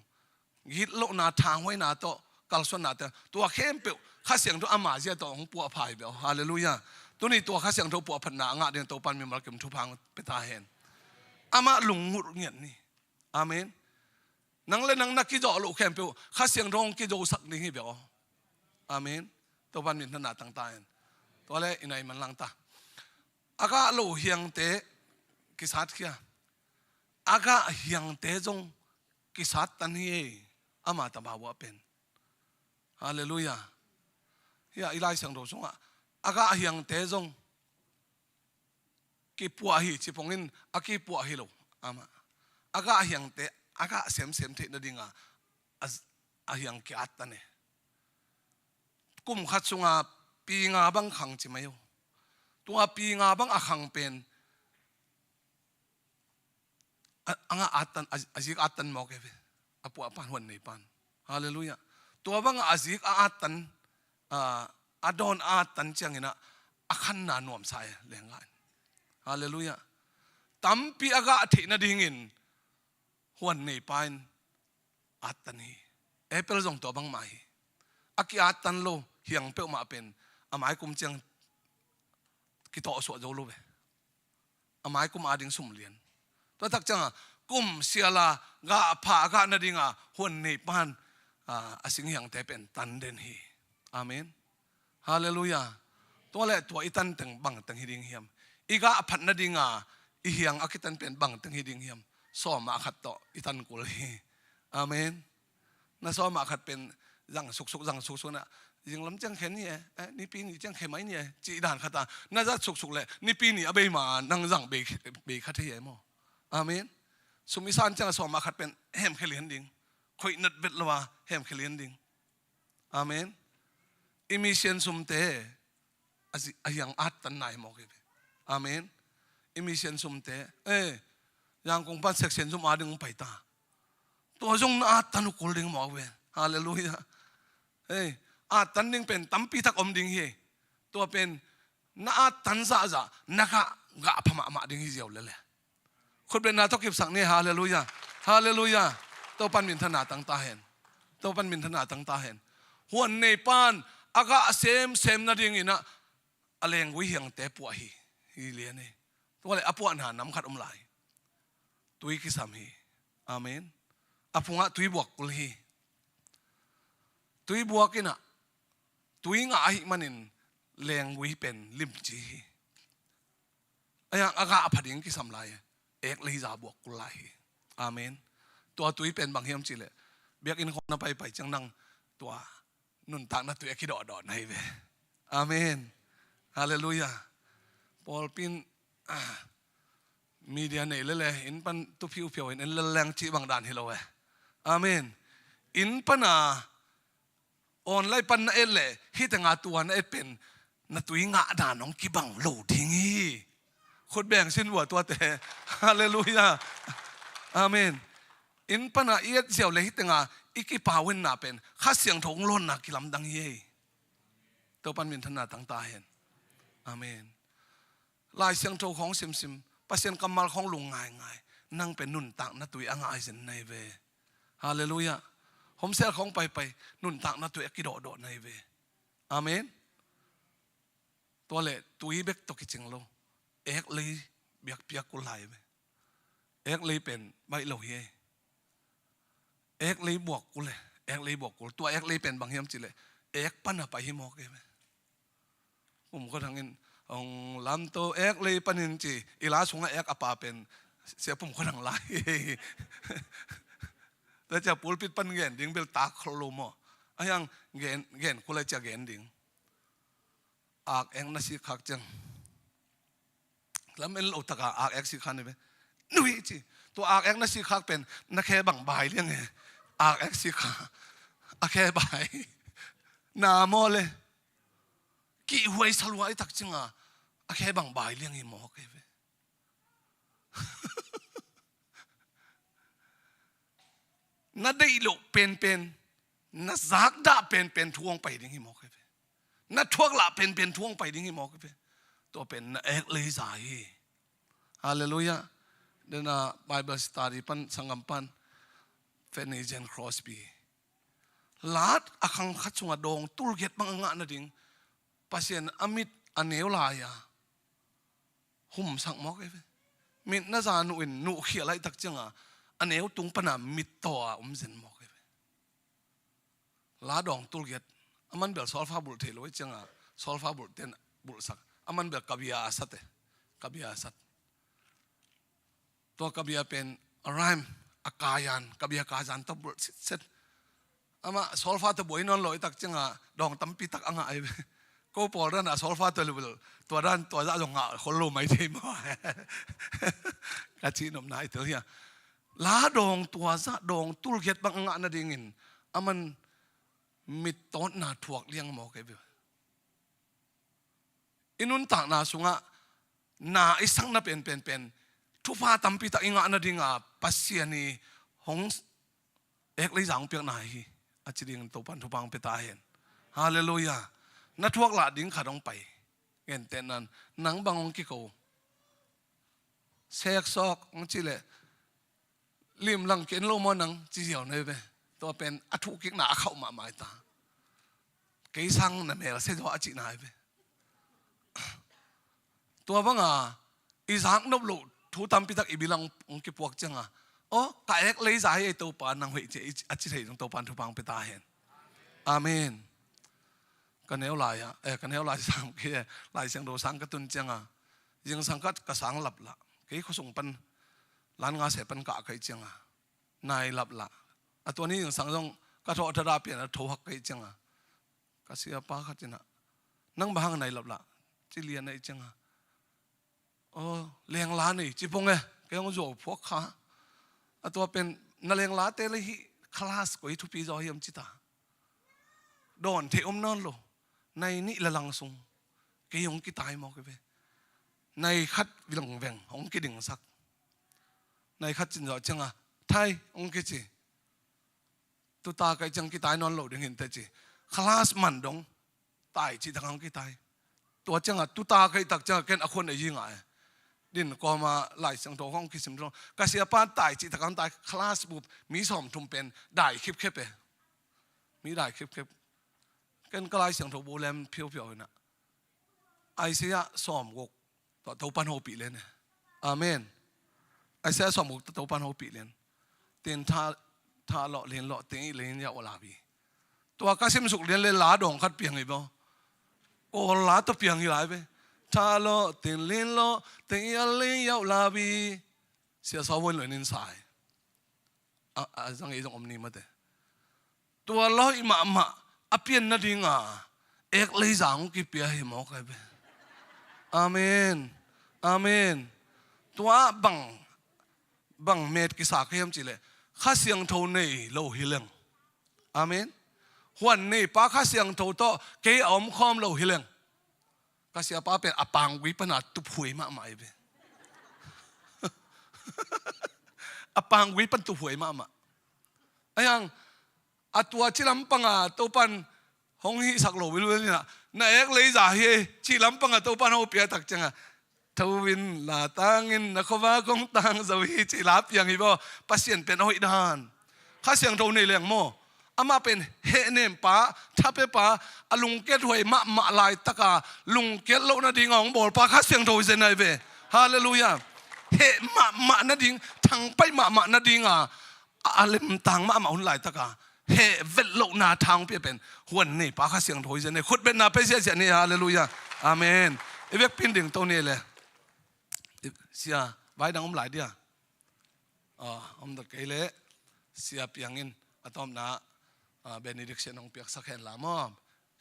gitlohna thanghuaina tawh kalsuannate, tua khempeuh Kha Siangtho ama zia tawh hong puahpha hi beh aw. Halleluiah. Tuni tua Kha Siangtho puahphatna a ngah ding Topan mimal kim thupha hong pia ta hen. Amah lungngut ngiat ni. Amen. Nang le nang na kizawh loh khempeuh Kha Siangtho hong kizosak ding hi beh aw. Amen. Topan minthanna tang ta hen. Tua le i nai manlang ta. A gah lo hiangte kisatkhia. A gah hiangte zong kisattan hi ei. Ama taba uah pen. Halleluiah. Hia i Lai Siangtho sungah a gah hiangte zong kipuah hi ci pongin a kipuah hi lo. Amah a gah hiangte a gah semsem theih nadinga a, a hiang ki-attan e. Kum khat sunga pi nga bang khang ci mai uh. Tua pi nga bang a khang pen a, a ngah attan, a, a zik attan mawk e ve. A puahpan, huan neipan. Halleluiah. Tua bangah a zik a attan, a, a dawn a attan ciangin ah a khanna nuamsa e, lengah in. Halleluiah. Tampi a gah theih nadingin huan neipa in attan hi. Apple zong tua bangmah hi. A ki-attan lo hiang peuhmah pen a maikum ciang kitawhsuah zo lo ve. A maikum ading sum lian. Tua tak cianga kum siala gah pha a gah nadinga huan neipan, a, a singhiangte pen tan den hi. Amen. Halleluiah. Tua le tua i tan teng bang teng hi ding hiam? I gah phat nadinga i hiang a kitan pen bang teng hi ding hiam? Sawmah khat tawh i tan kul hi. Amen. Na sawmah khat pen zang suksuk, zang suksuk na, zinglam ciang khe ni e, eh, nipi ni ciang khe mai ni e, cih dan khata na zat suksuk le nipi ni a bei ma nang zang bei, bei kha thei e maw? Amen. Sum i san ciang a sawmah khat pen hemkhe lian ding. Khoih nat vet lo a hemkhe lian ding. Amen. I mission sumte a zi-, a hiang attan nai mawk hi ve. Amen. I mission sumte, eh, Yangon pan section sum ading hong pai ta. Tua zong na attan uh kul ding mawk ve. Halleluiah. Hei, attan ding pen tampi tak om ding hi. Tua pen na attan zahzah na gah, gah pha mahmah ding hi ziau lele. Khutbetna tawh kipsak ni. Halleluiah. Halleluiah. Topan minthanna tang ta hen. Topan minthanna tang ta hen. Huan neipan a gah semsem nadingin ah a lenggui hiangte puah hi. Hi lian hi. Tua le a puahna nam khat om lai. Tui kisam hi. Amen. A phungah tui buak kul hi. Tui buak in ah tui ngah ahih manin lenggui pen limci hi. A hiang a gah pha ding kisam lai. Ek leiza buak kul lai hi. Amen. Tua tui pen bang hiam cih leh biakinn khawng na paipai ciang nang tua nuntakna tui a kidawhdawh na hi ve. Amen. Halleluiah. Pawlpi in, ah, media nei lele, inn pan tu phiuphiau in en leleng cih bang dan hi lo e. Amen. Inn pana online pan na et leh hih tenga tua na et pen na tui ngah dan hong kibang lo ding hi. Khut beng sin vua tuate. Halleluiah. Amen. Inn pana i et ziau le hih tenga i kipau henna pen Kha Siangtho hong lawnna kilamdang hi ei. Topan minthanna tang ta hen. Amen. Lai Siangtho khawng simsim, Pasian kammal khawng lung ngaingai, nang pen nuntakna tui a ngah hi zen na hi ve. Halleluiah. Homesel khawng paipai nuntakna tui a kidawhdawh na hi ve. Amen. Tua le tui bek tawh kicing lo. Ek lei biakpiak kul lai ve. Ek lei pen baih lo hi ei. Ek lei buak kul e. Ek lei buak kul. Tua ek lei pen bang hiam cih leh ek pana pai hi mawk e ve. Pum Khua Thang in hong lamto ek lei panin ci, i la sungah ek a pa pen Sia Pum Khua Thang lai. Tua cia pulpit pan gen ding bel tak khol lo maw? A hiang gen, gen kul a cia gen ding. Ak ek na sik khak ciang, lam en lo taka ak ek sik kha ni ve. Nui ci. Tua ak ek na sik khak pen na khe bang bai liang e. Ak ek sik kha. A khe bai. Na maw le. Kihhuai saluai tak cinga a khe bang bai liang hi mawk e ve. Na deih loh penpen, na zakdah penpen thu hong pai ding hi mawk hi ve. Na thuaklah penpen thu hong pai ding hi mawk hi ve. Tua pen na ek leiza hi. Halleluiah. Dena Bible study pan, sanggam pan, Fanny Jane Crosby. Lat a khang khat sungah dawng tulgiat bang a ngah nading Pasian a mit a neu lai-a humsak mawk ei ve. Mit na za nuh in nuhkhial laihtak cianga a neu tung pana mit taw a um zen mawk ei ve. La dawng tulgiat, a man bel sawlfa bulh thei lo ei cianga sawlfa bulh ten bulhsak, a man bel kabia a sat e, kabia a sat. Tua kabia pen a rhyme, a kaian, kabia kaian tawh bulh sitset. Amah sawlfa tawh buai nawn lo ei tak cianga dawng tampi tak a ngah ei ve. Ko pawl dan a sawlfa tawh lubel tua dan tua zah zong ngah khol lo mai thei maw? Ka cihnopna i tel hia. La dawng tua zah dawng tulgiat bang a ngah nadingin a man mittawtna thuak liang mawk ei ve. I nuntakna sungah na i sakna penpenpen thupha tampi tak i ngah nadinga Pasian i hong ek lei zang piakna hi. A ci dingin Topan thupha hong pia ta hen. Halleluiah. Na thuak lah ding khat hong pai. Gentehnan nang bang hong kiko, seksawk hong cih leh limlang ken lo maw nang ci ziau na hi ve. Tua pen a thuhkikna a khauh mahmah hi ta. Kei sang na mel se zaw a cihna hi ve. Tua banga i zaknop loh thu tampi tak i bilang hong kipuak cianga, aw ka ek lei za hi ei Topa nang hoih ci a ci thei zong Topan thupha hong pia ta hen. Amen. Ka neu lai-ah, eh, ka neu lai sang kei e, Lai Siangtho sang ka tun cianga zingsang khat ka sang lap lah. Kei khuasung pan lan nga se pan kah ka hih cianga nai lap lah. A tua ni zingsang zong ka thawh thada pian a tho hak ka hih cianga ka siapa khat inah, nang bang hang nai lap lah ci lian a hih cianga, aw lengla nei ci pong e, kei hong zuau phuak kha. A tua pen na lenglate lei hih khalas koi thupi zaw hiam ci ta. Dawn theih om nawn lo. Nai nih la lang sung kei hong kitai mawk hi ve. Nai khat vilangveng hong kidingsak. Nai khat cin zawh cianga thai hong kici. Tuta ka hih ciang kitai nawn lo ding hinteh ci. Khalas man dong tai cih tak hong kitai. Tua cianga tuta ka hih tak cianga ken a khun a yi ngah e. Din kawma Lai Siangtho hong kisim dong ka siapa tai cih tak hong tai khalas bup mi sawm thum pen dai khipkhep e. Mi dai khipkhep. Ken ka Lai Siangtho bu lem phiophiau inah Isaiah sawmguk tawh Topan hopih len e. Amen. Isaiah sawmguk tawh Topan hopih len. Tin tha, tha lawh lin lawh, tin i lin yauh la bi. Tua ka simsuk lian le la dawng khat piang hi baw. Kawl la tawh piang hi lai ve. Tha lawh, tin lin lawh, tin i a lin yauh la bi. Sia sawvon lo nin sai. A, a zang ei zong om ni mate. Tua lawh i mahmah a pian nadinga ek lei zang kipia hi mawk ai ve. Amen. Amen. Tua bang bang met kisa ka hiam cileh Kha Siangtho nei lo hi leng. Amen. Huan nei pa Kha Siangtho tawh kei a om khawm lo hi leng. Ka siapa pen a panggui pana tuphuai mahmah hi ve. A panggui pan tuphuai mahmah. Ayang a tua ci lampanga Topan hong hihsak lo vilvel inah na ek leiza hi ei ci lampanga Topan hong pia tak cianga tho in la tangin na khuava kong tang zo hi ci la piang hi baw. Pasian pen a hoih dan. Kha Siangtho nei leng maw? Amah pen hehnem pa, thape pa, a lungkiat huai mahmah laitaka lungkiat loh nadinga hong bawlpa Kha Siangtho hi zen ai ve. Halleluiah. Heh mahmah nading, thangpaih mahmah nadinga a lemtang mahmah hun laitaka heh vet lohna tha hong pia pen huan nei pa Kha Siangtho hi zen ai. Khutbetna pe ziahziah ni. Halleluiah. Amen. I vekpin ding to ni le. Sia vai dang om lai dia. Ah, om dot kei le sia piangin a tawpna, ah, benediction hong piaksak hen la maw?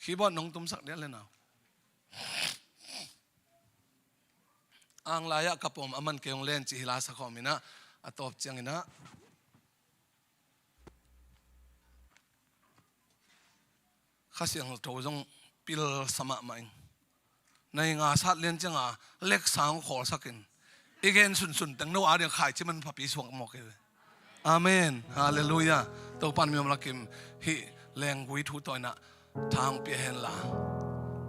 Keyboard nong tumsak dia le nau. Ang lai-ah ka pom a man kei hong len cih hi la sakhawm inah a tawp cianginah Kha Siangtho zong pilsa mahmah ing. Nai nga sat lian cianga leksa hong khawlsakin i gen sunsun teng no a ding khaici man phapi suak mawk hi ve. Amen. Halleluiah. Topan miom lakim hih lenggui thu tawinah tha hong pia henla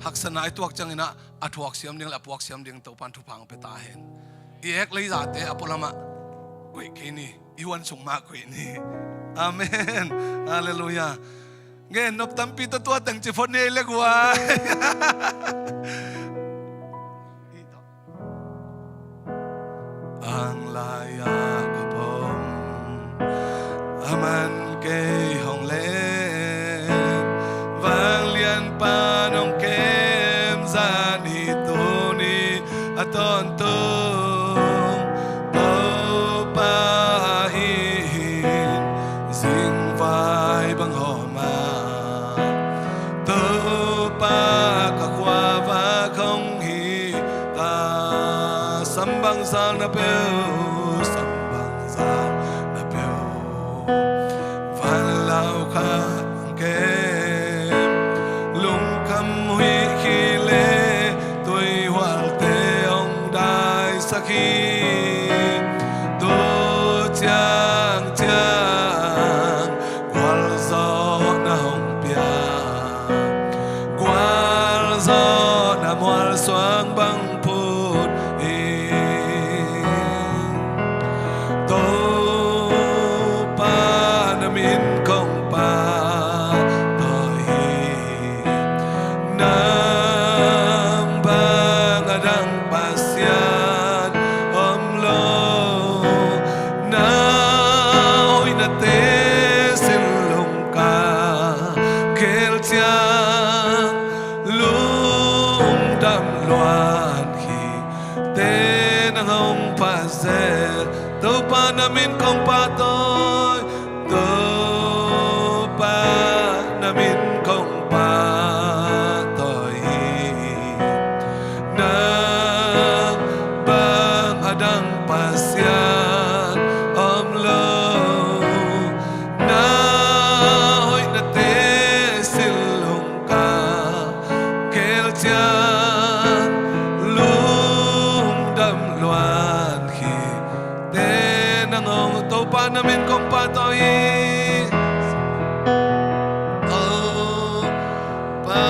haksatna i tuak cianginah a thuak siam ding le a puak siam ding Topan thupha hong pia ta hen. I ek leizate a pualamah koih kei ni. I huan sung mah koih ni. Amen. Halleluiah. Ngen nop tampi tawh tua teng ci phot ni ei le guai. Ang lai-ah ka pom, a man kei hong len, vanglian pan hong kem, zan hi tuni a tawntung Topa ahi in, zingvai bang hawm a, Topa ka khuavak hong hi ta. Sam bangzah na peuh, sam bangzah na peuh, van lau khat hong kem, lungkham huih khi le tuihualte hong daisak hi. Tu ciangciang gualzawhna hong pia, gualzawhna mualsuang bang phut hi. Topa na min kong pahtawi hi. Nang bang a dang Pasian om lo. Na hoihnate sin lungka khel ciang, lungdam luan khite nang hong pha zel. Topa na min kong pahtawi, Topa na min kong pahtawi hi. Nang bang a dang Pasian om lo. Na hoihnate sin lungka khel ciang, lungdam luan khite nang hong. Topa na min kong pahtawi hi. Topa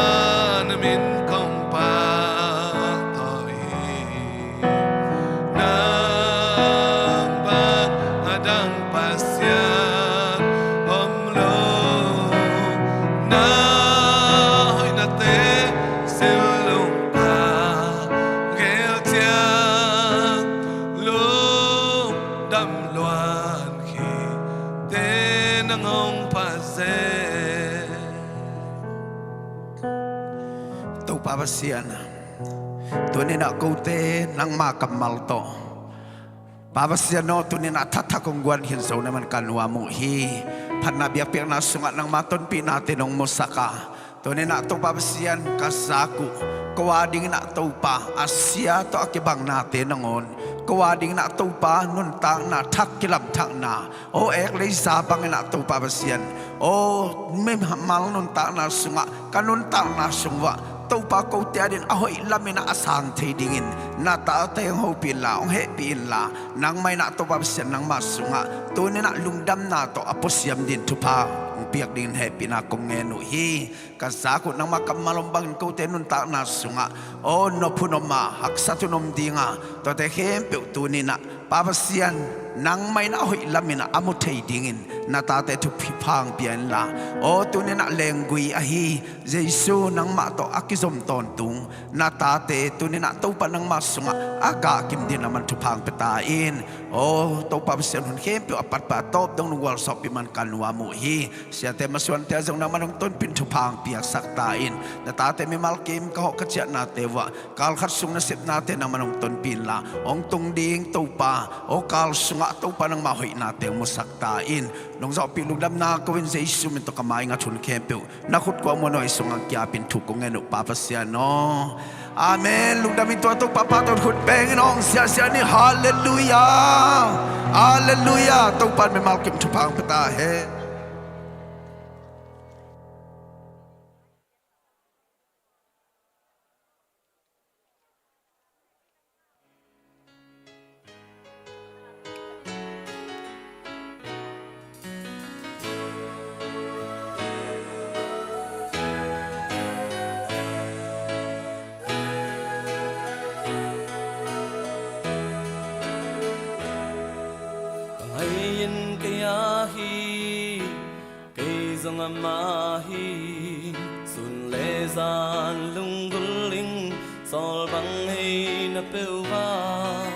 na min kong pahtawi hi. Nang bang a dang Pasian om lo. Na hoihnate sin lungka khel ciang, lungdam luan khite nang hong pha zel. Topa Pasian, tuni-in ah kote nangma kammal tawh, Pa Pasian aw, tuni-in ah thathak hong guan khin zo na man ka nuam uh hi. Phatna biakpiakna sungah nangma tonpihnate nong musak a, tuni-in ah Topa Pasian ka zak uh, ko a dingin ah Topa a sia tawh a kibangnate nangawn, ko a dingin ah Topa nuntakna thak kilamthakna, aw ek lei za bangin ah Topa Pasian, aw mimal nuntakna sungah, ka nuntakna sung uah Topa kote a dingin a hoih lamin ah a sang thei dingin na tate hong hopih inla, hong hehpih inla, nangmah in ah Topa Pasian nangmah sungah tuni-in ah lungdamna tawh a puasiam dingin thupha hong piak dingin hehpihna kong ngen uh hi. Ka zak uh nangma kammal om bangin kote nuntakna sungah aw nop hun om a, haksat hun om ding a, tuate khempeuh tuni-in ah Pa Pasian, nangmah in a hoih lamin ah a mu thei dingin na tate thupha hong pia inla, aw tuni-in ah lenggui ahi Jesu nangmah tawh a kizom tawntung na tate tuni-in ah Topa nangmah sungah a gah kim dingin na man thupha hong pia ta in. Aw Topa Pasian, hun khempeuh a pat pah a tawp dong nong gualzawhpih man ka nuam uh hi. Siate masuante ah zong nangman hong tonpih in thupha hong piaksak ta in. Na tate mimal kim ka hawh ka ciahnate uah kal khat sung nasepnate nangman hong tonpih inla, hong tung ding Topa, aw kal sungah Topa nangmah hoihnate hong musak ta in. Nong zawhpih lungdamna ko-in Jesu min tawh ka mai ngat, hun khempeuh na khut kuamah nuai sungah hong kiapin thu kong ngen uh Pa Pasian aw. Amen. Lungdam in tua Topa pahtawi khut bengin hong siasia ni. Halleluiah. Halleluiah. Topa in mimal kim thupha hong pia ta hen. Ka ngai in kei a hi, kei zong amah hi. Sun le zan lunggulh in, sawl bang hei na peuh vang.